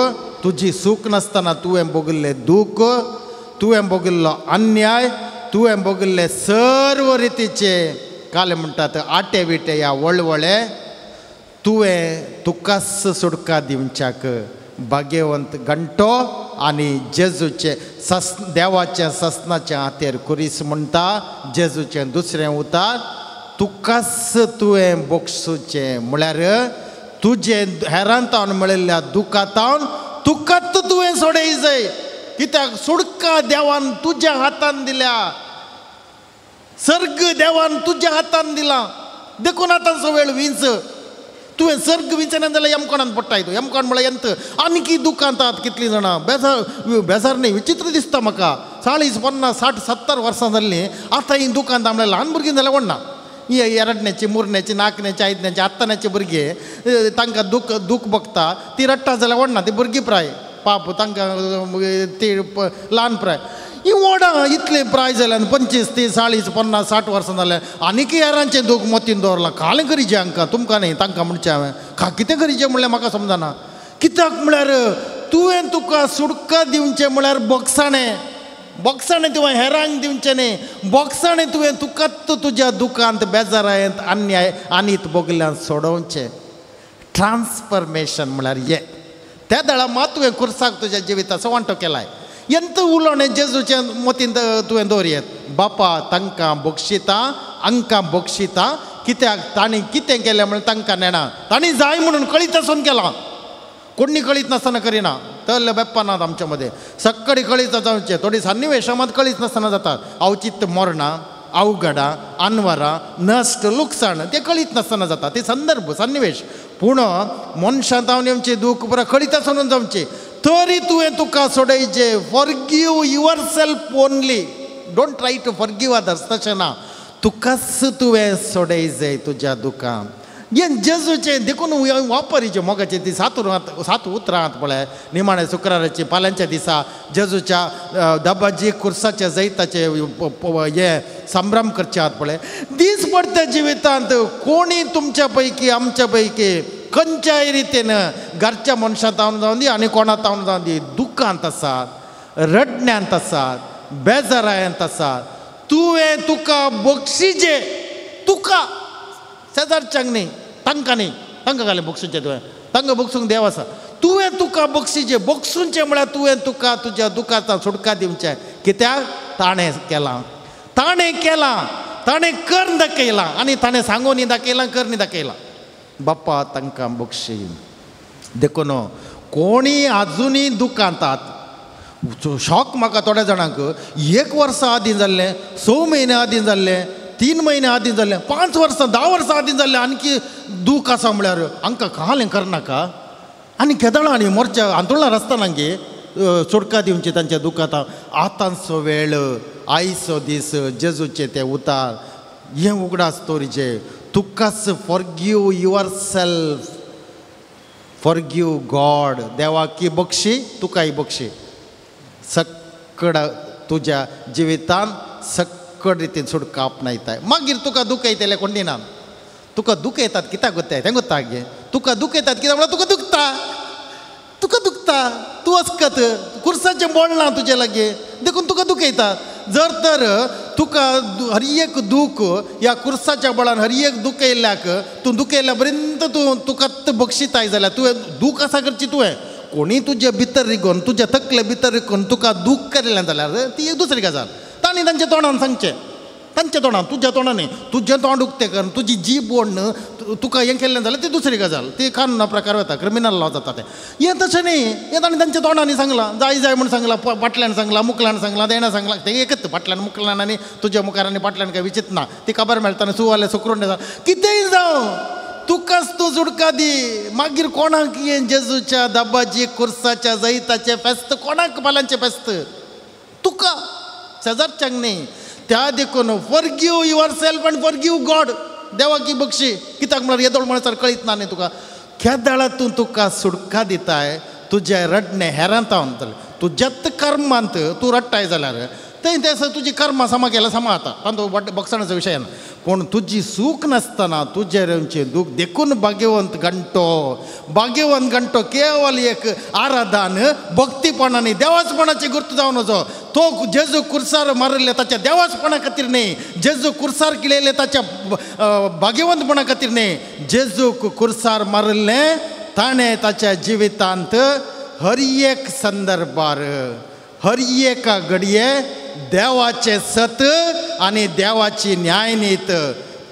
तुजी सूख नासतना तुवें भोगिल्लें दूख, तुवें भोगिल्लो अन्याय, तुवें भोगिल्ले सर्व रितीचे काले म्हणटात आटे विटे ह्या वळवळे, तुवें तुकाच सुटका दिवच्याक भाग्यवंत घंटो आनी जेजूचें सस देवाचें ससनाचें हातेर कुरीस म्हणटा. जेजूचें दुसरें उतार तुकाच तुवें बोगसूचें म्हळ्यार तुजें हेरांतावन मेळिल्ल्या दुखांतावन तुकाच तुवें सोडय जाय. कित्याक सुटका देवान तुज्या हातान दिल्या, सर्ग देवान तुज्या हातान दिला. देखून आतांचो वेळ विंच, तुवें सर्ग विंचना जाल्यार यमकोणान पडटाय तूं. यमकोण म्हळ्यार यंत आनीकी दुखांतात कितलीं जाणां बेजार बेजार न्हय, विचित्र दिसता म्हाका. 40, 50, 60, 70 वर्सां जाल्लीं आतां हीं दुकांत म्हळ्यार ल्हान भुरगीं जाल्यार व्हडना. ही 2ण्याची 3ण्याची 4ण्याची 5ण्याची 8ण्याची भुरगीं तांकां दूख दूख भोगता, ती रडटा जाल्यार व्हडना, ती भुरगीं प्राय पाप तांकां ती ल्हान प्राय. ही व्हडां इतलें प्राय जाल्यान 25, 30, 40, 50, 60 वर्सां जाल्यार आनीकय हेरांचें दूख मतीन दवरलां. कालें करीचें हांकां, तुमकां न्हय तांकां म्हणचें हांवें का कितें करीचें म्हणल्यार म्हाका समजना. कित्याक म्हळ्यार तुवें तुका सुटका दिवचें म्हळ्यार बोगसाणें, बोगसाणें तुवें हेरांक दिवचें न्हय, बोगसाणें तुवें तुकाच तुज्या दुखांत बेजारायेंत अन्याय आनीत भोगल्यान सोडोवचें. ट्रान्सफॉर्मेशन म्हळ्यार हें. त्या दळा मात तुवें कुर्साक तुज्या जिविताचो वांटो केलाय. एंत उलोवणें जेजूचें मतींत तुवें दवरयेत, बापा तांकां बक्षिता, हांकां बक्षिता, कित्याक तांणी कितें केलें म्हणून तांकां नेणा, तांणी जाय म्हणून कळीत आसून केलां. कोणी कळीत नासतना करिना, तल्ले बेप्पा नात आमच्या मदें, सक्कडी कळीत जावचें. थोडी सन्निवेशां मात कळीत नासतना जातात, अवचित मरणां, अवघडां, अनवरां, नश्ट, लुकसाण तें कळीत नासतना जाता, ते संदर्भ सन्निवेश. पूण मनशां तावन येवचें दूख पुरा कळीत आसून जावचें. तरी तुवें तुका सोडयचें. Forgive yourself only, don't try to forgive others, तशें ना, तुकाच तुवें सोडय जाय तुज्या दुखां. हें जेजूचें देखून वापरीचें मोगाचें ती 7 उतरां आहात पळय निमाणे शुक्राराची पाल्यांच्या दिसा जेजूच्या दबाजी कुर्साच्या जैताचे हें संभ्रम करचे आहात पळय. दीस पडटा जिवितांत कोणी तुमच्या पैकी आमच्या पैकी खंयच्याय रितीन घरच्या मनशां तावन जावन दी आनी कोणा तावन जावन दी दुखांत आसात, रडण्यांत आसात, बेजारायेंत आसात, तुवें तुका बक्षिजे, तुका शेजारच्यांक न्ही, तांकां न्ही, तांकां घालें बक्षुचें तुवें, तांकां बक्षूंक देव आसा. तुवें तुका बक्षिचें, बक्षुचें म्हळ्यार तुवें तुका तुज्या दुखाचा सुटका दिवचें. कित्याक ताणें केलां, ताणें केलां, ताणें करून दाखयलां आनी ताणें सांगून दाखयलां, करणी दाखयलां. बाप्पा तांकां बक्षी. देखून कोणी आजुनूय दुखांतात, शॉक म्हाका थोड्या जाणांक, 1 वर्सा आदीं जाल्लें, 6 म्हयने आदीं जाल्लें, 3 म्हयने आदीं जाल्लें, 5 वर्सां 10 वर्सां आदीं जाल्लें, आणकी दूख आसा म्हळ्यार हांकां कालें करनाका. आनी केदळां आनी मोर्च्या आंदोलनां आसतना गे सुटका दिवची तांच्या दुखांत. आतांचो वेळ, आयचो दीस, जेजूचे ते उतार हें उगडास दवरिचें. तुकाच forgive yourself, forgive God. Devaki Bakshi, तुकाय बक्षी. सक्कड तुज्या जिवितांत सक्कड सक्कड रितीन सुटका आपणायताय. मागीर तुका दुखयतले कोण दिना. तुका दुखयतात कित्याक गोत्ताय तें गोत्ता गे. तुका दुखयतात कित्याक म्हळ्यार तुका दुखता, तुका दुखता, तूं अस्कत कुर्साचें बोळना तुजे लागीं देखून तुका दुखयता. जर तर तुका हर एक दूख ह्या कुर्साच्या बळान हर एक दुखयल्ल्याक तूं दुखयल्ल्या पर्यंत तूं तुका बक्षिताय जाल्यार तुवें दूख आसा करची. तुवें कोणी तुजे भितर रिगोवन तुज्या तकले भितर रिगोवन तुका दूख केलें जाल्यार ती एक दुसरी गजाल. तांणी तांच्या तोंडान सांगचें, तांच्या तोंडान, तुज्या तोंडान न्ही. तुजें तोंड उक्तें कर, तुजी जीब ओडन तुका हें केल्लें जाल्यार ती दुसरी गजाल, ती कानुना प्रकार वता, क्रिमिनल लॉ जाता तें. हें तशें न्ही, हें ताणें तांच्या तोंडांनी सांगलां, जाय जाय म्हूण सांगलां, फाटल्यान सांगलां, मुखल्यान सांगलां, देणा सांगलां, तें एकच फाटल्यान मुखल्यान आनी तुज्या मुखार आनी फाटल्यान काय विचितना ती खबर मेळटा आनी सुवाले सुकरून कितेंय जावं तुकाच तूं सुटका दी. मागीर कोणाक हें जेजूच्या दाबाजी कुर्साच्या जैताचें फेस्त, कोणाक फाल्यांचें फेस्त, तुका, शेजारच्यांक न्ही. त्या देखून forgive yourself and forgive God. देवाक ही बक्षी कित्याक म्हळ्यार येदोळ म्हणसर कळीत ना न्ही तुका. केदळा तूं तुका सुटका दिताय, तुजें रडणें हेरांत जालें, तुज्याच कर्मांत तूं रडटाय जाल्यार थंय तें तुजी कर्मां समा केल्यार समा जाता, तांचो बक्षणाचो विशय ना. पूण तुजी सूख नासतना तुजें रेंवचें दूख देखून भाग्यवंत घंटो, भाग्यवंत घंटो केवल एक आराधन भक्तीपणांनी देवाचपणाची गुर्त जावन वचो. तो जेजू कुर्सार मारिल्ले ताच्या देवाचपणा खातीर न्ही, जेजू कुर्सार किळयल्ले ताच्या भाग्यवंतपणा खातीर न्ही, जेजूक कुर्सार मारिल्लें ताणें ताच्या जिवितांत हर एक संदर्भार हर एका घडये देवाचें सत आनी देवाची न्यायनीत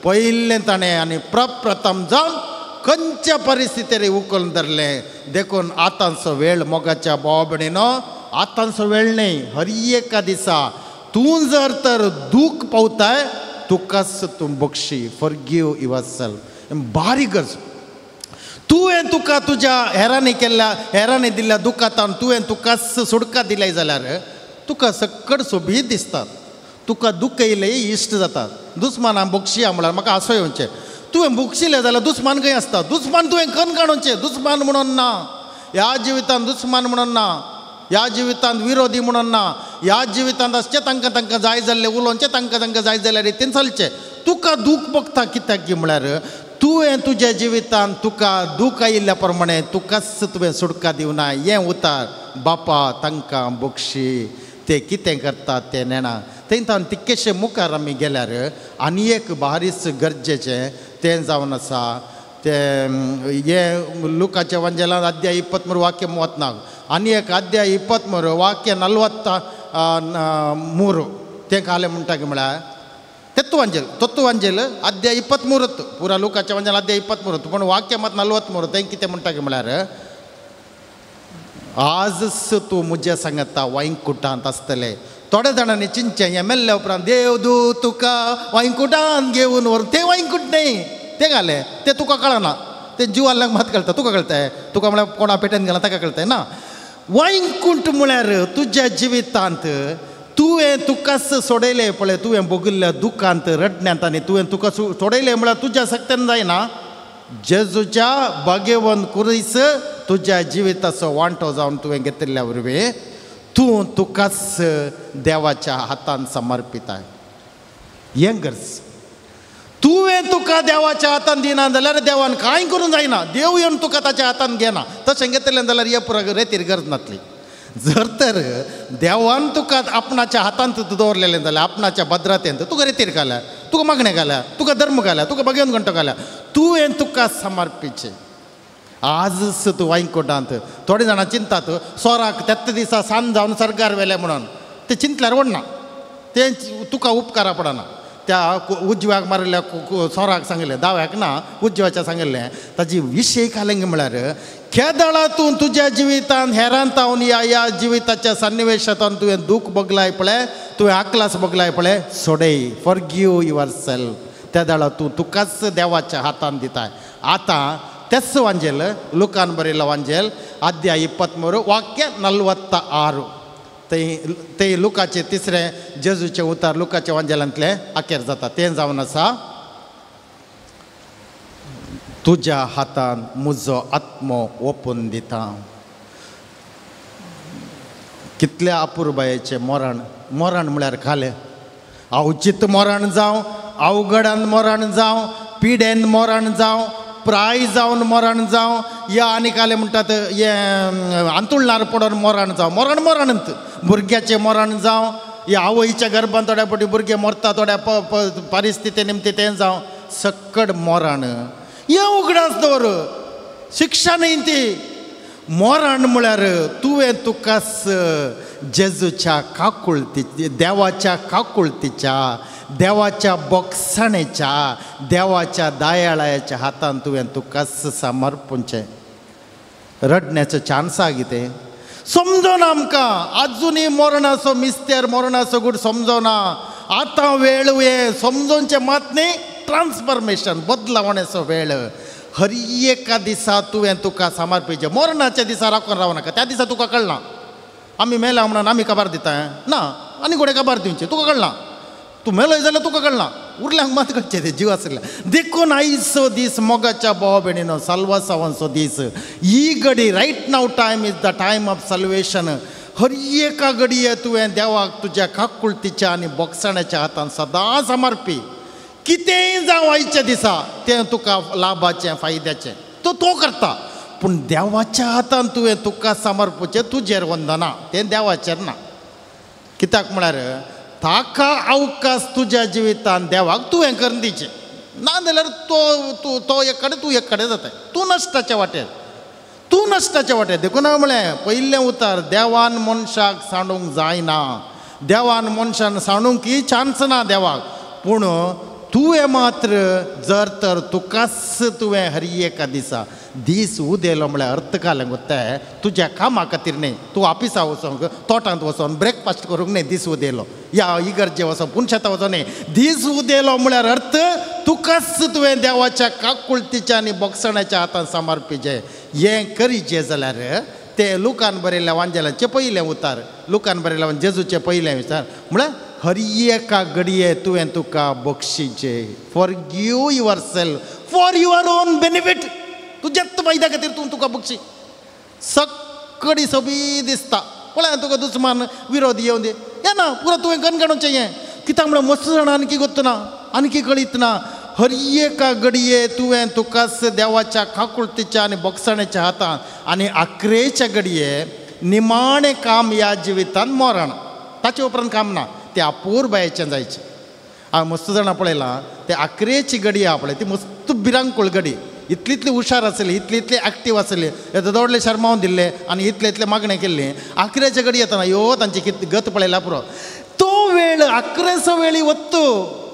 पयलें ताणें आनी प्रप्रथम जावन खंयच्या परिस्थितीर उखलून धरलें. देखून आतांचो वेळ मोगाच्या भाव भयणीनो, आतांचो वेळ न्ही, हर एका दिसा तूं जर तर दूख पावताय तुकाच तूं बक्षी. फॉरगिव your self, बारीक गरज. तुवें तुका तुज्या हेरांनी केल्ल्या हेरांनी दिल्ल्या दुखांत तुवें तुकाच सुटका दिल्याय जाल्यार तुका सक्कड सोबीत दिसतात, तुका दुखयलें इश्ट जातात. दुस्मानां बक्षिया म्हळ्यार म्हाका हांसो येवचें. तुवें बक्षिलें जाल्यार दुस्मान खंय आसता, दुस्मान तुवें खण काडोवचें. दुस्मान म्हणून ना ह्या जिवितांत, दुस्मान म्हणून ना ह्या जिवितांत, विरोधी म्हणून ना ह्या जिवितांत. आसचें तांकां तांकां जाय जाल्लें उलोवचें, तांकां तांकां जाय जाल्ल्या रितीन चलचें. तुका दूख भोगता कित्याक म्हळ्यार तुवें तुज्या जिवितांत तुका दूख आयिल्ल्या प्रमाणे तुकाच तुवें सुटका दिवना. हें उतार बापा तांकां बक्षी, ते कितें करतात तें नेणा. थंय तावन तितकेशे मुखार आमी गेल्यार आनी एक बारीच गरजेचें तें जावन आसा तें हें लुकाच्या वांजेलान अध्याय 23 वाक्य 34 आनी एक अध्याय 23 वाक्य 43 तें खालें म्हणटा की म्हळ्यार तत्वांजल, तत्वांजल अध्याय 23 पुरा लुकाच्या वांजेल अध्याय 23 पूण वाक्य मात 43 तें कितें म्हणटा की म्हळ्यार आजच तूं म्हज्या सांगता वांयकुटांत आसतलें. थोड्या जाणांनी चिंतचें हें मेल्ल्या उपरांत देव दू तुका वांयकुटांत घेवन व्हर. तें वांयकूट न्ही, तें घालें तें तुका कळना, तें जिवाल्याक मात कळटा, तुका कळटाय, तुका म्हळ्यार कोणा पेटेन घाला ताका कळटाय ना. वांयकूट म्हळ्यार तुज्या जिवितांत तुवें तुकाच सोडयलें पळय, तुवें भोगिल्ल्या दुखांत रडण्यांत आनी तुवें तुका सोडयलें म्हळ्यार तुज्या सक्त्यान जायना, जेजूच्या भाग्यवंत कुरीस तुज्या जिविताचो वांटो जावन तुवें घेतिल्ल्या वरवीं तूं तुकाच देवाच्या हातान समर्पिताय. हें गरज. तुवें तुका देवाच्या हातान दिना जाल्यार देवान कांय करूंक जायना, देव येवन तुका ताच्या हातान घेना. तशें घेतलें जाल्यार हे पुरा रेतीर गरज नासली. जर तर देवान तुका आपणाच्या हातांत दवरलेलें जाल्यार आपणाच्या भद्रतेंत तुका रेतीर घाल्या, तुका मागणें घाल्या, तुका धर्म घाल्या, तुका भाग्यवंत घंटो घाल्या, तुवें तुका समर्पिचें. आजच तूं वांयकुटांत. थोडे जाणां चिंतात सोराक त्याच दिसा सांज जावन सरकार व्हेलें म्हणून, तें चिंतल्यार व्हडना, तें तुका उपकारा पडना. त्या उजव्याक मारिल्ल्या सोराक सांगिल्लें, दाव्याक ना उजव्याच्या सांगिल्लें. ताजी विशय खालें म्हळ्यार केदळा तूं तुज्या जिवितांत हेरांतावन ह्या ह्या जिविताच्या सन्निवेशांत तुवें दूख भोगलाय पळय, तुवें आकलास भोगलाय पळय, सोडय, फॉरगिव your self. त्या दळा तूं तुकाच देवाच्या हातान दिताय. आतां तेच वांजेल लुकान बरयल्लो वांजेल अध्याय 23 वाक्य 46 ते ते लुकाचे तिसरें जेजूचे उतार लुकाचे वांजेलांतले अखेर जाता. तें जावन आसा तुज्या हातान म्हजो आत्मो ओपून दिता. कितल्या अपुरबायेचें मरण, मरण म्हळ्यार खालें अवचीत मरण जावं, अवघडान मरण जावं, पिडेन मरण जावं, प्राय जावन मरण जावं, या आनी काले म्हणटात हें आंतुळणार पडोन मरण जावं. मरण मरणत भुरग्याचें मरण जावं, या आवयच्या गर्भान थोड्या फावटी भुरगें मरता थोड्या परिस्थिती निमती तें जावं, सक्कड मरण हें उगडास दवर. शिक्षा न्ही ती. मरण म्हळ्यार तुवें तुकाच जेजूच्या काकुळती, देवाच्या काकुळतीच्या, देवाच्या बोगसाणेच्या, देवाच्या दयाळाच्या हातान तुवें तुकाच समर्पणचें. रडण्याचो चान्स आहा कितें समजोना आमकां. आजुनूय मरणाचो मिस्तेर, मरणाचो गूट समजोना. आतां वेळ हें समजोवचें मात न्ही, ट्रान्सफॉर्मेशन बदलावण्याचो वेळ. हर एका दिसा तुवें तुका समर्पिचें. मरणाच्या दिसा राखून रावनाका, त्या दिसा तुका कळना आमी मेला म्हणून आमी काबार दिता ना, आनी कोणें काबार दिवचें तुका कळना. तूं मेलोय जाल्यार तुका कळना, उरल्यांक मात कळचें तें जीव आसलें. देखून आयचो दीस मोगाच्या भाव भयणीनो साल्वासावांचो दीस. ही घडी right now time is the time of salvation. हर एका घडये तुवें देवाक तुज्या काकुळतीच्या आनी बोगसाण्याच्या हातान सदां समर्पी. कितेंय जावं आयच्या दिसा तें तुका लाभाचें फायद्याचें तो तो करता, पूण देवाच्या हातान तुवें तुका समर्पचें तुजेर वंदना, तें देवाचेर ना. कित्याक म्हळ्यार ताका अवकाश तुज्या जिवितान देवाक तुवें करून दिवचें, ना जाल्यार तो तूं तो एक कडेन तूं एक कडेन जाता, तूं नश्टाच्या वाटेर, तूं नश्टाच्या वाटेर. देखून हांवें म्हळें पयलें उतर, देवान मनशाक सांडूंक जायना, देवान मनशान सांडूंक ही चान्स ना देवाक. पूण तुवें मात्र जर तर तुकाच तुवें हर एका दिसा दीस उदेलो म्हळ्यार अर्थ घालूंक वता तुज्या कामा खातीर न्ही. तूं ऑफिसा वचोंक, तोटांत वचोन ब्रेकफास्ट करूंक न्ही दीस उदेलो, या इगर्जे वचोन पुनशेता वचोन न्ही. दीस उदेलो म्हळ्यार अर्थ तुकाच तुवें देवाच्या काकुळतीच्या आनी बोगसण्याच्या हातान समर्पिचें. हें करीचें जाल्यार तें लुकान बरयल्ल्या वांजेलाचें पयलें उतार, लुकान बरयल्ल्या जेजूचें पयलें विचार म्हळ्यार हर एका घडये तुवें तुका बक्षीचें. Forgive yourself for your own benefit. तुज्याच फायद्या खातीर तूं तुका बक्षी. सक्कडी सोबी दिसता पळय तुका दुस्मान विरोध येवन दी येना पुरो तुवें कणकणचें हें कित्याक म्हळ्यार मस्त जाणां आणकी गोत्तना आणकी कळीत ना. हर एका घडये तुवें तुकाच देवाच्या काकुळतीच्या आनी बोगसण्याच्या हातान आनी आक्रेच्या घडये निमाणें काम ह्या जिवितान मरण, ताचे उपरांत काम ना. ते अपूर्बायेचें जायचें. हांवें मस्त जाणां पळयलां ते आक्रेची गडी आहा पळय ती मस्त भिरांकूळ गडी, इतली इतली हुशार आसली, इतली इतली एक्टीव आसली, येता दोडले शर्मावन दिल्ले आनी इतले इतले मागणें केल्लें. आक्रेच्या गडी येतना यो तांची कित गत पळयला पुरो. तो वेळ आक्रेचो वेळी वत्तू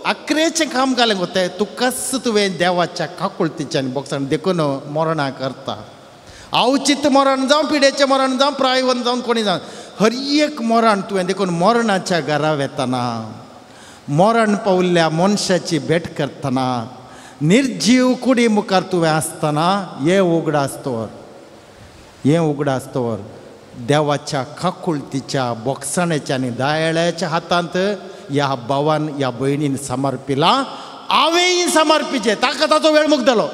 आक्रेचें काम घालूंक वता तुकाच तुवें देवाच्या काकुळतीच्या आनी बोगसाण. देखून मरणां करता अवचीत मरण जावं, पिडेचें मरण जावं, प्रायवन जावं, कोणी जावं, हर एक मरण तुवें. देखून मरणाच्या घरा वेतना, मरण पावल्ल्या मनशाची भेट करतना, निर्जीव कुडी मुखार तुवें आसतना हें उगडास दवर, हें उगडास दवर. देवाच्या काकुळतीच्या बोगसण्याच्या आनी दयाळ्याच्या हातांत ह्या भावान ह्या भयणीन समर्पिलां, हांवेंय समर्पिचें. ताका ताचो वेळ मुगतलो,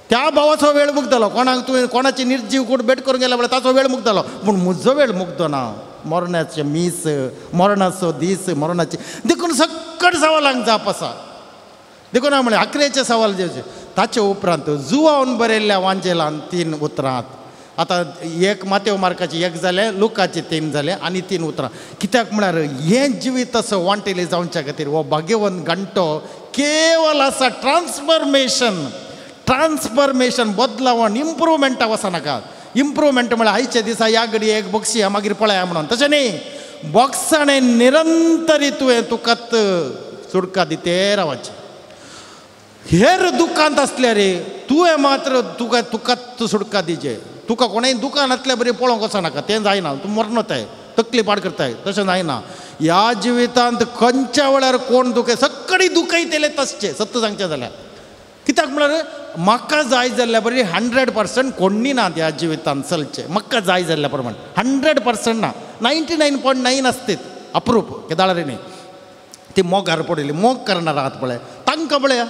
त्या भावाचो वेळ मुगतलो. कोणाक तुवें कोणाची निर्जीव कूड भेट करूंक गेल्या म्हळ्यार ताचो वेळ मुगतलो, पूण म्हजो वेळ मुगतो ना. मरणाचें मीस, मरणाचो दीस, मरणाचे. देखून सक्कड सवालांक जाप आसा. देखून हांवें म्हणलें आक्रेचें सवाल जेवचें. ताचे उपरांत जुवावन बरयल्ल्या वांजेलान 3 उतरां. आतां एक मातेव मार्काची एक जालें, लुकाचे 3 जालें आनी 3 उतरां. कित्याक म्हळ्यार हें जिवीत असो वांटेले जावच्या खातीर हो भाग्यवंत घंटो केवल आसा ट्रान्सफॉर्मेशन. ट्रान्सफॉर्मेशन बदलावण, इम्प्रुवमेंटा वचनाका. इम्प्रुवमेंट म्हळ्यार आयच्या दिसा ह्या घडये एक बक्षी मागीर पळया म्हणून, तशें न्ही. बॉक्साणें निरंतरी तुवें तुकाच सुडका दिते रावचें. हेर दुकांत आसल्यार रे तुवें मात्र तुका तुकाच सुडका दिचे. तुका कोणेय दुकानांतल्या बरी पळोवंक वचनाका, तें जायना, तूं मरणताय, तकली पाड करताय, तशें जायना. ह्या जिवितांत खंयच्या वेळार कोण दुखय सक्कडी दुखयतले तसचें सत्य सांगचें जाल्यार. कित्याक म्हळ्यार म्हाका जाय जाल्ल्या बरी 100% कोण्णी ना ह्या जिवितांत चलचें. म्हाका जाय जाल्ल्या प्रमाण 100% ना, 99.9 आसतीत अप्रूप केदाळारी न्ही. ती मोगार पडिल्ली, मोग करणार आहात पळय तांकां पळया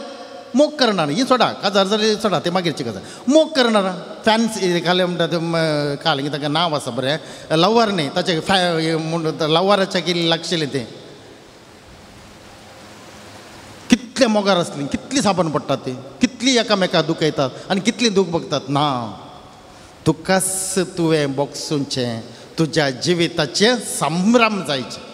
मोग करणार ही सोडा, काजार जाली सोडा, ते मागीरची गजाल. मोग करणार फॅन्स घाले म्हणटा ते काल तांकां नांव आसा बरें, लवर न्ही ताचें फॅ लवराच्या कितें लागशिल्लें तें. कितले मोगार आसली कितली साबण पडटात ती कितली एकामेका दुखयतात आनी कितली दूख बघतात ना तुकाच तुवें बोगसूचें तुज्या जिविताचें संभ्रम जायचें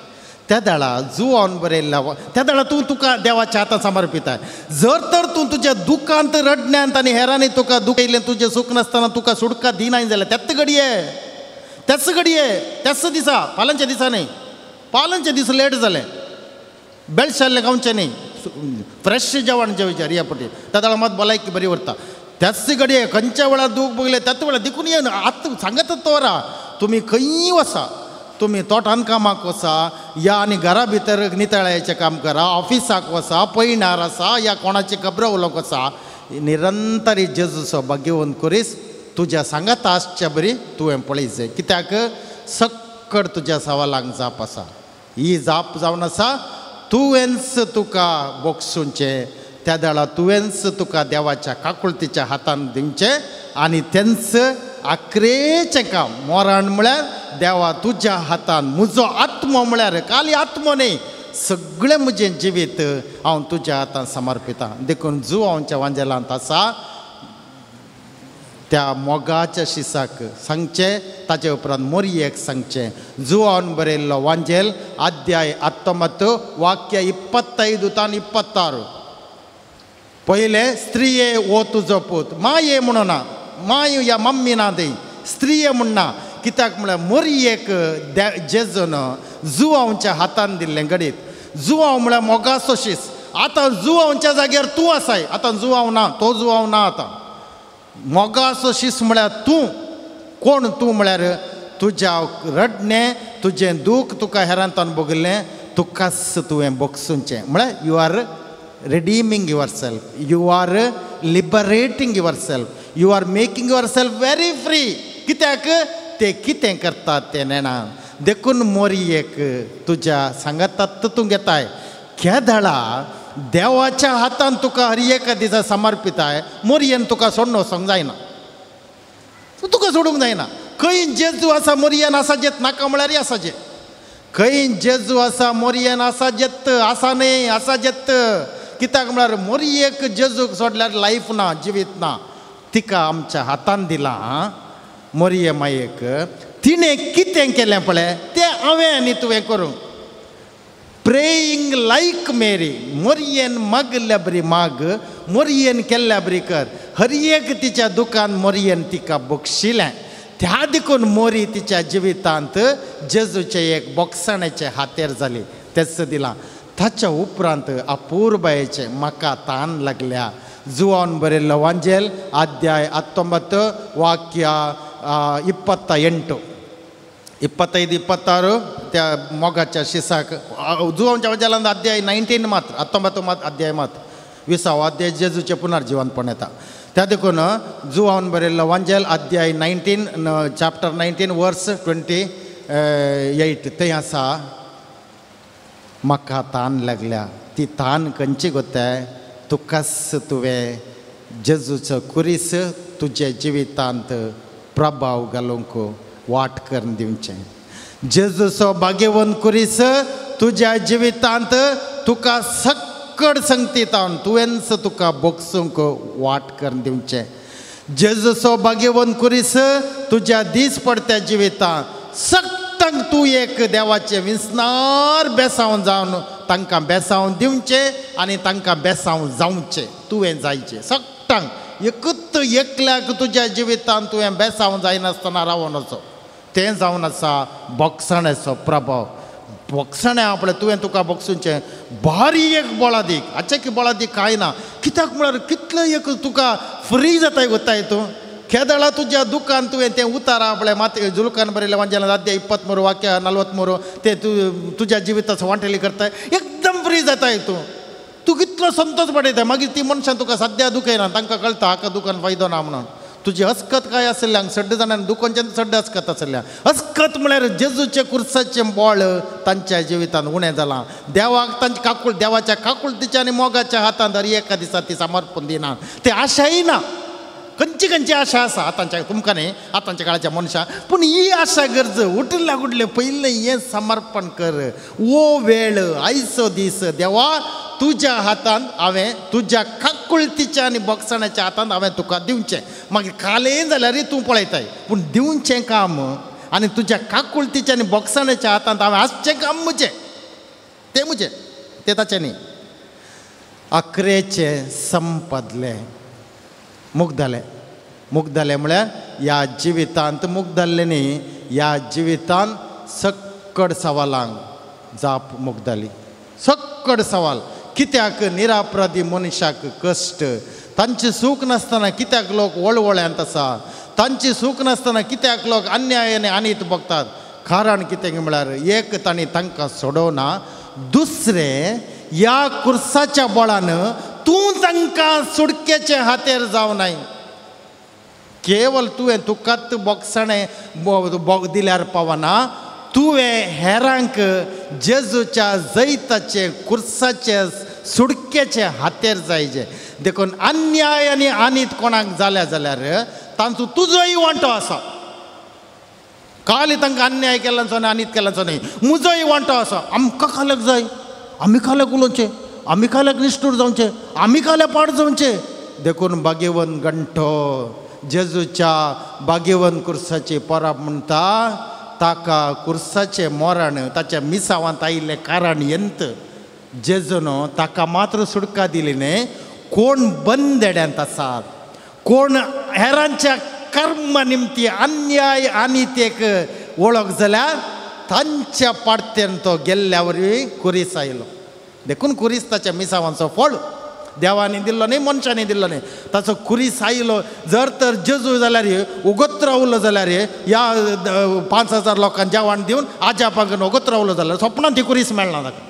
त्या दाळा जुवान बरयल्ल्या त्या दाळा तूं तुका देवाच्या हातान समर्पिताय जर तर तूं तुज्या दुखांत रडण्यांत आनी हेरांनी तुका दुखयलें तुजें सूख नासतना तुका सुटका दिनाय जाल्यार त्याच घडये त्याच घडये त्याच दिसा फाल्यांच्या दिसा न्ही पालनचे दीस लेट जाले बेळशाल्लें खावचें न्ही फ्रेश जेवण जेवचें रिया पटी त्या दाळा मात भलायकी बरी उरता त्याच घडये खंयच्या वेळार दूख बगले त्याच वेळार देखून येवन आतां सांगत तोरा तुमी खंयी वसा तुमी तोटान कामाक वसा या आनी घरा भितर नितळायचें काम करा ऑफिसाक वसा पयणार आसा या कोणाची खबरो उलोवंक वसा निरंतर जेजूचो भाग्यवंत करीस तुज्या सांगाता आसच्या बरी तुवें पळयचें कित्याक सक्कड तुज्या सवालांक जाप आसा ही जाप जावन आसा तुवेंच तुका बोगसूचें त्या दाळा तुवेंच तुका देवाच्या काकुळतीच्या हातान दिवचें आनी तेंच आक्रेचें काम मोराण म्हळ्यार देवा तुज्या हातान म्हजो आत्मो म्हळ्यार खाली आत्मो न्ही सगळें म्हजें जिवीत हांव तुज्या हातान समर्पितां देखून जुवांच्या वांजेलांत आसा त्या मोगाच्या शिसाक सांगचें ताचे उपरांत मोरयेक सांगचें जुवान बरयल्लो वांजेल अध्याय 19 वाक्य 25 तान 26 पयलें स्त्रिये ओ तुजो पूत माये म्हणना माय या मम्मी ना दी स्त्रिये म्हणना कित्याक म्हळ्यार मोरयेक जेजून जुवांच्या हातान दिल्लें घडीत जुवांव म्हळ्यार मोगाचो शीस आतां जुवांच्या जाग्यार तूं आसाय आतां जुवांव ना तो जुवांव ना आतां मोगाचो शीस म्हळ्यार तूं कोण तूं म्हळ्यार तुज्या रडणें तुजें दूख तुका हेरांतान भोगिल्लें तुकाच तुवें बोगसूचें म्हळ्यार you are redeeming yourself you are liberating yourself you are making yourself very free कित्याक ते कितें करतात तें नेणा देखून मोरयेक तुज्या सांगातात तूं घेताय केदळा देवाच्या हातान तुका हर एका दिसा समर्पिताय मोरयेन तुका सोडून वचोंक जायना तुका सोडूंक जायना खंय जेजू आसा मोरयेन आसा जेत नाका म्हळ्यार आसा जे खंय जेजू आसा मोरयेन आसा जेत आसा न्ही आसा जेत कित्याक म्हळ्यार मोरयेक जेजूक सोडल्यार लायफ ना जिवीत ना तिका आमच्या हातान दिलां मोरये मायेक तिणें कितें केलें पळय तें हांवें आनी तुवें करूंक प्रेईंग लायक मेरी मोरयेन मागल्या बरी माग मोरयेन केल्ल्या बरी कर हर एक तिच्या दुकान मोरयेन तिका बक्षिलें त्या देखून मोरी तिच्या जिवितांत जेजूचें एक बोगसाण्याचें हातेर जाली तेच दिलां ताच्या उपरांत अपूर्बायेचें म्हाका तान लागल्या जुवान बरयल्लो वांजेल अध्याय 19 वाक्य 28 25 26 त्या मोगाच्या शिसाक जुवांच्या वांजेलांत अध्याय 19 मात्र 19 मात्र अध्याय मात्र 20 अध्याय जेजूचें पुनर्जिवनपण येता त्या देखून जुवान बरयल्लो वांजेल अध्याय 19 चॅप्टर 19 वर्स 28 थंय आसा म्हाका तान लागल्या ती तान खंयची गोताय तुकाच तुवें जेजूचो कुरीस तुज्या जिवितांत प्रभाव घालूंक वाट करून दिवचें जेजूचो भाग्यवंत कुरीस तुज्या जिवितांत तुका सक्कड संगतीतावन तुवेंच तुका बोगसूंक वाट करून दिवचें जेजूचो भाग्यवंत कुरीस तुज्या दीस पडत्या जिवितांत सक्तांक तूं एक देवाचें विसनार बेसावन जावन तांकां बेसावन दिवचें आनी तांकां बेसावन जावचें तुवें जायचें सक्तांक एकूच एकल्याक तुज्या जिवितांत तुवें बेसावन जायनासतना रावन वचो तें जावन आसा बोगसण्याचो प्रभाव बोगसणें आपलें तुवें तुका बोगसूचें भारी एक बळादीक हाचें की बळादीक कांय ना कित्याक म्हळ्यार कितलें एक तुका फ्री जाताय गोताय तूं केदळा तुज्या दुकान तुवें तें उतारा आपलें मात जुलकान बरयलें वांजेलां अध्याय 23 वाक्य 43 तें तूं तुज्या जिविताचो वांटेली करताय एकदम फ्री जाताय तूं तूं कितलो संतोष पडयता मागीर ती मनशां तुका सद्या दुखयना तांकां कळटा हाका दुकान फायदो ना म्हणून तुजी हस्कत काय आसल्या सड्ड जाणांनी दुकानच्यान सड्ड हस्कत आसल्या हस्कत म्हळ्यार जेजूचें कुर्साचें बळ तांच्या जिवितांत उणें जालां देवाक तांचे काकूळ देवाच्या काकुळतीच्या आनी मोगाच्या हातांत हर एका दिसा ती समर्पण दिना ते आशाय ना खंयची खंयची आशा आसा आतांच्या तुमकां न्ही आतांच्या काळाच्या मनशां पूण ही आशा गरज उठल्या कुडले पयलें हें समर्पण कर ओ वेळ आयचो दीस देवा तुज्या हातांत हांवें तुज्या काकुळतीच्या आनी बोगसाण्याच्या हातांत हांवें तुका दिवचें. मागीर कालें जाल्यार तूं पळयताय, पूण दिवचें काम आनी तुज्या काकुळतीच्या आनी बोगसाण्याच्या हातांत हांवें आसचें काम म्हजें, तें म्हजें, तें ताचें न्ही. अकरेचें संपदलें, मुगदलें. मुगदलें म्हळ्यार ह्या जिवितांत मुगदल्लें न्ही, ह्या जिवितांत सक्कड सवालांक जाप मुगदली. सक्कड सवाल कित्याक निरापराधी मनशाक कश्ट, तांची सूख नासतना कित्याक लोक वळवळ्यांत आसा, तांची सूख नासतना कित्याक लोक अन्याय आनी अनीत भोगतात. कारण कितें म्हळ्यार एक तांणी तांकां सोडोवना, दुसरें ह्या कुर्साच्या बळान तूं तांकां सुडकेचे हातेर जावनाय. केवल तुवें तुकाच बोगसाणें बोग दिल्यार पावना, तुवें हेरांक जेजूच्या जैताचे कुर्साचे सुडकेचे हातेर जायचे. देखून अन्याय आनी अनीत कोणाक जाल्या जाल्यार तांचो तुजोय वांटो आसा. काल तांकां अन्याय केल्ल्याचो न्ही, अनीत केल्ल्याचो न्ही, म्हजोय वांटो आसा. आमकां खाल्याक जाय, आमी खाल्याक उलोवचें, आमी खाल्याक निश्ठूर जावचें, आमी खाल्याक पाड जावचें. देखून भाग्यवंत गंठो जेजूच्या भाग्यवंत कुर्साची परब म्हणटा, ताका कुर्साचें मरण ताच्या मिसावांत आयिल्लें कारण यंत जेजून ताका मात्र सुटका दिली न्ही. कोण बंदेड्यांत आसात, कोण हेरांच्या कर्म निमती अन्याय अनितेक वळख जाल्यार तांच्या पाडतेन तो गेल्ल्या वरवीं कुरीस आयलो. देखून कुरीस ताच्या मिसावांचो फळ देवांनी दिल्लो न्ही, मनशांनी दिल्लो न्ही, ताचो कुरीस आयलो. जर तर जेजू जाल्यार उगत रावलो जाल्यार ह्या 5000 लोकांक जेवण दिवन आजापांक उगत रावलो जाल्यार सपनान ती कुरीस मेळना ताका.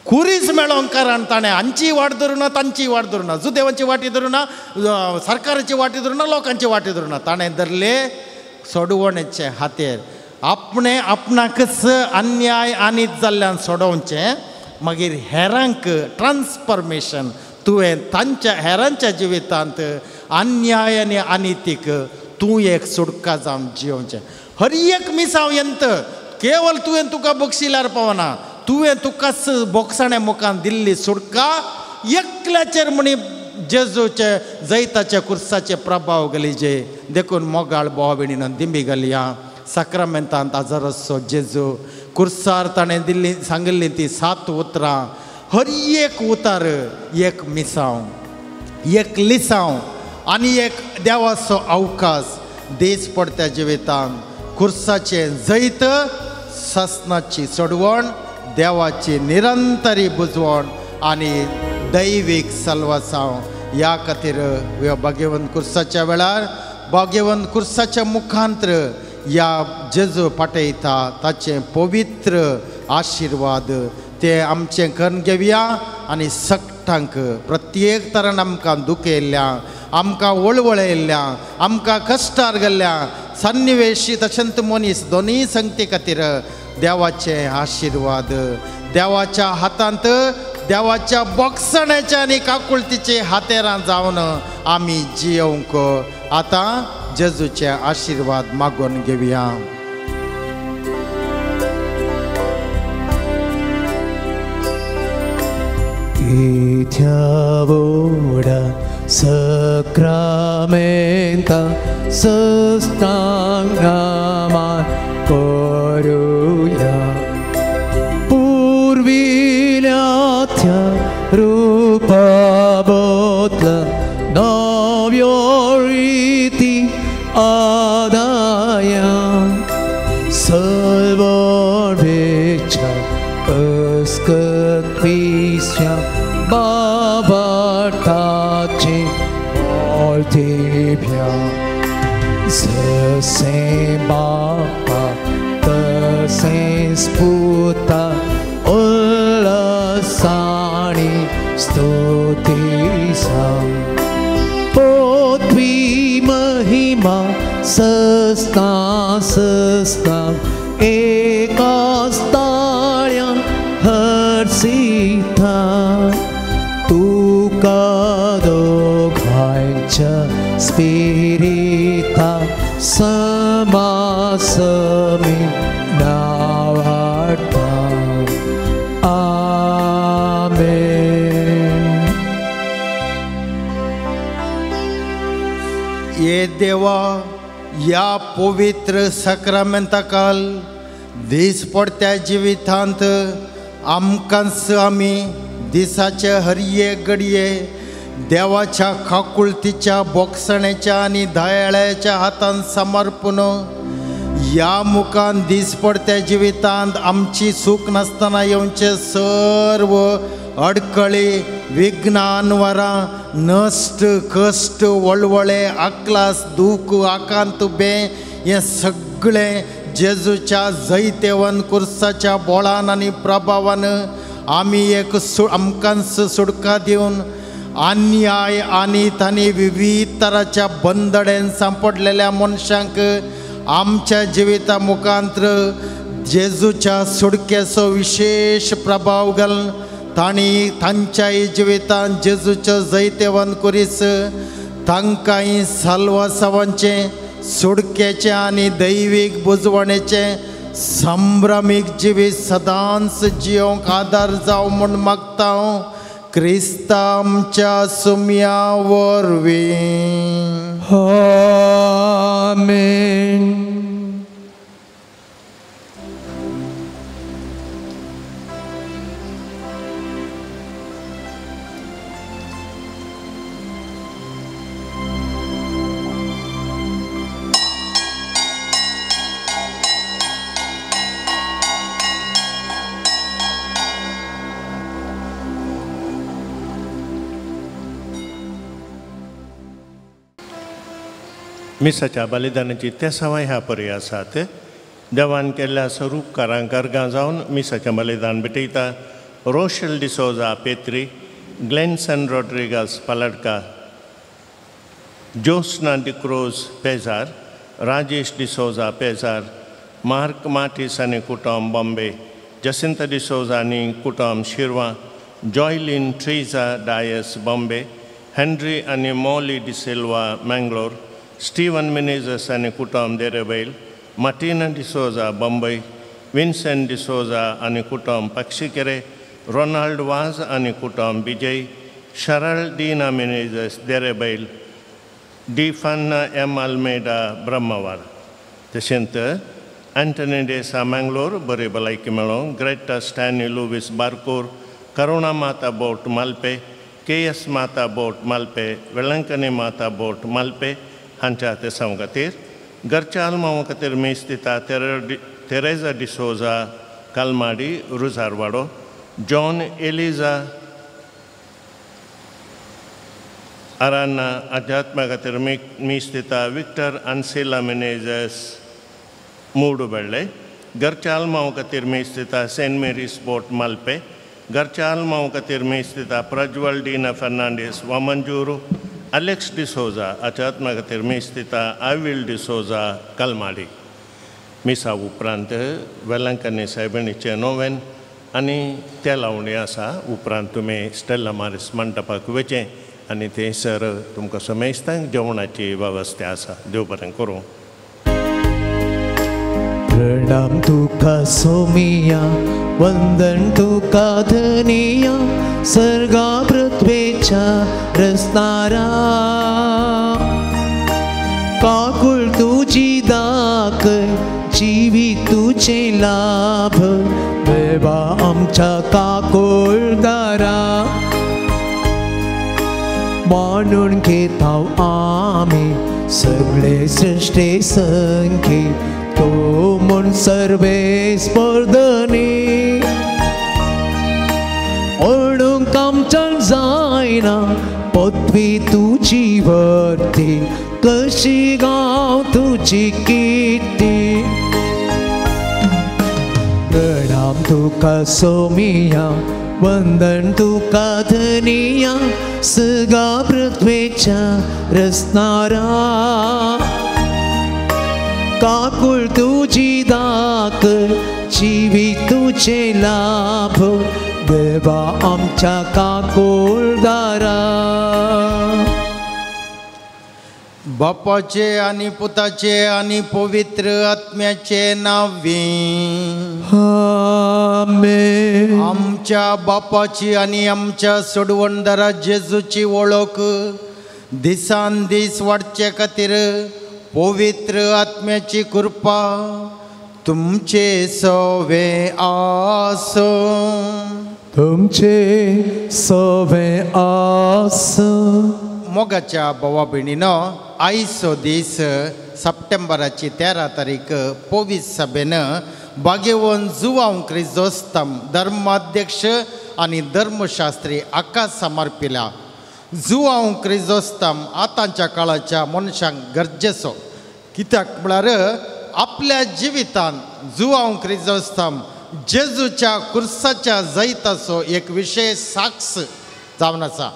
कुरीस मेळोंक कारण ताणें हांची वाट धरुना, तांची वाट धरुना, जुदेवांची वाटी धरुना, सरकाराची वाटी धरुना, लोकांची वाटी धरुना, ताणें धरले सोडवणेचे हातेर. आपणें आपणाकच अन्याय अनीत जाल्ल्यान सोडोवचें, मागीर हेरांक ट्रान्सफॉर्मेशन तुवें तांच्या हेरांच्या जिवितांत अन्याय आनी अनितीक तूं एक सुटका जावन जियोवचें. हर एक मिसांव यंत केवल तुवें तुका बक्षिल्यार पावना, तुवें तुकाच बोगसाण्या मुखान दिल्ली सुटका एकल्याचेर म्हणी जेजूचे जैताच्या कुर्साचे प्रभाव गलिजे. देखून मोगाळ भाव भयणीन दिंबी घालया साक्रामेंतांत आजारसो जेजू कुर्सार ताणें दिल्ली सांगिल्ली ती 7 उतरां, हर एक उतार एक मिसांव, एक लिसांव आनी एक देवाचो अवकाश देश पडत्या जिवितांत कुर्साचें जैत, सासनाची सोडवण, देवाची निरंतरी बुजवण आनी दैवीक सल्वासांव. ह्या खातीर भाग्यवंत कुर्साच्या वेळार भाग्यवंत कुर्साच्या मुखांत्र ह्या जेजू पाठयता ताचें पवित्र आशिर्वाद ते आमचें करून घेवया आनी सगटांक प्रत्येक तरान आमकां दुखयल्ल्या, आमकां वळवळयल्ल्या, आमकां कश्टार गेल्ल्या सन्निवेशी तशेंच मनीस दोनूय संगती खातीर देवाचे आशिर्वाद देवाच्या हातांत देवाच्या बोगसण्याच्या आनी काकुळतीचे हातेरां जावन आमी जियोवंक आतां जेजूचे आशिर्वाद मागून घेवया. इथ्या sacramenta sastangama koruya purvilatya rupa botla novyoriti adaya salvorvecha askatvisya babartache mortibhya sase bapa tase sputa ullasani stutisam potvi mahima sasta sasta ekastalya harsita तुका दोघांच्या स्पिरिता समासमी नावाटा. आमेन. हे देवा, ह्या पवित्र साक्रामेंताकाल दीसपडत्या जिवितांत आमकांच आमी दिसाचे हरये घडये देवाच्या काकुळतीच्या बोगसणेच्या आनी दयाळ्याच्या हातान समर्पण ह्या मुखान दीसपडत्या जिवितांत आमची सूख नासतना येवचे सर्व अडकळी विघ्नानवरां नश्ट कश्ट वळवळे आकलास दूख आकांत बे हें सगळें जेजूच्या जैतेवन कुर्साच्या बोळान आनी प्रभावान आमी एक आमकांच सुडका दिवन अन्याय आनी तांणी विविध तराच्या बंदड्यान सांपडलेल्या मनशांक आमच्या जिविता मुखांत्र जेजूच्या सुडकेचो विशेश प्रभाव घालून तांणी तांच्याय जिवितान जेजूचो जैतेवन करीस तांकांय साल्वासावांचें सुडकेचें आनी दैवीक बुजवणेचें संभ्रमीक जिवीत सदांच जियोंक आदार जावं म्हूण मागता हांव क्रिस्ता आमच्या सुम्या वरवीं. आमेन. मिसाच्या बलिदानाची तेसावां ह्या परी आसात. देवान केल्ल्या स्वरूपकारांक अर्गां जावन मिसाचें बलिदान भेटयता Rochelle D'Souza Petri, Glenson Rodrigues Paladka, Josna D'Cruz Pezar, Rajesh D'Souza Pezar, Mark Martis आनी कुटुंब बॉम्बे, जसिंता डिसोजा आनी कुटुंब शिरवा, जॉयलीन ट्रेजा डायस बॉम्बे, हेनरी आनी मॉली डिसिल्वा मँगलोर, स्टीवन मिनेजस आनी कुटुंब देरेबैल, मार्टिना डिसोजा बॉम्बे, विन्सेंट डिसोजा आनी कुटुंब पक्षीकेरे, रोनाल्ड वाज आनी कुटुंब विजय, शरल डीना मिनेजस देरेबैल, डिफान्ना एम आल्मेडा ब्रह्मवार. तशेंच एंटनी डेसा मँगलोर बरी भलायकी मेळोवंक, Greta Stanley Luis Barkur, Karuna Mata boat Malpe, K S Mata boat Malpe, Velankanni Mata boat Malpe हांच्या तेसांव खातीर, घरच्या आल्मांव खातीर मीस दिता तेरेजा डिसोजा कालमाडी रुजारवाडो, जॉन एलिजा आराना अध्यात्मा खातीर मीस दिता विक्टर आन्सेला मिनेजस मूडुबेल्ले, घरच्या आल्मांव खातीर मीस दिता सेंट मेरीस बोट मालपे, घरच्या आल्मांव खातीर मीस दिता प्रज्वल डीना फर्नांडीस वामंजूरू, अलेक्स डिसोजा अध्यात्मा खातीर मीस दिता आविल डिसोजा कलमाडी. मिसा उपरांत वेलंकनी सायबिणीचें नोवेन आनी ते लावणी आसा. उपरांत तुमी स्टेल्ला मारिस मंडपाक वचें आनी थंयसर तुमकां समेस्तांक जेवणाची वेवस्था आसा. देव बरें करूं. प्रणाम तुका सोमिया, वंदन तुका धनिया, सर्गा पृथ्वेच्या रसनारा, काकुळ तुजी दाख, जिवी तुझे लाभ, देवा आमच्या काकुळदारा. मानून घेता आमी सगळे सृष्टी संखी, तो म्हूण सर्वे स्पर्धनी, ओळूंक आमच्यान जायना पदवी तुजी वर्ती, कशी गांव तुजी किर्ती. प्रणाम तुका सोमिया, वंदन तुका धनिया, सगा पृथ्वेच्या रसनारा, काकुळ तुजी दाख, जिवी तुझे लाभ, देवा आमच्या काकुळदारा. बापाचे आनी पुताचे आनी पवित्र आत्म्याचे नांवे. आमेन. आमच्या बापाची आनी आमच्या सोडवणदारा जेजूची वळख दिसान दीस वाडचे खातीर पवित्र आत्म्याची कृपा तुमचे सवे आसूं. तुमचे सवे आसूं. मोगाच्या भावा भयणीनो, आयचो दीस सप्टेंबराची 13 तारीख पवीस सभेन बागेवन जुवांव क्रिजोस्तम धर्माध्यक्ष आनी धर्मशास्त्री आकाश समर्पिला. जुवांव क्रिजोस्तम आतांच्या काळाच्या मनशांक गरजेचो, कित्याक म्हळ्यार आपल्या जिवितान जुवांव क्रिजोस्तम जेजूच्या कुर्साच्या जैताचो एक विशेष साक्ष जावन आसा.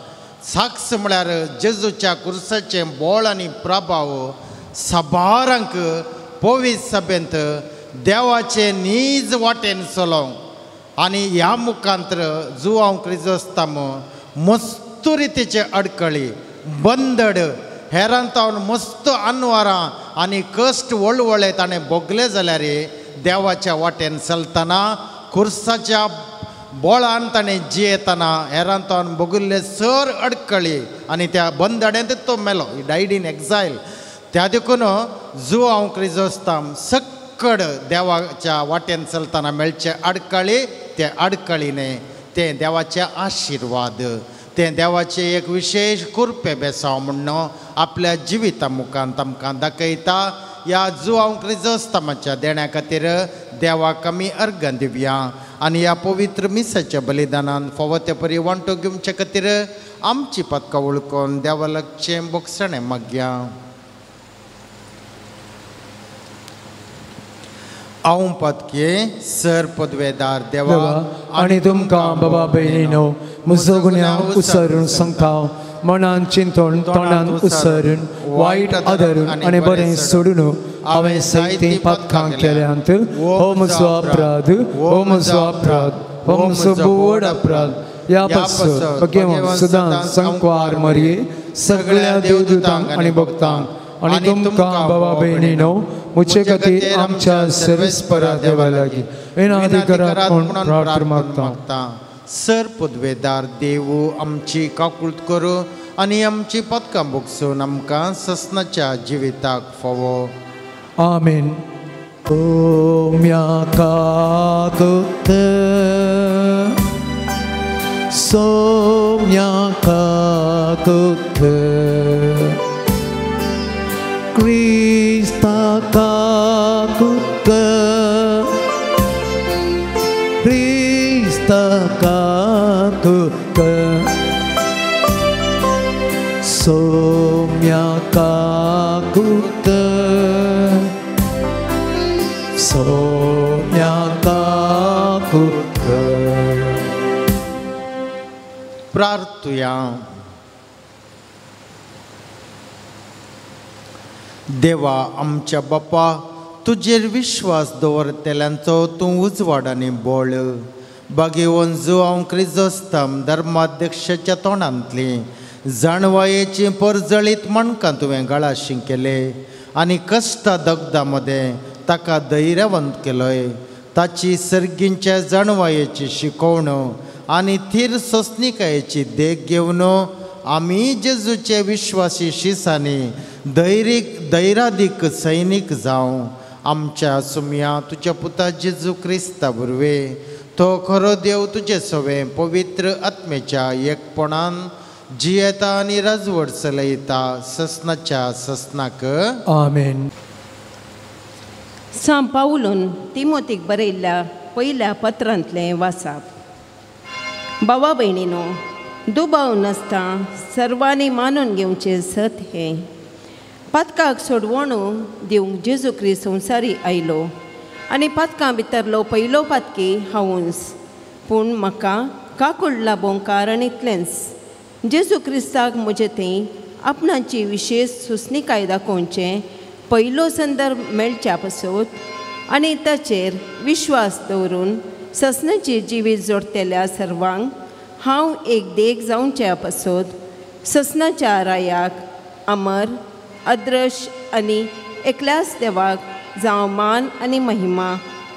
साक्ष म्हळ्यार जेजूच्या कुर्साचें बळ आनी प्रभाव साबारांक पवीस सभेंत देवाचे नीज वाटेन चलोवंक आनी ह्या मुखांतर जुवांव क्रिजोस्तम मस्त रितीचे अडकळी बंदड हेरांतावन मस्त अनवारां आनी कश्ट वळवळे ताणें भोगले जाल्यार देवाच्या वाटेन चलतना कुर्साच्या बोळान ताणें जियेतना हेरांतावन भोगिल्ले सर अडकळी आनी त्या बंदड्यांत तो मेलो. ही डायड इन एक्झायल. त्या देखून जुवांव क्रिजोस्तम सक्कड देवाच्या वाटेन चलतना मेळचे अडकळी ते अडकळीने ते देवाचे आशिर्वाद तें देवाचें एक विशेष कृपे बेसांव म्हूण आपल्या जिविता मुखान आमकां दाखयता. ह्या जुवांव क्रिजोस्तमाच्या देण्या खातीर देवाक आमी अर्घां दिवया आनी ह्या पवित्र मिसाच्या बलिदानान फावो ते परी वांटो घेवचे खातीर आमची पदकां वळखून देवा लागचें बोगसणें मागया. हांव पदके सर पदवेदार देवा आनी तुमकां बाबा भयणीनो म्हजो गुन्यांव उसरून सांगता, मनान चिंतून तोंडान उसरून वायट आदरून आनी बरें सोडून हांवें जायतीं पातकां केल्यांत. हो म्हजो अपराध, हो म्हजो अपराध, हो म्हजो व्हड अपराध. ह्या पासून भगवान सदां संकवार मरये सगळ्या देवदूतांक आनी भक्तांक आनी तुमकां बाबा भयणीनो म्हजे खातीर आमच्या सर्वेस्परा देवा लागीं विनंती करात म्हूण प्रार्थना मागता. सर पदवेदार देव आमची काकूळत करूं आनी आमची पदकां भोगसून आमकां ससनाच्या जिविताक फावो. आमेन. सोम्या काकुत, सोम्या काकुत, क्रिस्ता काकुत, क्रिस्ता काकुत, सोम्या काकुत, सोम्या काकुत. प्रार्थुया. देवा आमच्या बापा, तुजेर विश्वास दवरतल्यांचो तूं उजवाड आनी बळ. बागेवन जुवांव क्रिजोस्तम धर्माध्यक्षाच्या तोंडांतली जाणवायेची परजळीत मणकां तुवें गळाशी केले आनी कश्टा दगदा मदें ताका धैर्यवंत केलोय. ताची सर्गींच्या जाणवायेची शिकवण आनी थीर सोंसणिकायेची देख घेवन आमी जेजूचे विश्वासी शिसांनी धैर्यादीक सैनीक जावं. आमच्या सुमया तुज्या पुता जेजू क्रिस्ता वरवीं तो खरो देव तुजे सवें पवित्र आत्मेच्या एकपणान जियेता आनी राजवट चलयता ससनाच्या ससनाक. आमेन. सांत पावलून तिमोतीक बरयल्ल्या पयल्या पत्रांतलें वाचाप. भावा भयणीनो, दुबाव नासता सर्वांनी मानून घेवचें सत हें. पातकाक सोडवण दिवंक जेजू क्रिस्त संवसारी आयलो आनी पातकां भितरलो पयलो पातकी हांवूच. पूण म्हाका काकूळ लाबोवंक कारण इतलेंच, जेजू क्रिस्ताक म्हजे थंय आपणाची विशेश सुचणिकाय दाखोवचें पयलो संदर्भ मेळच्या पासत आनी ताचेर विश्वास दवरून ससनाचें जिवीत जोडटल्या सर्वांक हांव एक देख जावच्या पासत ससनाच्या रायाक अमर अदृश्य आनी एकल्याच देवाक जावं मान आनी महिमा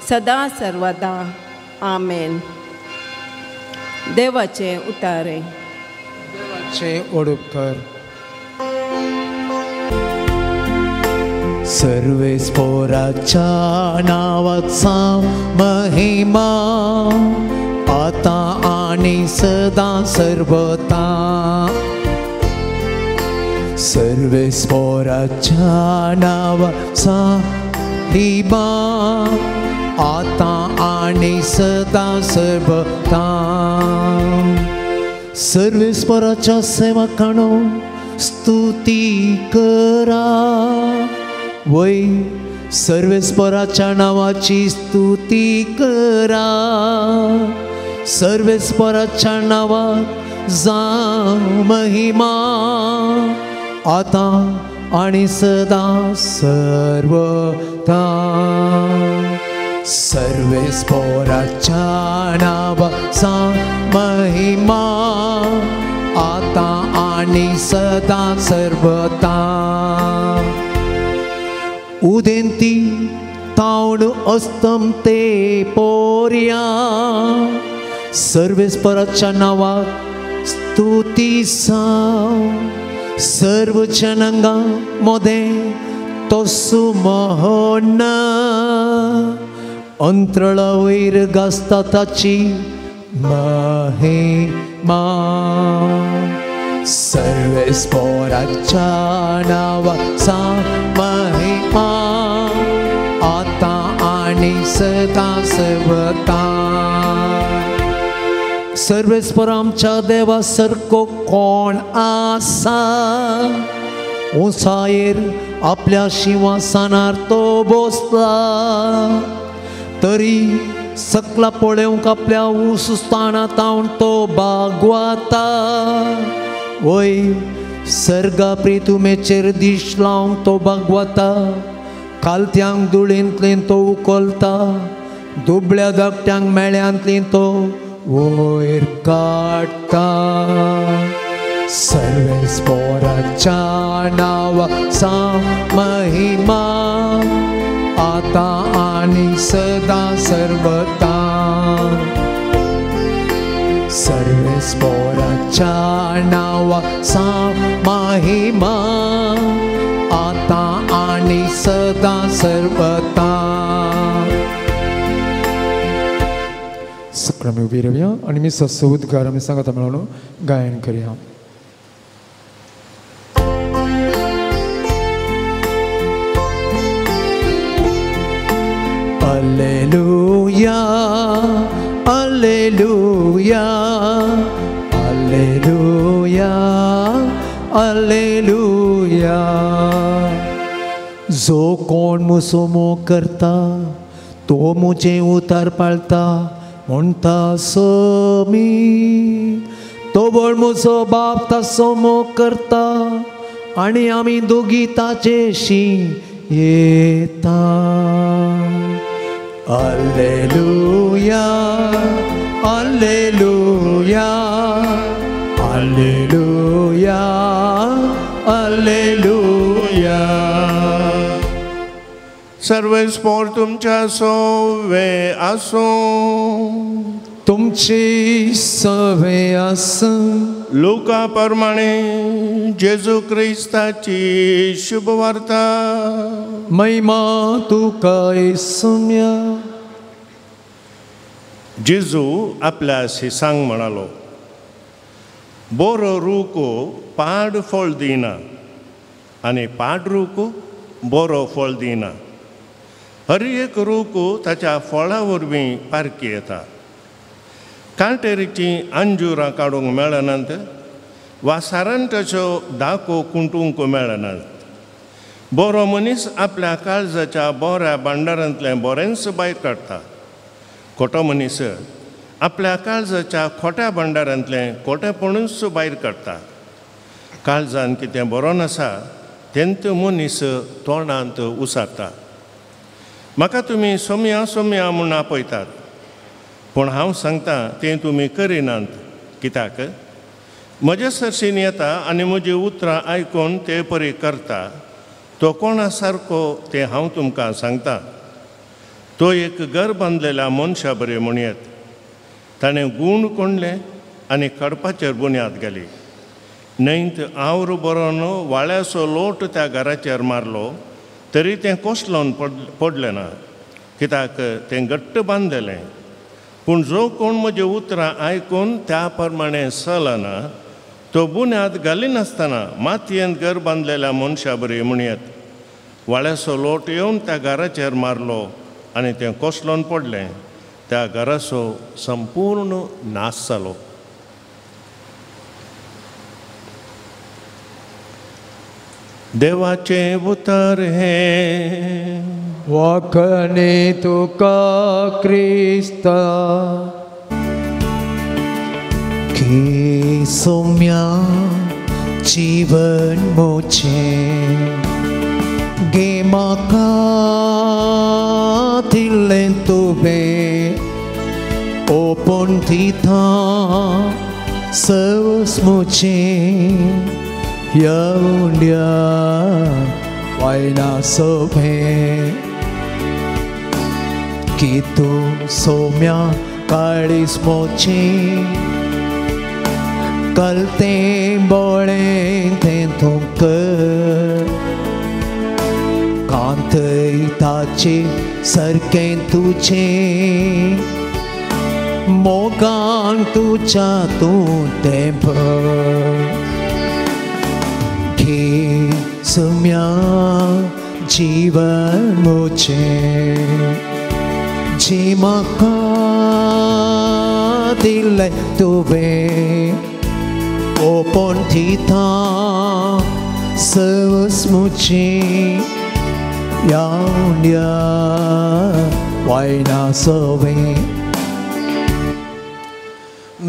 सदां सर्वदा. आमेन. देवाचें उतारे. देवाचें ओडुपकार. सर्वेस्पोराच्या नावाचा महिमा आता आणि सदा सर्वता. सर्वेस्पोराच्या नावाचा महिमा आता आणि सदा सर्वता. सर्वेस्पोराच्या सेवकांनो स्तुती करा, वय सर्वेस्पराच्या नावाची स्तुती करा. सर्वेस्पराच्या नावाक जावं महिमा आता आणि सदा सर्वता. सर्वेस्पराच्या नावाचा महिमा आता आणि सदा सर्वता. उदेंती तावण अस्तमते पोर्या सर्वेस्पराच्या नावाक स्तुती जावं. सर्व जनांगा मोदें तो सुमोहन अंतराळा वयर गाजता ताची महिमा. सर्वेस्पराच्या नावाचा महिमा आता आणि सदा सर्वता. सर्वेस्पर आमच्या देवा सारको कोण आसा, उंचायेर आपल्या शिंवासनार तो बसला. तरी सकला पळोवंक आपल्या उंच स्थानांत तो बागवाता. वय सर्गा प्रितुमेचेर दीश लावंक तो बागवाता. कालत्यांक धुळींतल्यान तो उखलता, दुबळ्या धाकट्यांक मेळ्यांतल्यान तो वयर काडटा. सर्वेस्पराच्या नावाचा महिमा आता आणि सदा सर्वता. सर्वेस्पराच्या नावाचा महिमा आता आणि सदा सर्वता. सगळं उभी राहूया आणि मी सत्सउद्गार आमी सांगता म्हणून गायन करूया. Alleluia, alleluia, alleluia, alleluia. जो कोण म्हजो मोग करता तो म्हजें उतार पाळता म्हणटा समी. तो बळ म्हजो बाप ताचो मोग करता आनी आमी दोगी ताचेशी येता. Alleluia, alleluia, alleluia, alleluia. सर्वेस्पोर तुमच्या सोवे आसूं, तुमची सवे आसूं. लुका प्रमाणे जेजू क्रिस्ताची शुभवार्ता. महिमा तुका येसुम्या. जेजू आपल्या शिसांक म्हणालो, बरो रूख पाड फळ दिना आनी पाड रूख बरो फळ दिना. हर एक रूख ताच्या फळा वरवीं पारखी येता. कांटेरीचीं अंजुरां काडूंक मेळनात वा सारांटाच्यो दाको कुंटूंक मेळनात. बरो मनीस आपल्या काळजाच्या बऱ्या भांडारांतलें बरेंच भायर काडटा. खोटो मनीस आपल्या काळजाच्या खोट्या भांडारांतलें खोटेपणूच भायर काडटा. काळजान कितें बरो नासा तेंत मनीस तोंडांत उसारता. म्हाका तुमी सोमया सोमया म्हूण आपयतात, पूण हांव सांगता तें तुमी करिनात. कित्याक म्हजे सरशीन येता आनी म्हजी उतरां आयकून ते परी करता तो कोणा सारको तें हांव तुमकां सांगता. तो एक घर बांदलेल्या मनशा बरें म्हणयेत. ताणें गूण कोणलें आनी खडपाचेर बुन्याद घाली. न्हंयत आवरो बरोवन वाळ्याचो लोट त्या घराचेर मारलो तरी तें कोसलोन पडलें ना, कित्याक तें घट्ट बांदलें. पूण जो कोण म्हजी उतरां आयकून त्या प्रमाणें चलना तो बुन्याद घालिनासतना मातयेंत घर बांदलेल्या मनशा बरी म्हणयत. वाळ्याचो लोट येवन त्या घराचेर मारलो आनी तें कोसलोन पडलें. त्या घराचो संपूर्ण नाश जालो. देवाचें उतर हें. वखणे तुका क्रिस्ता की सौम्या जीवन मोचे गे म्हाका दिल्लें तुवें ओपन दिता सवस मोचे येवल्या वायना सोभें की तूं सौम्या काळीस मोचे कलते बोळें तें तुमकां कांतय ताचे सारकें तुजें मोगान तुज्या तूं तें भर घे सौम्या जीवन मोचें जी म्हाका दिल्लें तुवें ओपन दिता सवस मोचें येवल्या वायना सवें.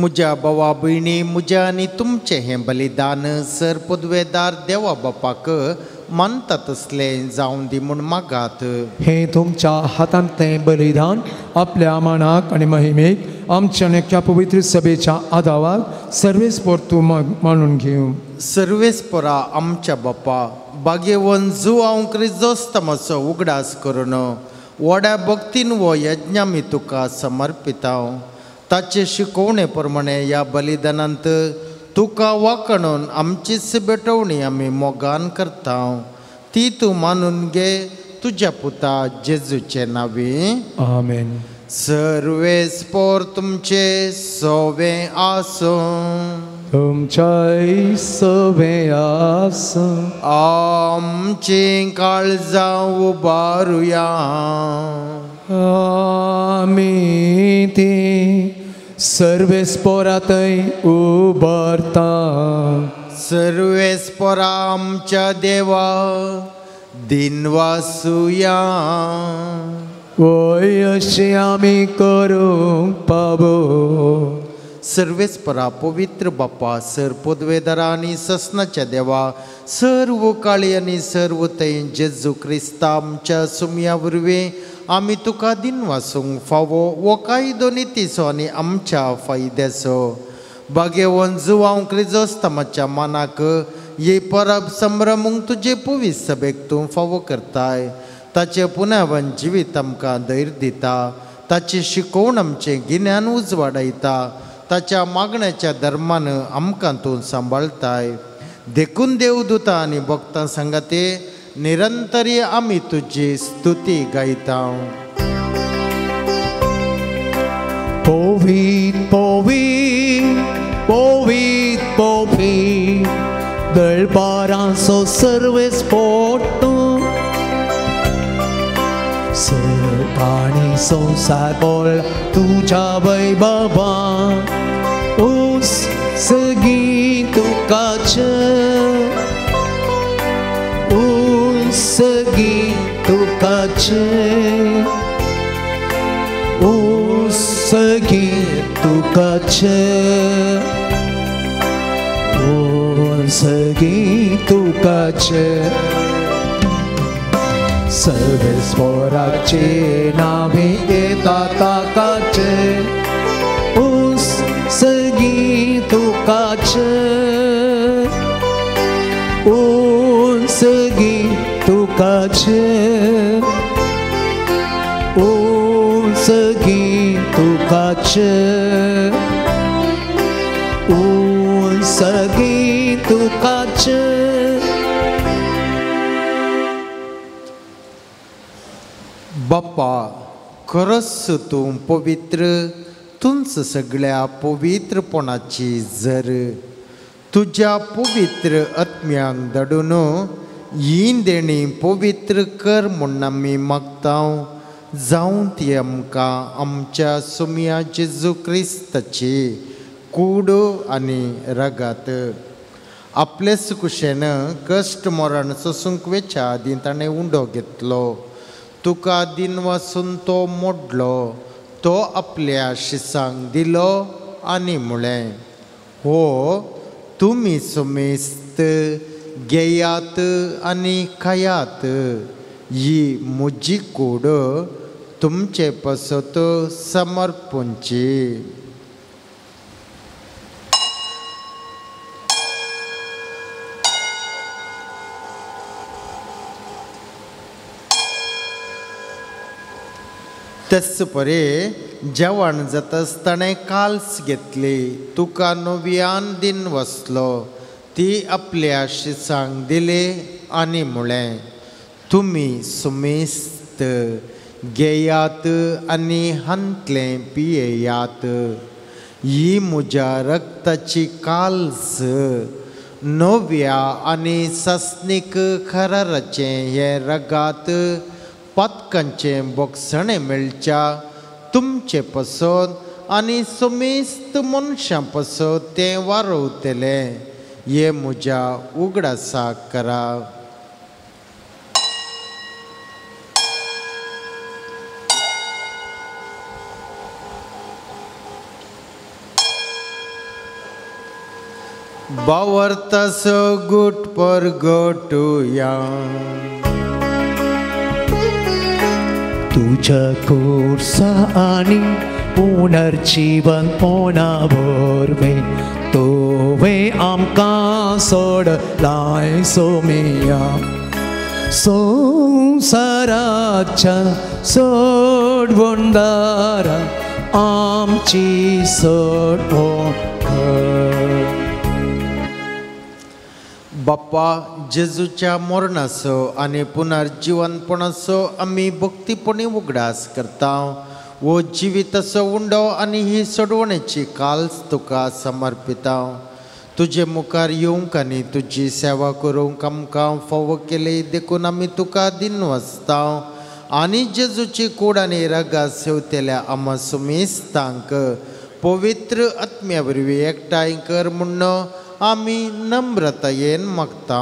म्हज्या भावा भयणी, म्हज्या आनी तुमचें हें बलिदान सर पदवेदार देवा बापाक मानता तसलें जावं दी म्हूण मागात. हें तुमच्या हातांतलें बलिदान आपल्या मानाक आनी महिमेक आमच्या आनी ह्या पवित्र सभेच्या आदावाक सर्वेस्पोर तूं मानून घेवं. सर्वेस्पोरा आमच्या बापा बागेवन जुआंव क्रिजोस्तमाचो उगडास करून व्हड्या भक्तीन वो यज्ञ आमी तुका समर्पितांव. ताचे शिकोवणे प्रमाणे ह्या बलिदानांत तुका वाकणून आमचीच भेटवणी आमी मोगान करता, ती तूं मानून घे तुज्या पुता जेजूचे नांवी. आमेन. सर्वेस्पोर तुमचे सोवे आसूं. तुमच्याय सोवे आसूं. आमचीं काळजां उबारुया. आमी ती सर्वेस्पोरातय उबारता. सर्वेस्पोरा आमच्या देवा दिनवासुया. वय अशें आमी करूंक पावो. सर्वेस्परा पवित्र बापा सर पदवेदारा आनी ससनाच्या देवा सर्व काळी आनी सर्व थंय जेजू क्रिस्ता आमच्या सुमया वरवीं आमी तुका दिनवासूंक फावो वो कायदो नितीचो आनी आमच्या फायद्याचो. बागेवन जुवांव क्रिजोस्तमाच्या मानाक ही परब संभ्रमूंक तुजे पवित्र सभेक तूं फावो करताय. ताचें पुनर्वन जिवीत आमकां धैर्य दिता, ताची शिकोवण आमचें गिन्यान उजवाडायता, ताच्या मागण्याच्या धर्मान आमकां तूं सांबाळताय. देखून देवदूता आनी भक्तां सांगाते निरंतरी आमी तुजी स्तुती गायता. पवित्र पवित्र पवित्र पवित्र दळपारांचो सर्वेस्पोर तूं सर्वांनी संवसार बोल तुज्या वैभवा उस सगीं तुकाच उस सगीं तुकाच उस सगीं तुकाच उस सगीं तुकाच. सर्वेस्पोराचे नावे येता ताकाचे उस सगीं तुकाचे उस सगीं तुकाचे उस सगीं तुकाचे उस सगीं तुकाचे. बाप्पा खरोच तूं पवित्र, तुंच सगळ्या पवित्रपणाची जर तुज्या पवित्र आत्म्यांक धाडून ही देणी पवित्र कर म्हूण आमी मागता. जावं ती आमकां आमच्या सुमया जेजू क्रिस्ताची कूड आनी रगात. आपलेच कुशेन कश्ट मरण सोसूंक वेच्या आदीं ताणें उंडो घेतलो, तुका दिनवासून तो मोडलो, तो आपल्या शिसांक दिलो आनी म्हळें, हो तुमी सुमेस्त घेयात आनी खायात, ही म्हजी कूड तुमचे पासत समर्पणची. तेच परे जेवण जाताच ताणें काल्स घेतली, तुका नव्यान दिन वसलो, ती आपल्या शिसांक दिली आनी म्हळें, तुमी सुमेस्त घेयात आनी हांतलें पियेयात, ही म्हज्या रक्ताची काल्स, नव्या आनी सासणीक कराराचें हें रगात पातकांचें बोगसणें मेळच्या तुमचे पसत आनी सुमेस्त मनशां पसत तें वारवतलें, हें म्हज्या उगडासाक करा. बावर्तासो गुट परगटुया तुझ्या कोर्सा आनी पुनर्जीवनपणा वरवीं तुवें आमकां सोडलाय सोमिया, संवसाराच्या सोडवणदारा आमची सोडवण कर. बाप्पा जेजूच्या मरणाचो आनी पुनर्जीवनपणाचो आमी भक्तीपणी उगडास करता. वो जिविताचो उंडो आनी ही सोडवणेची काल्स तुका समर्पिता. तुजे मुखार येवंक आनी तुजी सेवा करूंक आमकां फावो केली देखून आमी तुका दिनवासता. आनी जेजूची कूड आनी रगात सेवतेल्या आमा सुमेस्तांक पवित्र आत्म्या वरवीं एकठांय कर म्हूण आमी नम्रतायेन मागता.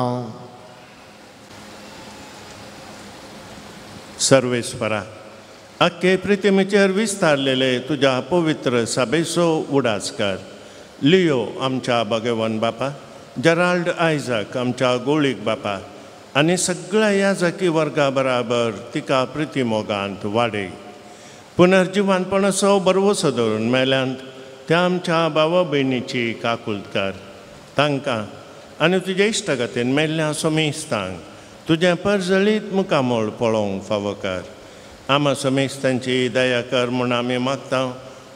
सर्वेस्परा आख्खे प्रितिमेचेर विस्तारलेले तुज्या पवित्र सभेचो उडास कर. लियो आमच्या भगवान बापा, जेराल्ड आयझाक आमच्या गोळीक बापा आनी सगळ्या याजकी वर्गा बराबर तिका प्रितिमोगांत वाडय. पुनर्जिवानपणाचो बरवसो धरून मेल्यांत त्या आमच्या भावा भयणीची काकुळट कर. तांकां आनी तुज्या इश्टागतीन मेल्ल्या समेस्तांक तुजें परजळीत मुखामळ पळोवंक फावो कर. आमा समेस्तांची दया कर म्हूण आमी मागता.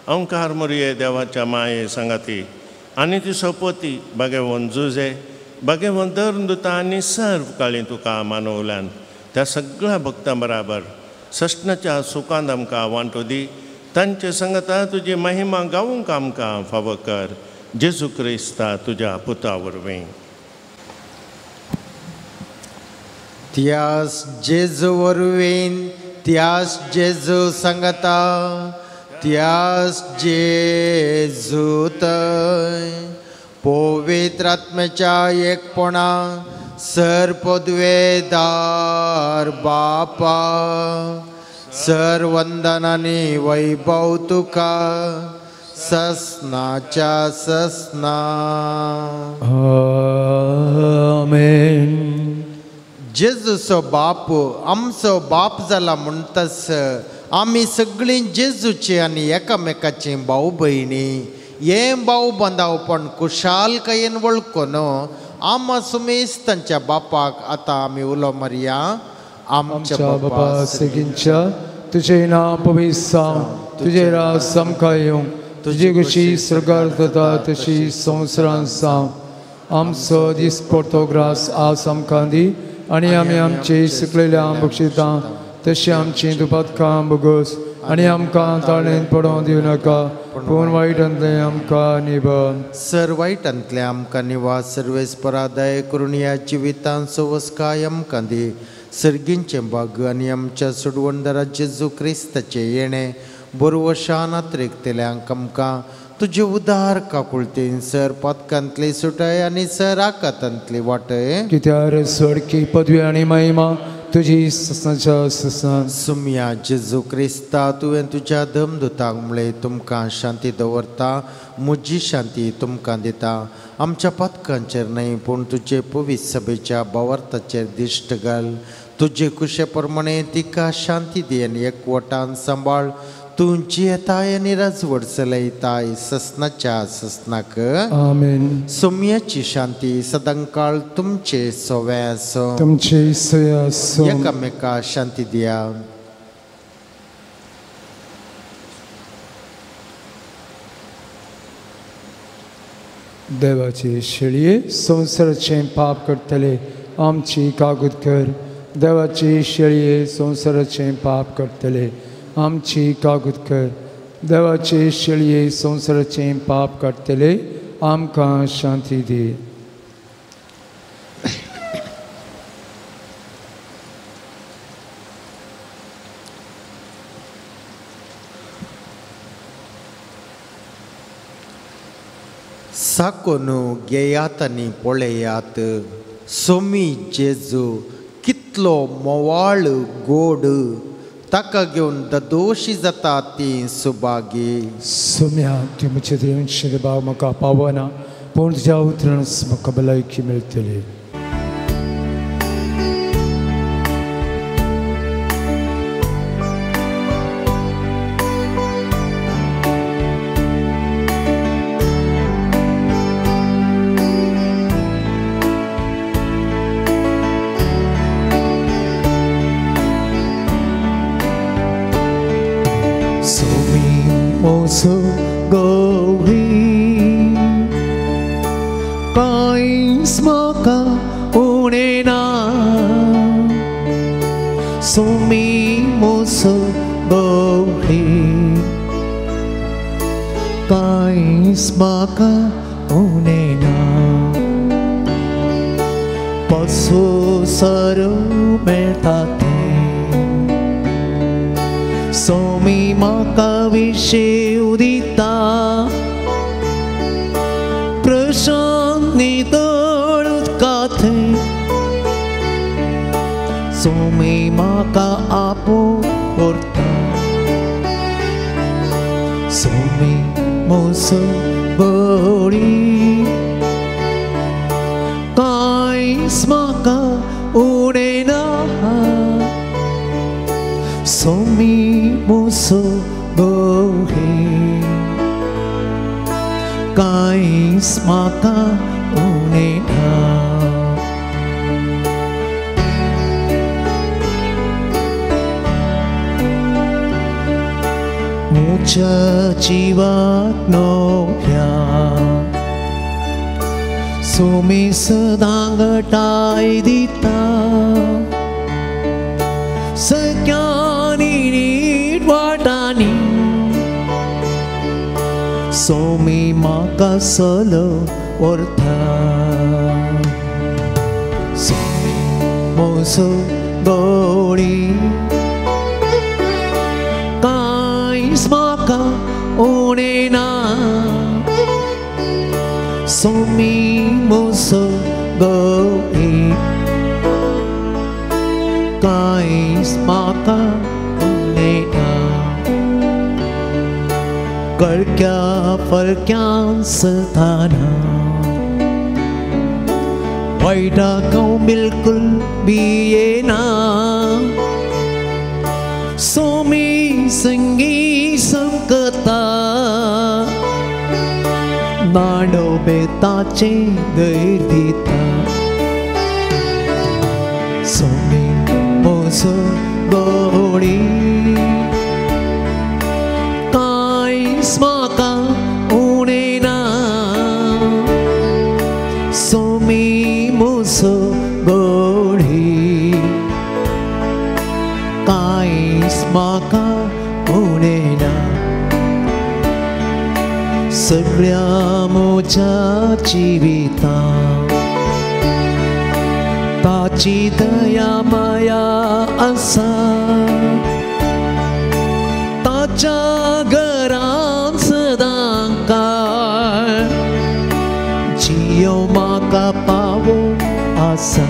अंकार मोरये देवाच्या माये सांगाती आनी ती सोपती बागेवन जुजे बागेवन धरून दुता आनी सर्व काळी तुका मानवल्यान त्या सगळ्या भक्तां बराबर सश्णाच्या सुखांत आमकां वांटो दी. तांचे संगता तुजी महिमा गावूंक आमकां फावो कर. जेजू क्रिस्ता तुज्या पुता वरवीं. त्यास जेजू वरवीं, त्यास जेजू सांगता, त्यास जेजू तय पवित्र आत्म्याच्या एकपणा सर पदवेदार बापा सर वंदनानी वैभव तुका ससनाच्या ससना. आमेन. जेजूचो बाप आमचो बाप जाला म्हणटास आमी सगळीं जेजूची आनी एकामेकाची भाव भयणी. हें भाव बांदावपण खुशालकायेन वळखून आमा सुमेस्तांच्या बापाक आतां आमी उलो मारया. आमच्या बापा सेगींच्या तुजें नांव पवित्र जावं, तुजें राज आमकां येवं, तुजी खुशी स्वर्गार जाता तशी संवसारांत जावं. आमचो दीस पडतो ग्रास आज आमकां दी आनी आमी आमचे सुकलेल्या बक्षितां तशी आमची दुपातकां बोगस आनी आमकां ताळेंत पडोवंक दिवं नाका पूण वायटांतलें आमकां निभाय. सर वायटांतलें आमकां निवास सर्वेस्परा दया करून ह्या जिवितान सवसकाय आमकां दी. सर्गींचें भाग्य आनी आमच्या सोडवणदारा जेजू क्रिस्ताचें येणें बरवशान अत्रेकतल्यांक आमकां तुजे उदार काकुळतीन सर पातकांतली सुटाय आनी सर आकातांतली वाटय. कित्यार स्वर्गी पदवी आनी महिमा तुजी ससनाच्या ससन. सुमया जेजू क्रिस्ता तुवें तुज्या धमदुतांक म्हळें तुमकां शांती दवरता म्हजी शांती तुमकां दिता. आमच्या पातकांचेर न्हय पूण तुजे पवित्र सभेच्या भावार्थाचेर दिश्ट घाल. तुजे कुशे प्रमाणे तिका शांती दी आनी एकवटान सांबाळ. तूं जियेताय आनी राजवट चलयताय ससनाच्या ससनाक. आमेन. सोम्याची शांती सदांकाळ तुमचे सोवे आसूं. तुमचे सोय आसूं. एकामेका शांती दिया. देवाचे शेळये संवसाराचें पाप करतले आमची कागूत कर. देवाचे शेळये संवसाराचें पाप करतले आमची कागूत कर. देवाचे शेळये संवसाराचें पाप काडटले आमकां शांती दी. साकोनू घेयात आनी पळयात सोमी जेजू कितलो मोवाळ गोड ताका घेवन ददोशी जाता ती सुभागी. सोम्या तूं म्हजे देवनशे भाव म्हाका पावना पूण तुज्या उतरान म्हाका भलायकी मेळटली. सगळ्या म्हज्या जिवितांत ताची दया माया आसा ताच्या घरान सदां काळ जियो म्हाका पावो आसा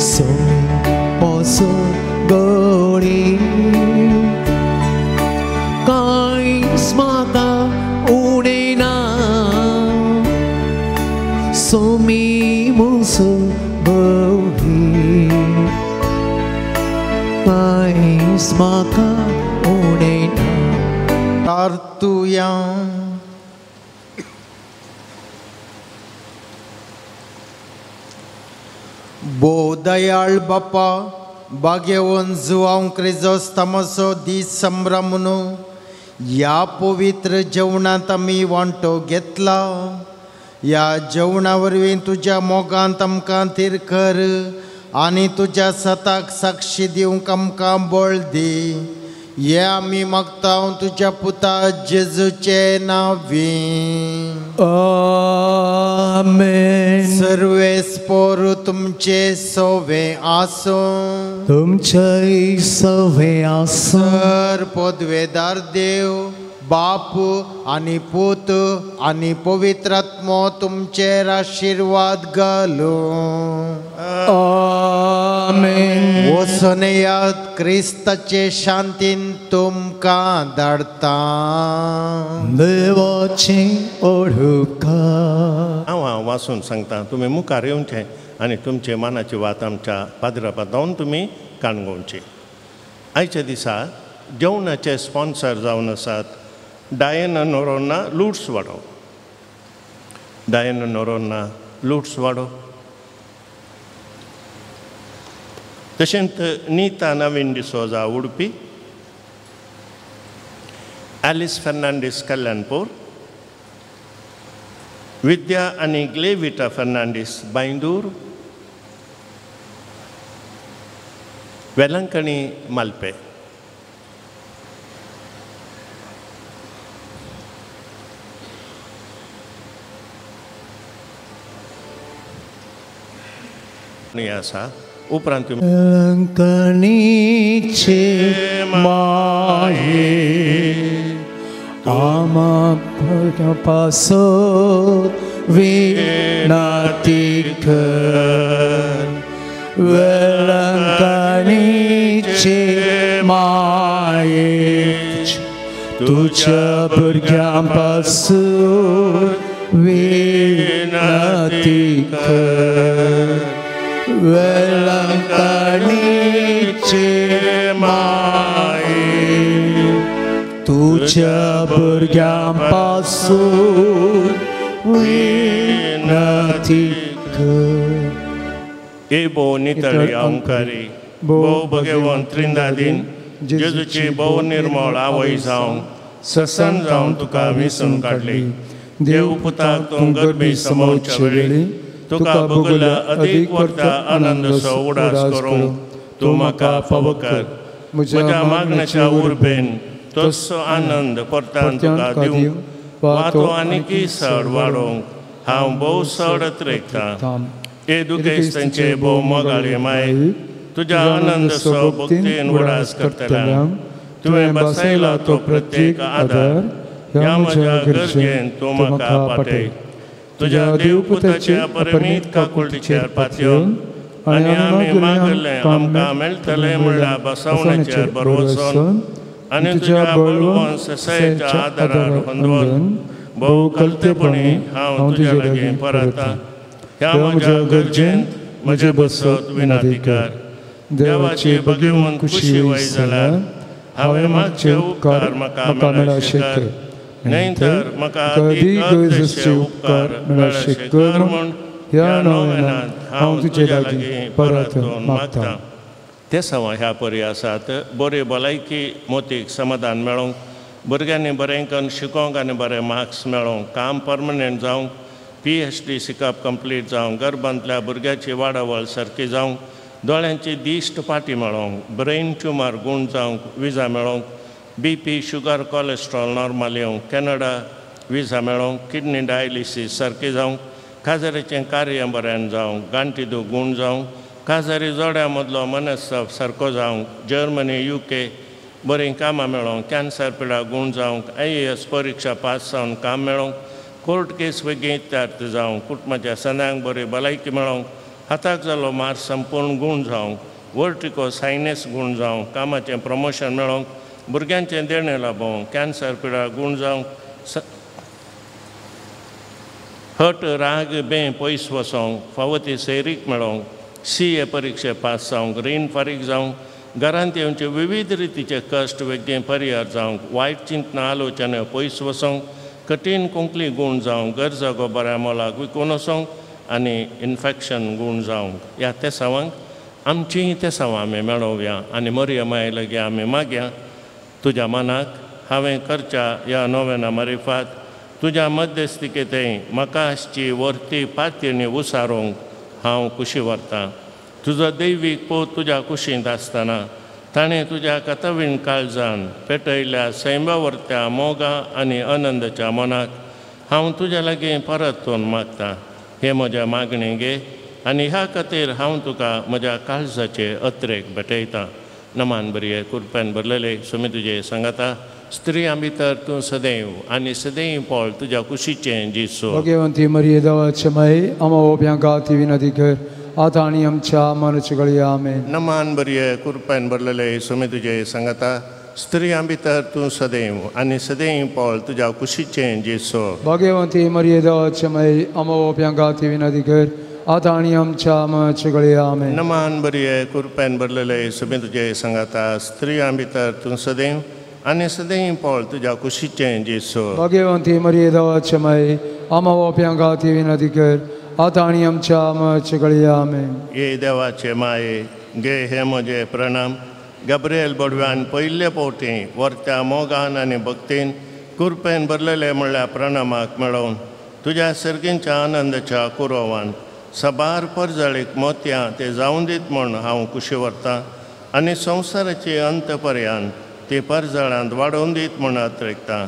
सोमी मोसो गोडी कांयच म्हाका उणें ना सोमी मोसो गोडी कांयच म्हाका उणें ना. प्रार्थुया. भोव दयाळ बापा भाग्यवंत जुआंव क्रिजोस्तमाचो दीस संभ्रम ह्या पवित्र जेवणांत आमी वांटो घेतला. ह्या जेवणा वरवीं तुज्या मोगांत आमकां थीर कर आनी तुज्या सताक साक्षी दिवंक आमकां बळ दी. हे आमी मागता तुज्या पुता जेजूचे नांवी. आमेन. सर्वेस्पोर तुमचे सोवे आसूं. तुमचेय सोवे आसूं. सर पदवेदार देव बाप आनी पूत आनी पवित्र आत्मो तुमचेर आशिर्वाद घालूं. आमेन. वचून येयात क्रिस्ताचे शांतीन तुमकां धाडटा. देवाची ओळख. हांव वाचून सांगता, तुमी मुखार येवचें आनी तुमचे मनाची वात आमच्या पाद्रा पातोवन तुमी काणगोवची. आयच्या दिसा जेवणाचे स्पॉन्सर जावन आसात डायना नोरोन्हा लुट्सवाडो, डायना नोरोन्हा लुट्सवाडो, तशेंच नीता नवीन डिसोजा उडपी, एलिस फर्नांडीस कल्याणपूर, विद्या आनी ग्लेविटा फर्नांडीस बांयदूर, वेलंकणी मालपे. आसा उपरांत वेलंकणीचे माये आमा पासत विनती कर. वेलंकणीचे माये तुझ्या भुरग्यां पासून विनती कर. वेलंकणीचे माये तुझ्या भुरग्यां पासून विनती कर. ए भोव नितळी अंकारी भोव भगवंत त्रिंदादीन जेजूची भोव निर्मळ आवय जावन ससन जावन तुका विसून काडली. देव पुताक तूं गर्भी समोवच्या वेळी तुका भोगल्या अदीक वर्ता आनंदसो उडास करूंक तूं म्हाका फावो कर. म्हज्या मागण्याच्या उर्बेन तसो आनंद परतान तुका दिवंक वा तो आनीकय चड वाडोवंक हांव भोव चड अत्रेकतां. हे दुखेस्तांचे भोव मोगाळी माय तुज्या आनंदसो भक्तीन उडास करतल्यांक तुवें बसयला तो प्रत्येक आदार ह्या म्हज्या गरजेन तूं म्हाका पाटय. तुज्या देवपुताच्या परमीत काकुळटीचेर पातयेवन आनी आमी मागलें आमकां मेळटलें म्हणल्यार बसवण्याचेर भरवसोन आनी तुज्या बळवंत ससायेच्या आदारार होंदवन भोव कलतेपणी हांव तुज्या लागीं परता. ह्या म्हज्या गरजेन म्हजें बसत विनंती कर. देवाची भगवंत खुशी वय जाल्यार हांवें मागचे उपकार म्हाका मेळशे कर, न्हय तर म्हाका अदीक गरजेचे उपकार मेळशे कर म्हूण ह्या नोवेनांत हांव तुजे लागीं परत मागता. ते सवां ह्या परी आसात बरी भलायकी मोतीक समाधान मेळोवंक, भुरग्यांनी बरें करून शिकोवंक आनी बरे मार्क्स मेळोवंक, काम परमनंट जावंक, PhD शिकप कंप्लीट जावंक, गर्भांतल्या भुरग्याची वाडावळ सारकी जावंक, दोळ्यांची दिश्ट पाटी मेळोवंक, ब्रेन ट्युमर गूण जावंक, विजा मेळोवंक, BP sugar cholesterol normal येवंक, कॅनडा विजा मेळोंक, किडनी डायलिसीस सारकी जावंक, काजारीचें कार्य बऱ्यान जावंक, गांठी दूख गूण जावंक, काजारी जोड्या मदलो मनस्ताप सारको जावंक, जर्मनी UK बरीं कामां मेळोंक, कॅन्सर पिडा गूण जावंक, IAS परिक्षा पास जावन काम मेळोंक, कोर्ट केस वेगीं इत्यार्थ जावंक, कुटुंबाच्या सदांक बरी भलायकी मेळोंक, हाताक जालो मार संपूर्ण गूण जावंक, वर्टिको सायनस गूण जावंक, कामाचें प्रमोशन मेळोंक, भुरग्यांचें देणें लाबोवंक, कॅन्सर पिडा गूण जावंक, हट राग बें पयस वचोंक, फावो ती सैरीक मेळोंक, CA परिक्षे पास जावंक, रीण फारीक जावंक, घरांत येवचे विविध रितीचे कश्ट वेगळे परिहार जावंक, वायट चिंतना आलोचना पयस वचोंक, कठीण कोंकली गूण जावंक, गरजागो बऱ्या मोलाक विकून वचोंक आनी इन्फेक्शन गूण जावंक. ह्या तेसावांक आमचीं तेसावां आमी मेळोवया आनी मरिया माये लागीं आमी मागया. तुज्या मनाक हांवें करच्या ह्या नोवेना मारिफात तुज्या मध्यस्थिकेंतय म्हाका आसची वर्ती पातयेणी उसारूंक हांव कुशी व्हरतां. तुजो दैवीक पोत तुज्या कुशींत आसतना ताणें तुज्या कथवीण काळजान पेटयल्या सैमा वर्त्या मोगा आनी आनंदाच्या मनाक हांव तुज्या लागीं परतून मागतां. हे म्हज्या मागणे गे आनी ह्या खातीर हांव तुका म्हज्या काळजाचे अत्रेक भेटयतां. नमान बरये कुरप्यान भरलेले सुमी तुजे सांगाता, स्त्रियां भितर तूं सदैव आनी सदैव पळ तुज्या कुशीचें जेजू. भगवंती मरिये देवाचे माये, आम्हा ओप्यां गाती विनंती कर आतां आनी आमच्या मरणाच्या घडये. आमेन. नमान बरये कुरप्यान भरलेले सुमी तुजे सांगाता, स्त्रियां भितर तूं सदैव आनी सदैव पळ तुज्या कुशीचें जेजू. भगवंती मरिये देवाचे माये, आम्हा ओप्यां गाती विनंती कर आतां आनी आमच्या मरणाच्या घडये. आमेन. नमान बरये कुरप्यान भरलेले सुमी तुजे सांगाता, स्त्रियां भितर तूं सदैव आनी सदैव पळ तुज्या कुशीचें जेजू. भगवंती मरिये देवाचे माये, आम्हा ओप्यां गाती विनंती कर आतां आनी आमच्या मरणाच्या घडये. आमेन. ये देवाचे माये गे हे म्हजे प्रणाम. गब्रियल बोडव्यान पयले फावटी वर्त्या मोगान आनी भक्तीन कुरपेन भरलेले म्हणल्यार प्रणामाक मेळोवन तुज्या सर्गींच्या आनंदाच्या कुरोवान सबार परजळीक मोतयां ते जावन दीत म्हूण हांव कुशी व्हरतां आनी संवसाराचे अंत पर्यान ती परजळांत वाडोवन दीत म्हूण अत्रेकतां.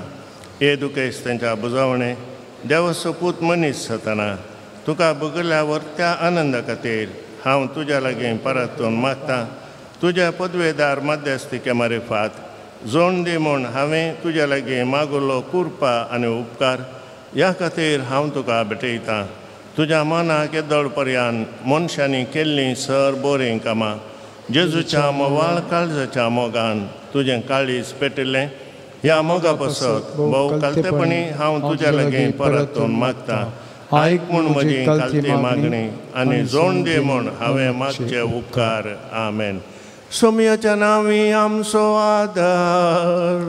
हे दुखेस तेंच्या बुजावणे देव सोपूत मनीस जातना तुका भोगल्या वर्त्या आनंदा खातीर हांव तुज्या लागीं परतून मागतां. तुज्या पदवेदार मध्यस्थिके मारिफात जोण दी म्हूण हांवें तुज्या लागीं मागुलो कुरपा आनी उपकार ह्या खातीर हांव तुका भेटयतां. तुज्या मनाक येदोळ पर्यान मनशांनी केल्लीं सर बोरीं कामां जेजूच्या मोवाळ काळजाच्या मोगान तुजें काळीज पेटिल्लें ह्या मोगा पासत भोव कालतेपणी हांव तुज्या लागीं परतून मागतां. आयक म्हूण म्हजी कालती मागणी आनी जोण दी म्हूण हांवें मागचे उपकार. आमेन. सोमयाच्या नांवी आमचो आदार,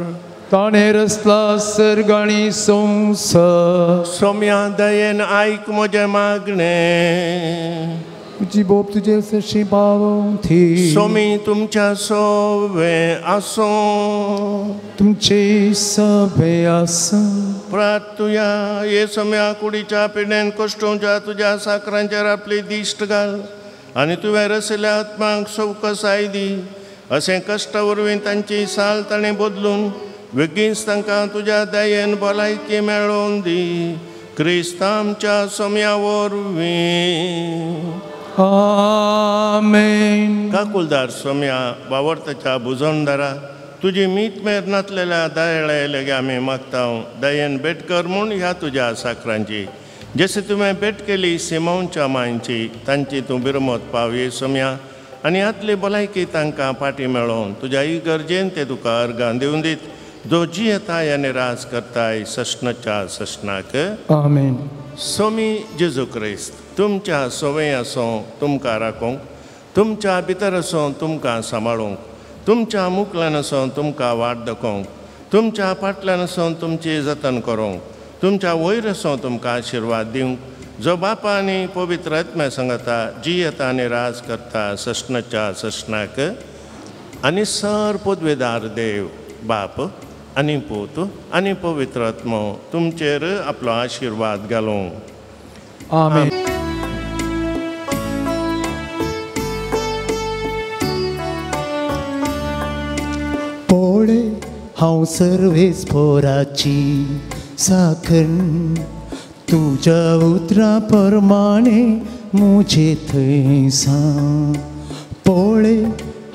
ताणें रचला सर्ग आनी संवसार. सोम्या दयेन आयक म्हजें मागणें, तुजी बोप तुजे सरशी पावती. सोमी तुमच्या सोवे आसूं, तुमचे सभे आसूं. प्रार्थुया. हे सोम्या कुडीच्या पिडेन कश्टोवच्या तुज्या साकरांचेर आपली दिश्ट घाल आनी तुवें रसिल्ल्या आत्मांक सवकसाय दी. अशें कश्टा वरवीं तांची साल ताणें बदलून वेगींच तांकां तुज्या दयेन भलायकी मेळोवन दी. क्रिस्त आमच्या सोम्या वरवीं. आमेन. काकुलदार सोम्या वावरताच्या बुजवणदारा तुजी मीत मेर नातलेल्या दयाळे लेगे आमी मागता. दयेन भेट कर म्हूण ह्या तुज्या साकरांची, जशें तुवें भेट केली सिमांवच्या मांयची, तांची तूं बिरमत पावये सोम्या आनी हातली भलायकी तांकां फाटीं मेळोवन तुज्या इगर्जेन ते तुका अर्गां दिवन दीत, जो जियेताय आनी राज करताय सश्णाच्या सश्णाक. आमेन. सोमी जेजू क्रिस्त तुमच्या सोवे आसूं तुमकां राखूंक, तुमच्या भितर आसूं तुमकां सांबाळूंक, तुमच्या मुखल्यान आसूं तुमकां वाट दाखोवंक, तुमच्या फाटल्यान आसूं तुमची जतन करूंक, तुमच्या वयर आसूं तुमकां आशिर्वाद दिवंक, जो बापा आनी पवित्र आत्म्या सांगता जियेता आनी राज करता सश्णाच्या सश्णाक. आनी सर पदवेदार देव बाप आनी पूत आनी पवित्र आत्मो तुमचेर आपलो आशिर्वाद घालूं. आमेन. पोळे हांव सर्वेस पोराची साखर तुज्या उतरा प्रमाणे मुझे थंय सांग. पळय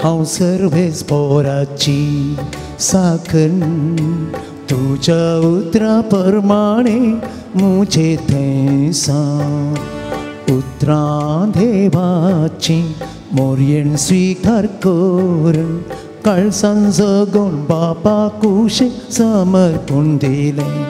हांव सर्वेस पोराची साखर तुज्या उतरा प्रमाणे मुझे थंय सांग. उतरां देवाची मोरयेन स्विकार करून काळसान जगोवन बापा कुशीक समर्पण दिलें.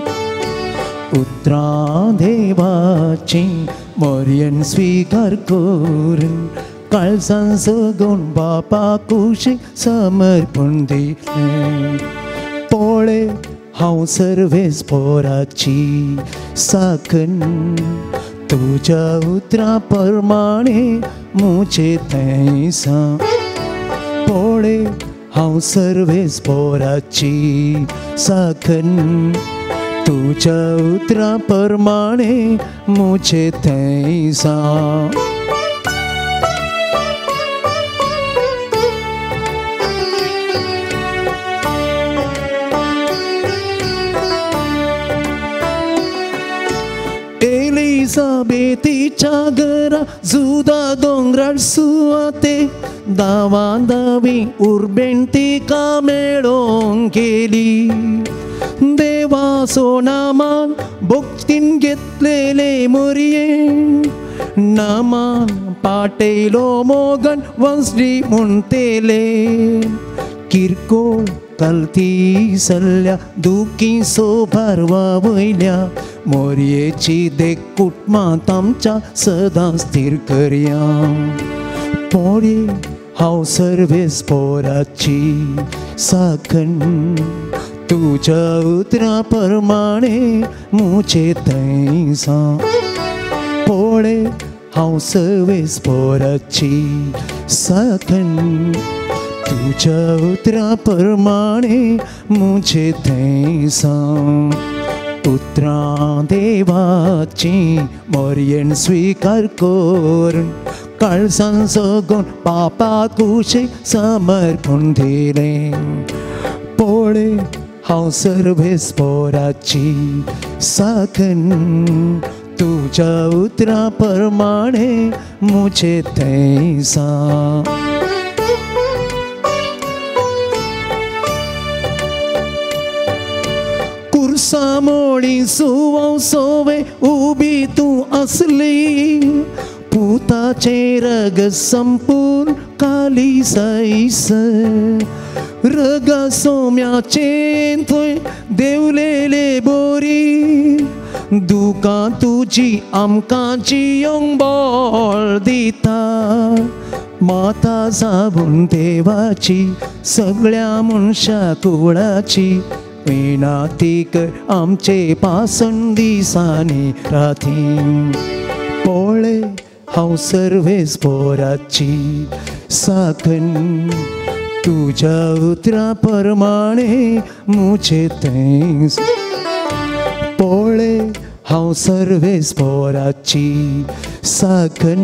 उतरां देवाची मोरयेन स्विकार करून काळसान जगोवन बापा कुशीक समर्पण दिलें. पळय हांव सर्वेस पोराची साखर तुज्या उतरा प्रमाणे मुझे थंय सांग. पळय हांव सर्वेस पोराची साखर तुज्या उतरा प्रमाणे मुझे थंय सांग. एलिझाबेथीच्या घरा जुदा दोंगरार सुवाते दावा दावी उर्बेन तिका मेळोंक गेली. देवाचो नामान भक्तीन घेतलेले मोरयेन नामान पाटयलो मोगन वंसरी म्हणटेले. किरकोळ कलती सल्ल्या दुखी सोभार वयल्या मोरयेची देख कुटुंबांत आमच्या सदांच स्थीर करया. पळय हांव सर्वेस पोराची साखर तुज्या उतरा प्रमाणे मुझे थंय सांग. पळय हांव सर्वेस पोराची साखर तुज्या उतरा प्रमाणे मुझे थंय सांग. उतरां देवाची मोरयेन स्विकार करून काळसान जगोवन पापा कुशीक समर्पण दिलें. पळय हांव सर्वेस पोराची साखर तुज्या उतरा प्रमाणे मुझे थंय सांग. कुर्सा मोळी सुवाव सोवे उबी तूं आसली पुताचें रग संपूर्ण काली सायस रग सोम्याचें थंय देवलेले बोरी दुकां तुजी आमकां जियोंक बळ दिता. माता जावन देवाची सगळ्या मनशा कुळाची विनाती कर आमचे पासून दिसांनी राती. पळय हांव सर्वेस पोराची साखर तुज्या उतरा प्रमाणे मुझे थंय. पळय हांव सर्वेस पोराची साखर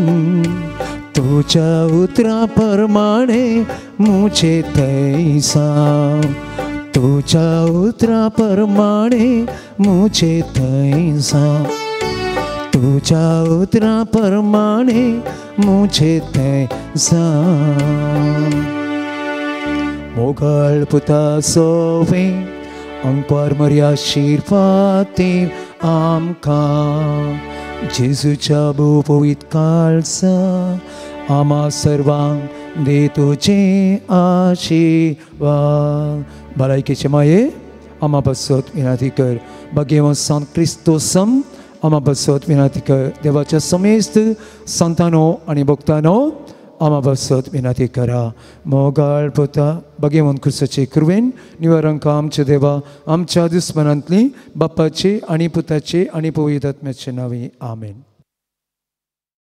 तुज्या उतरा प्रमाणे मुझे थंय सांग. तुज्या उतरा प्रमाणे मुझे थंय सांग. तुज्या उतरा प्रमाणे मुझे थंय सांग. मोगाळ पुता सोवे अंकवार मर्या शिरपाते आमकां जेजूच्या भोव-पवित्र काळजा आमा सर्वांक दे तुजे आशिर्वाद. भलायकेचे माये आमा पासत विनंती कर. भाग्यवंत संत क्रिस्तोसम आमा पासत विनंती कर. देवाच्या समेस्त संतानो आनी भक्तानो आमा पासत विनंती करा. मोगाळ पुता भाग्यवंत क्रिस्ताचे कृपेन निवारांक आमच्या देवा आमच्या दुस्मनांतली बापाचे आनी पुताचे आनी पवित्र आत्म्याचे नांवे आमेन.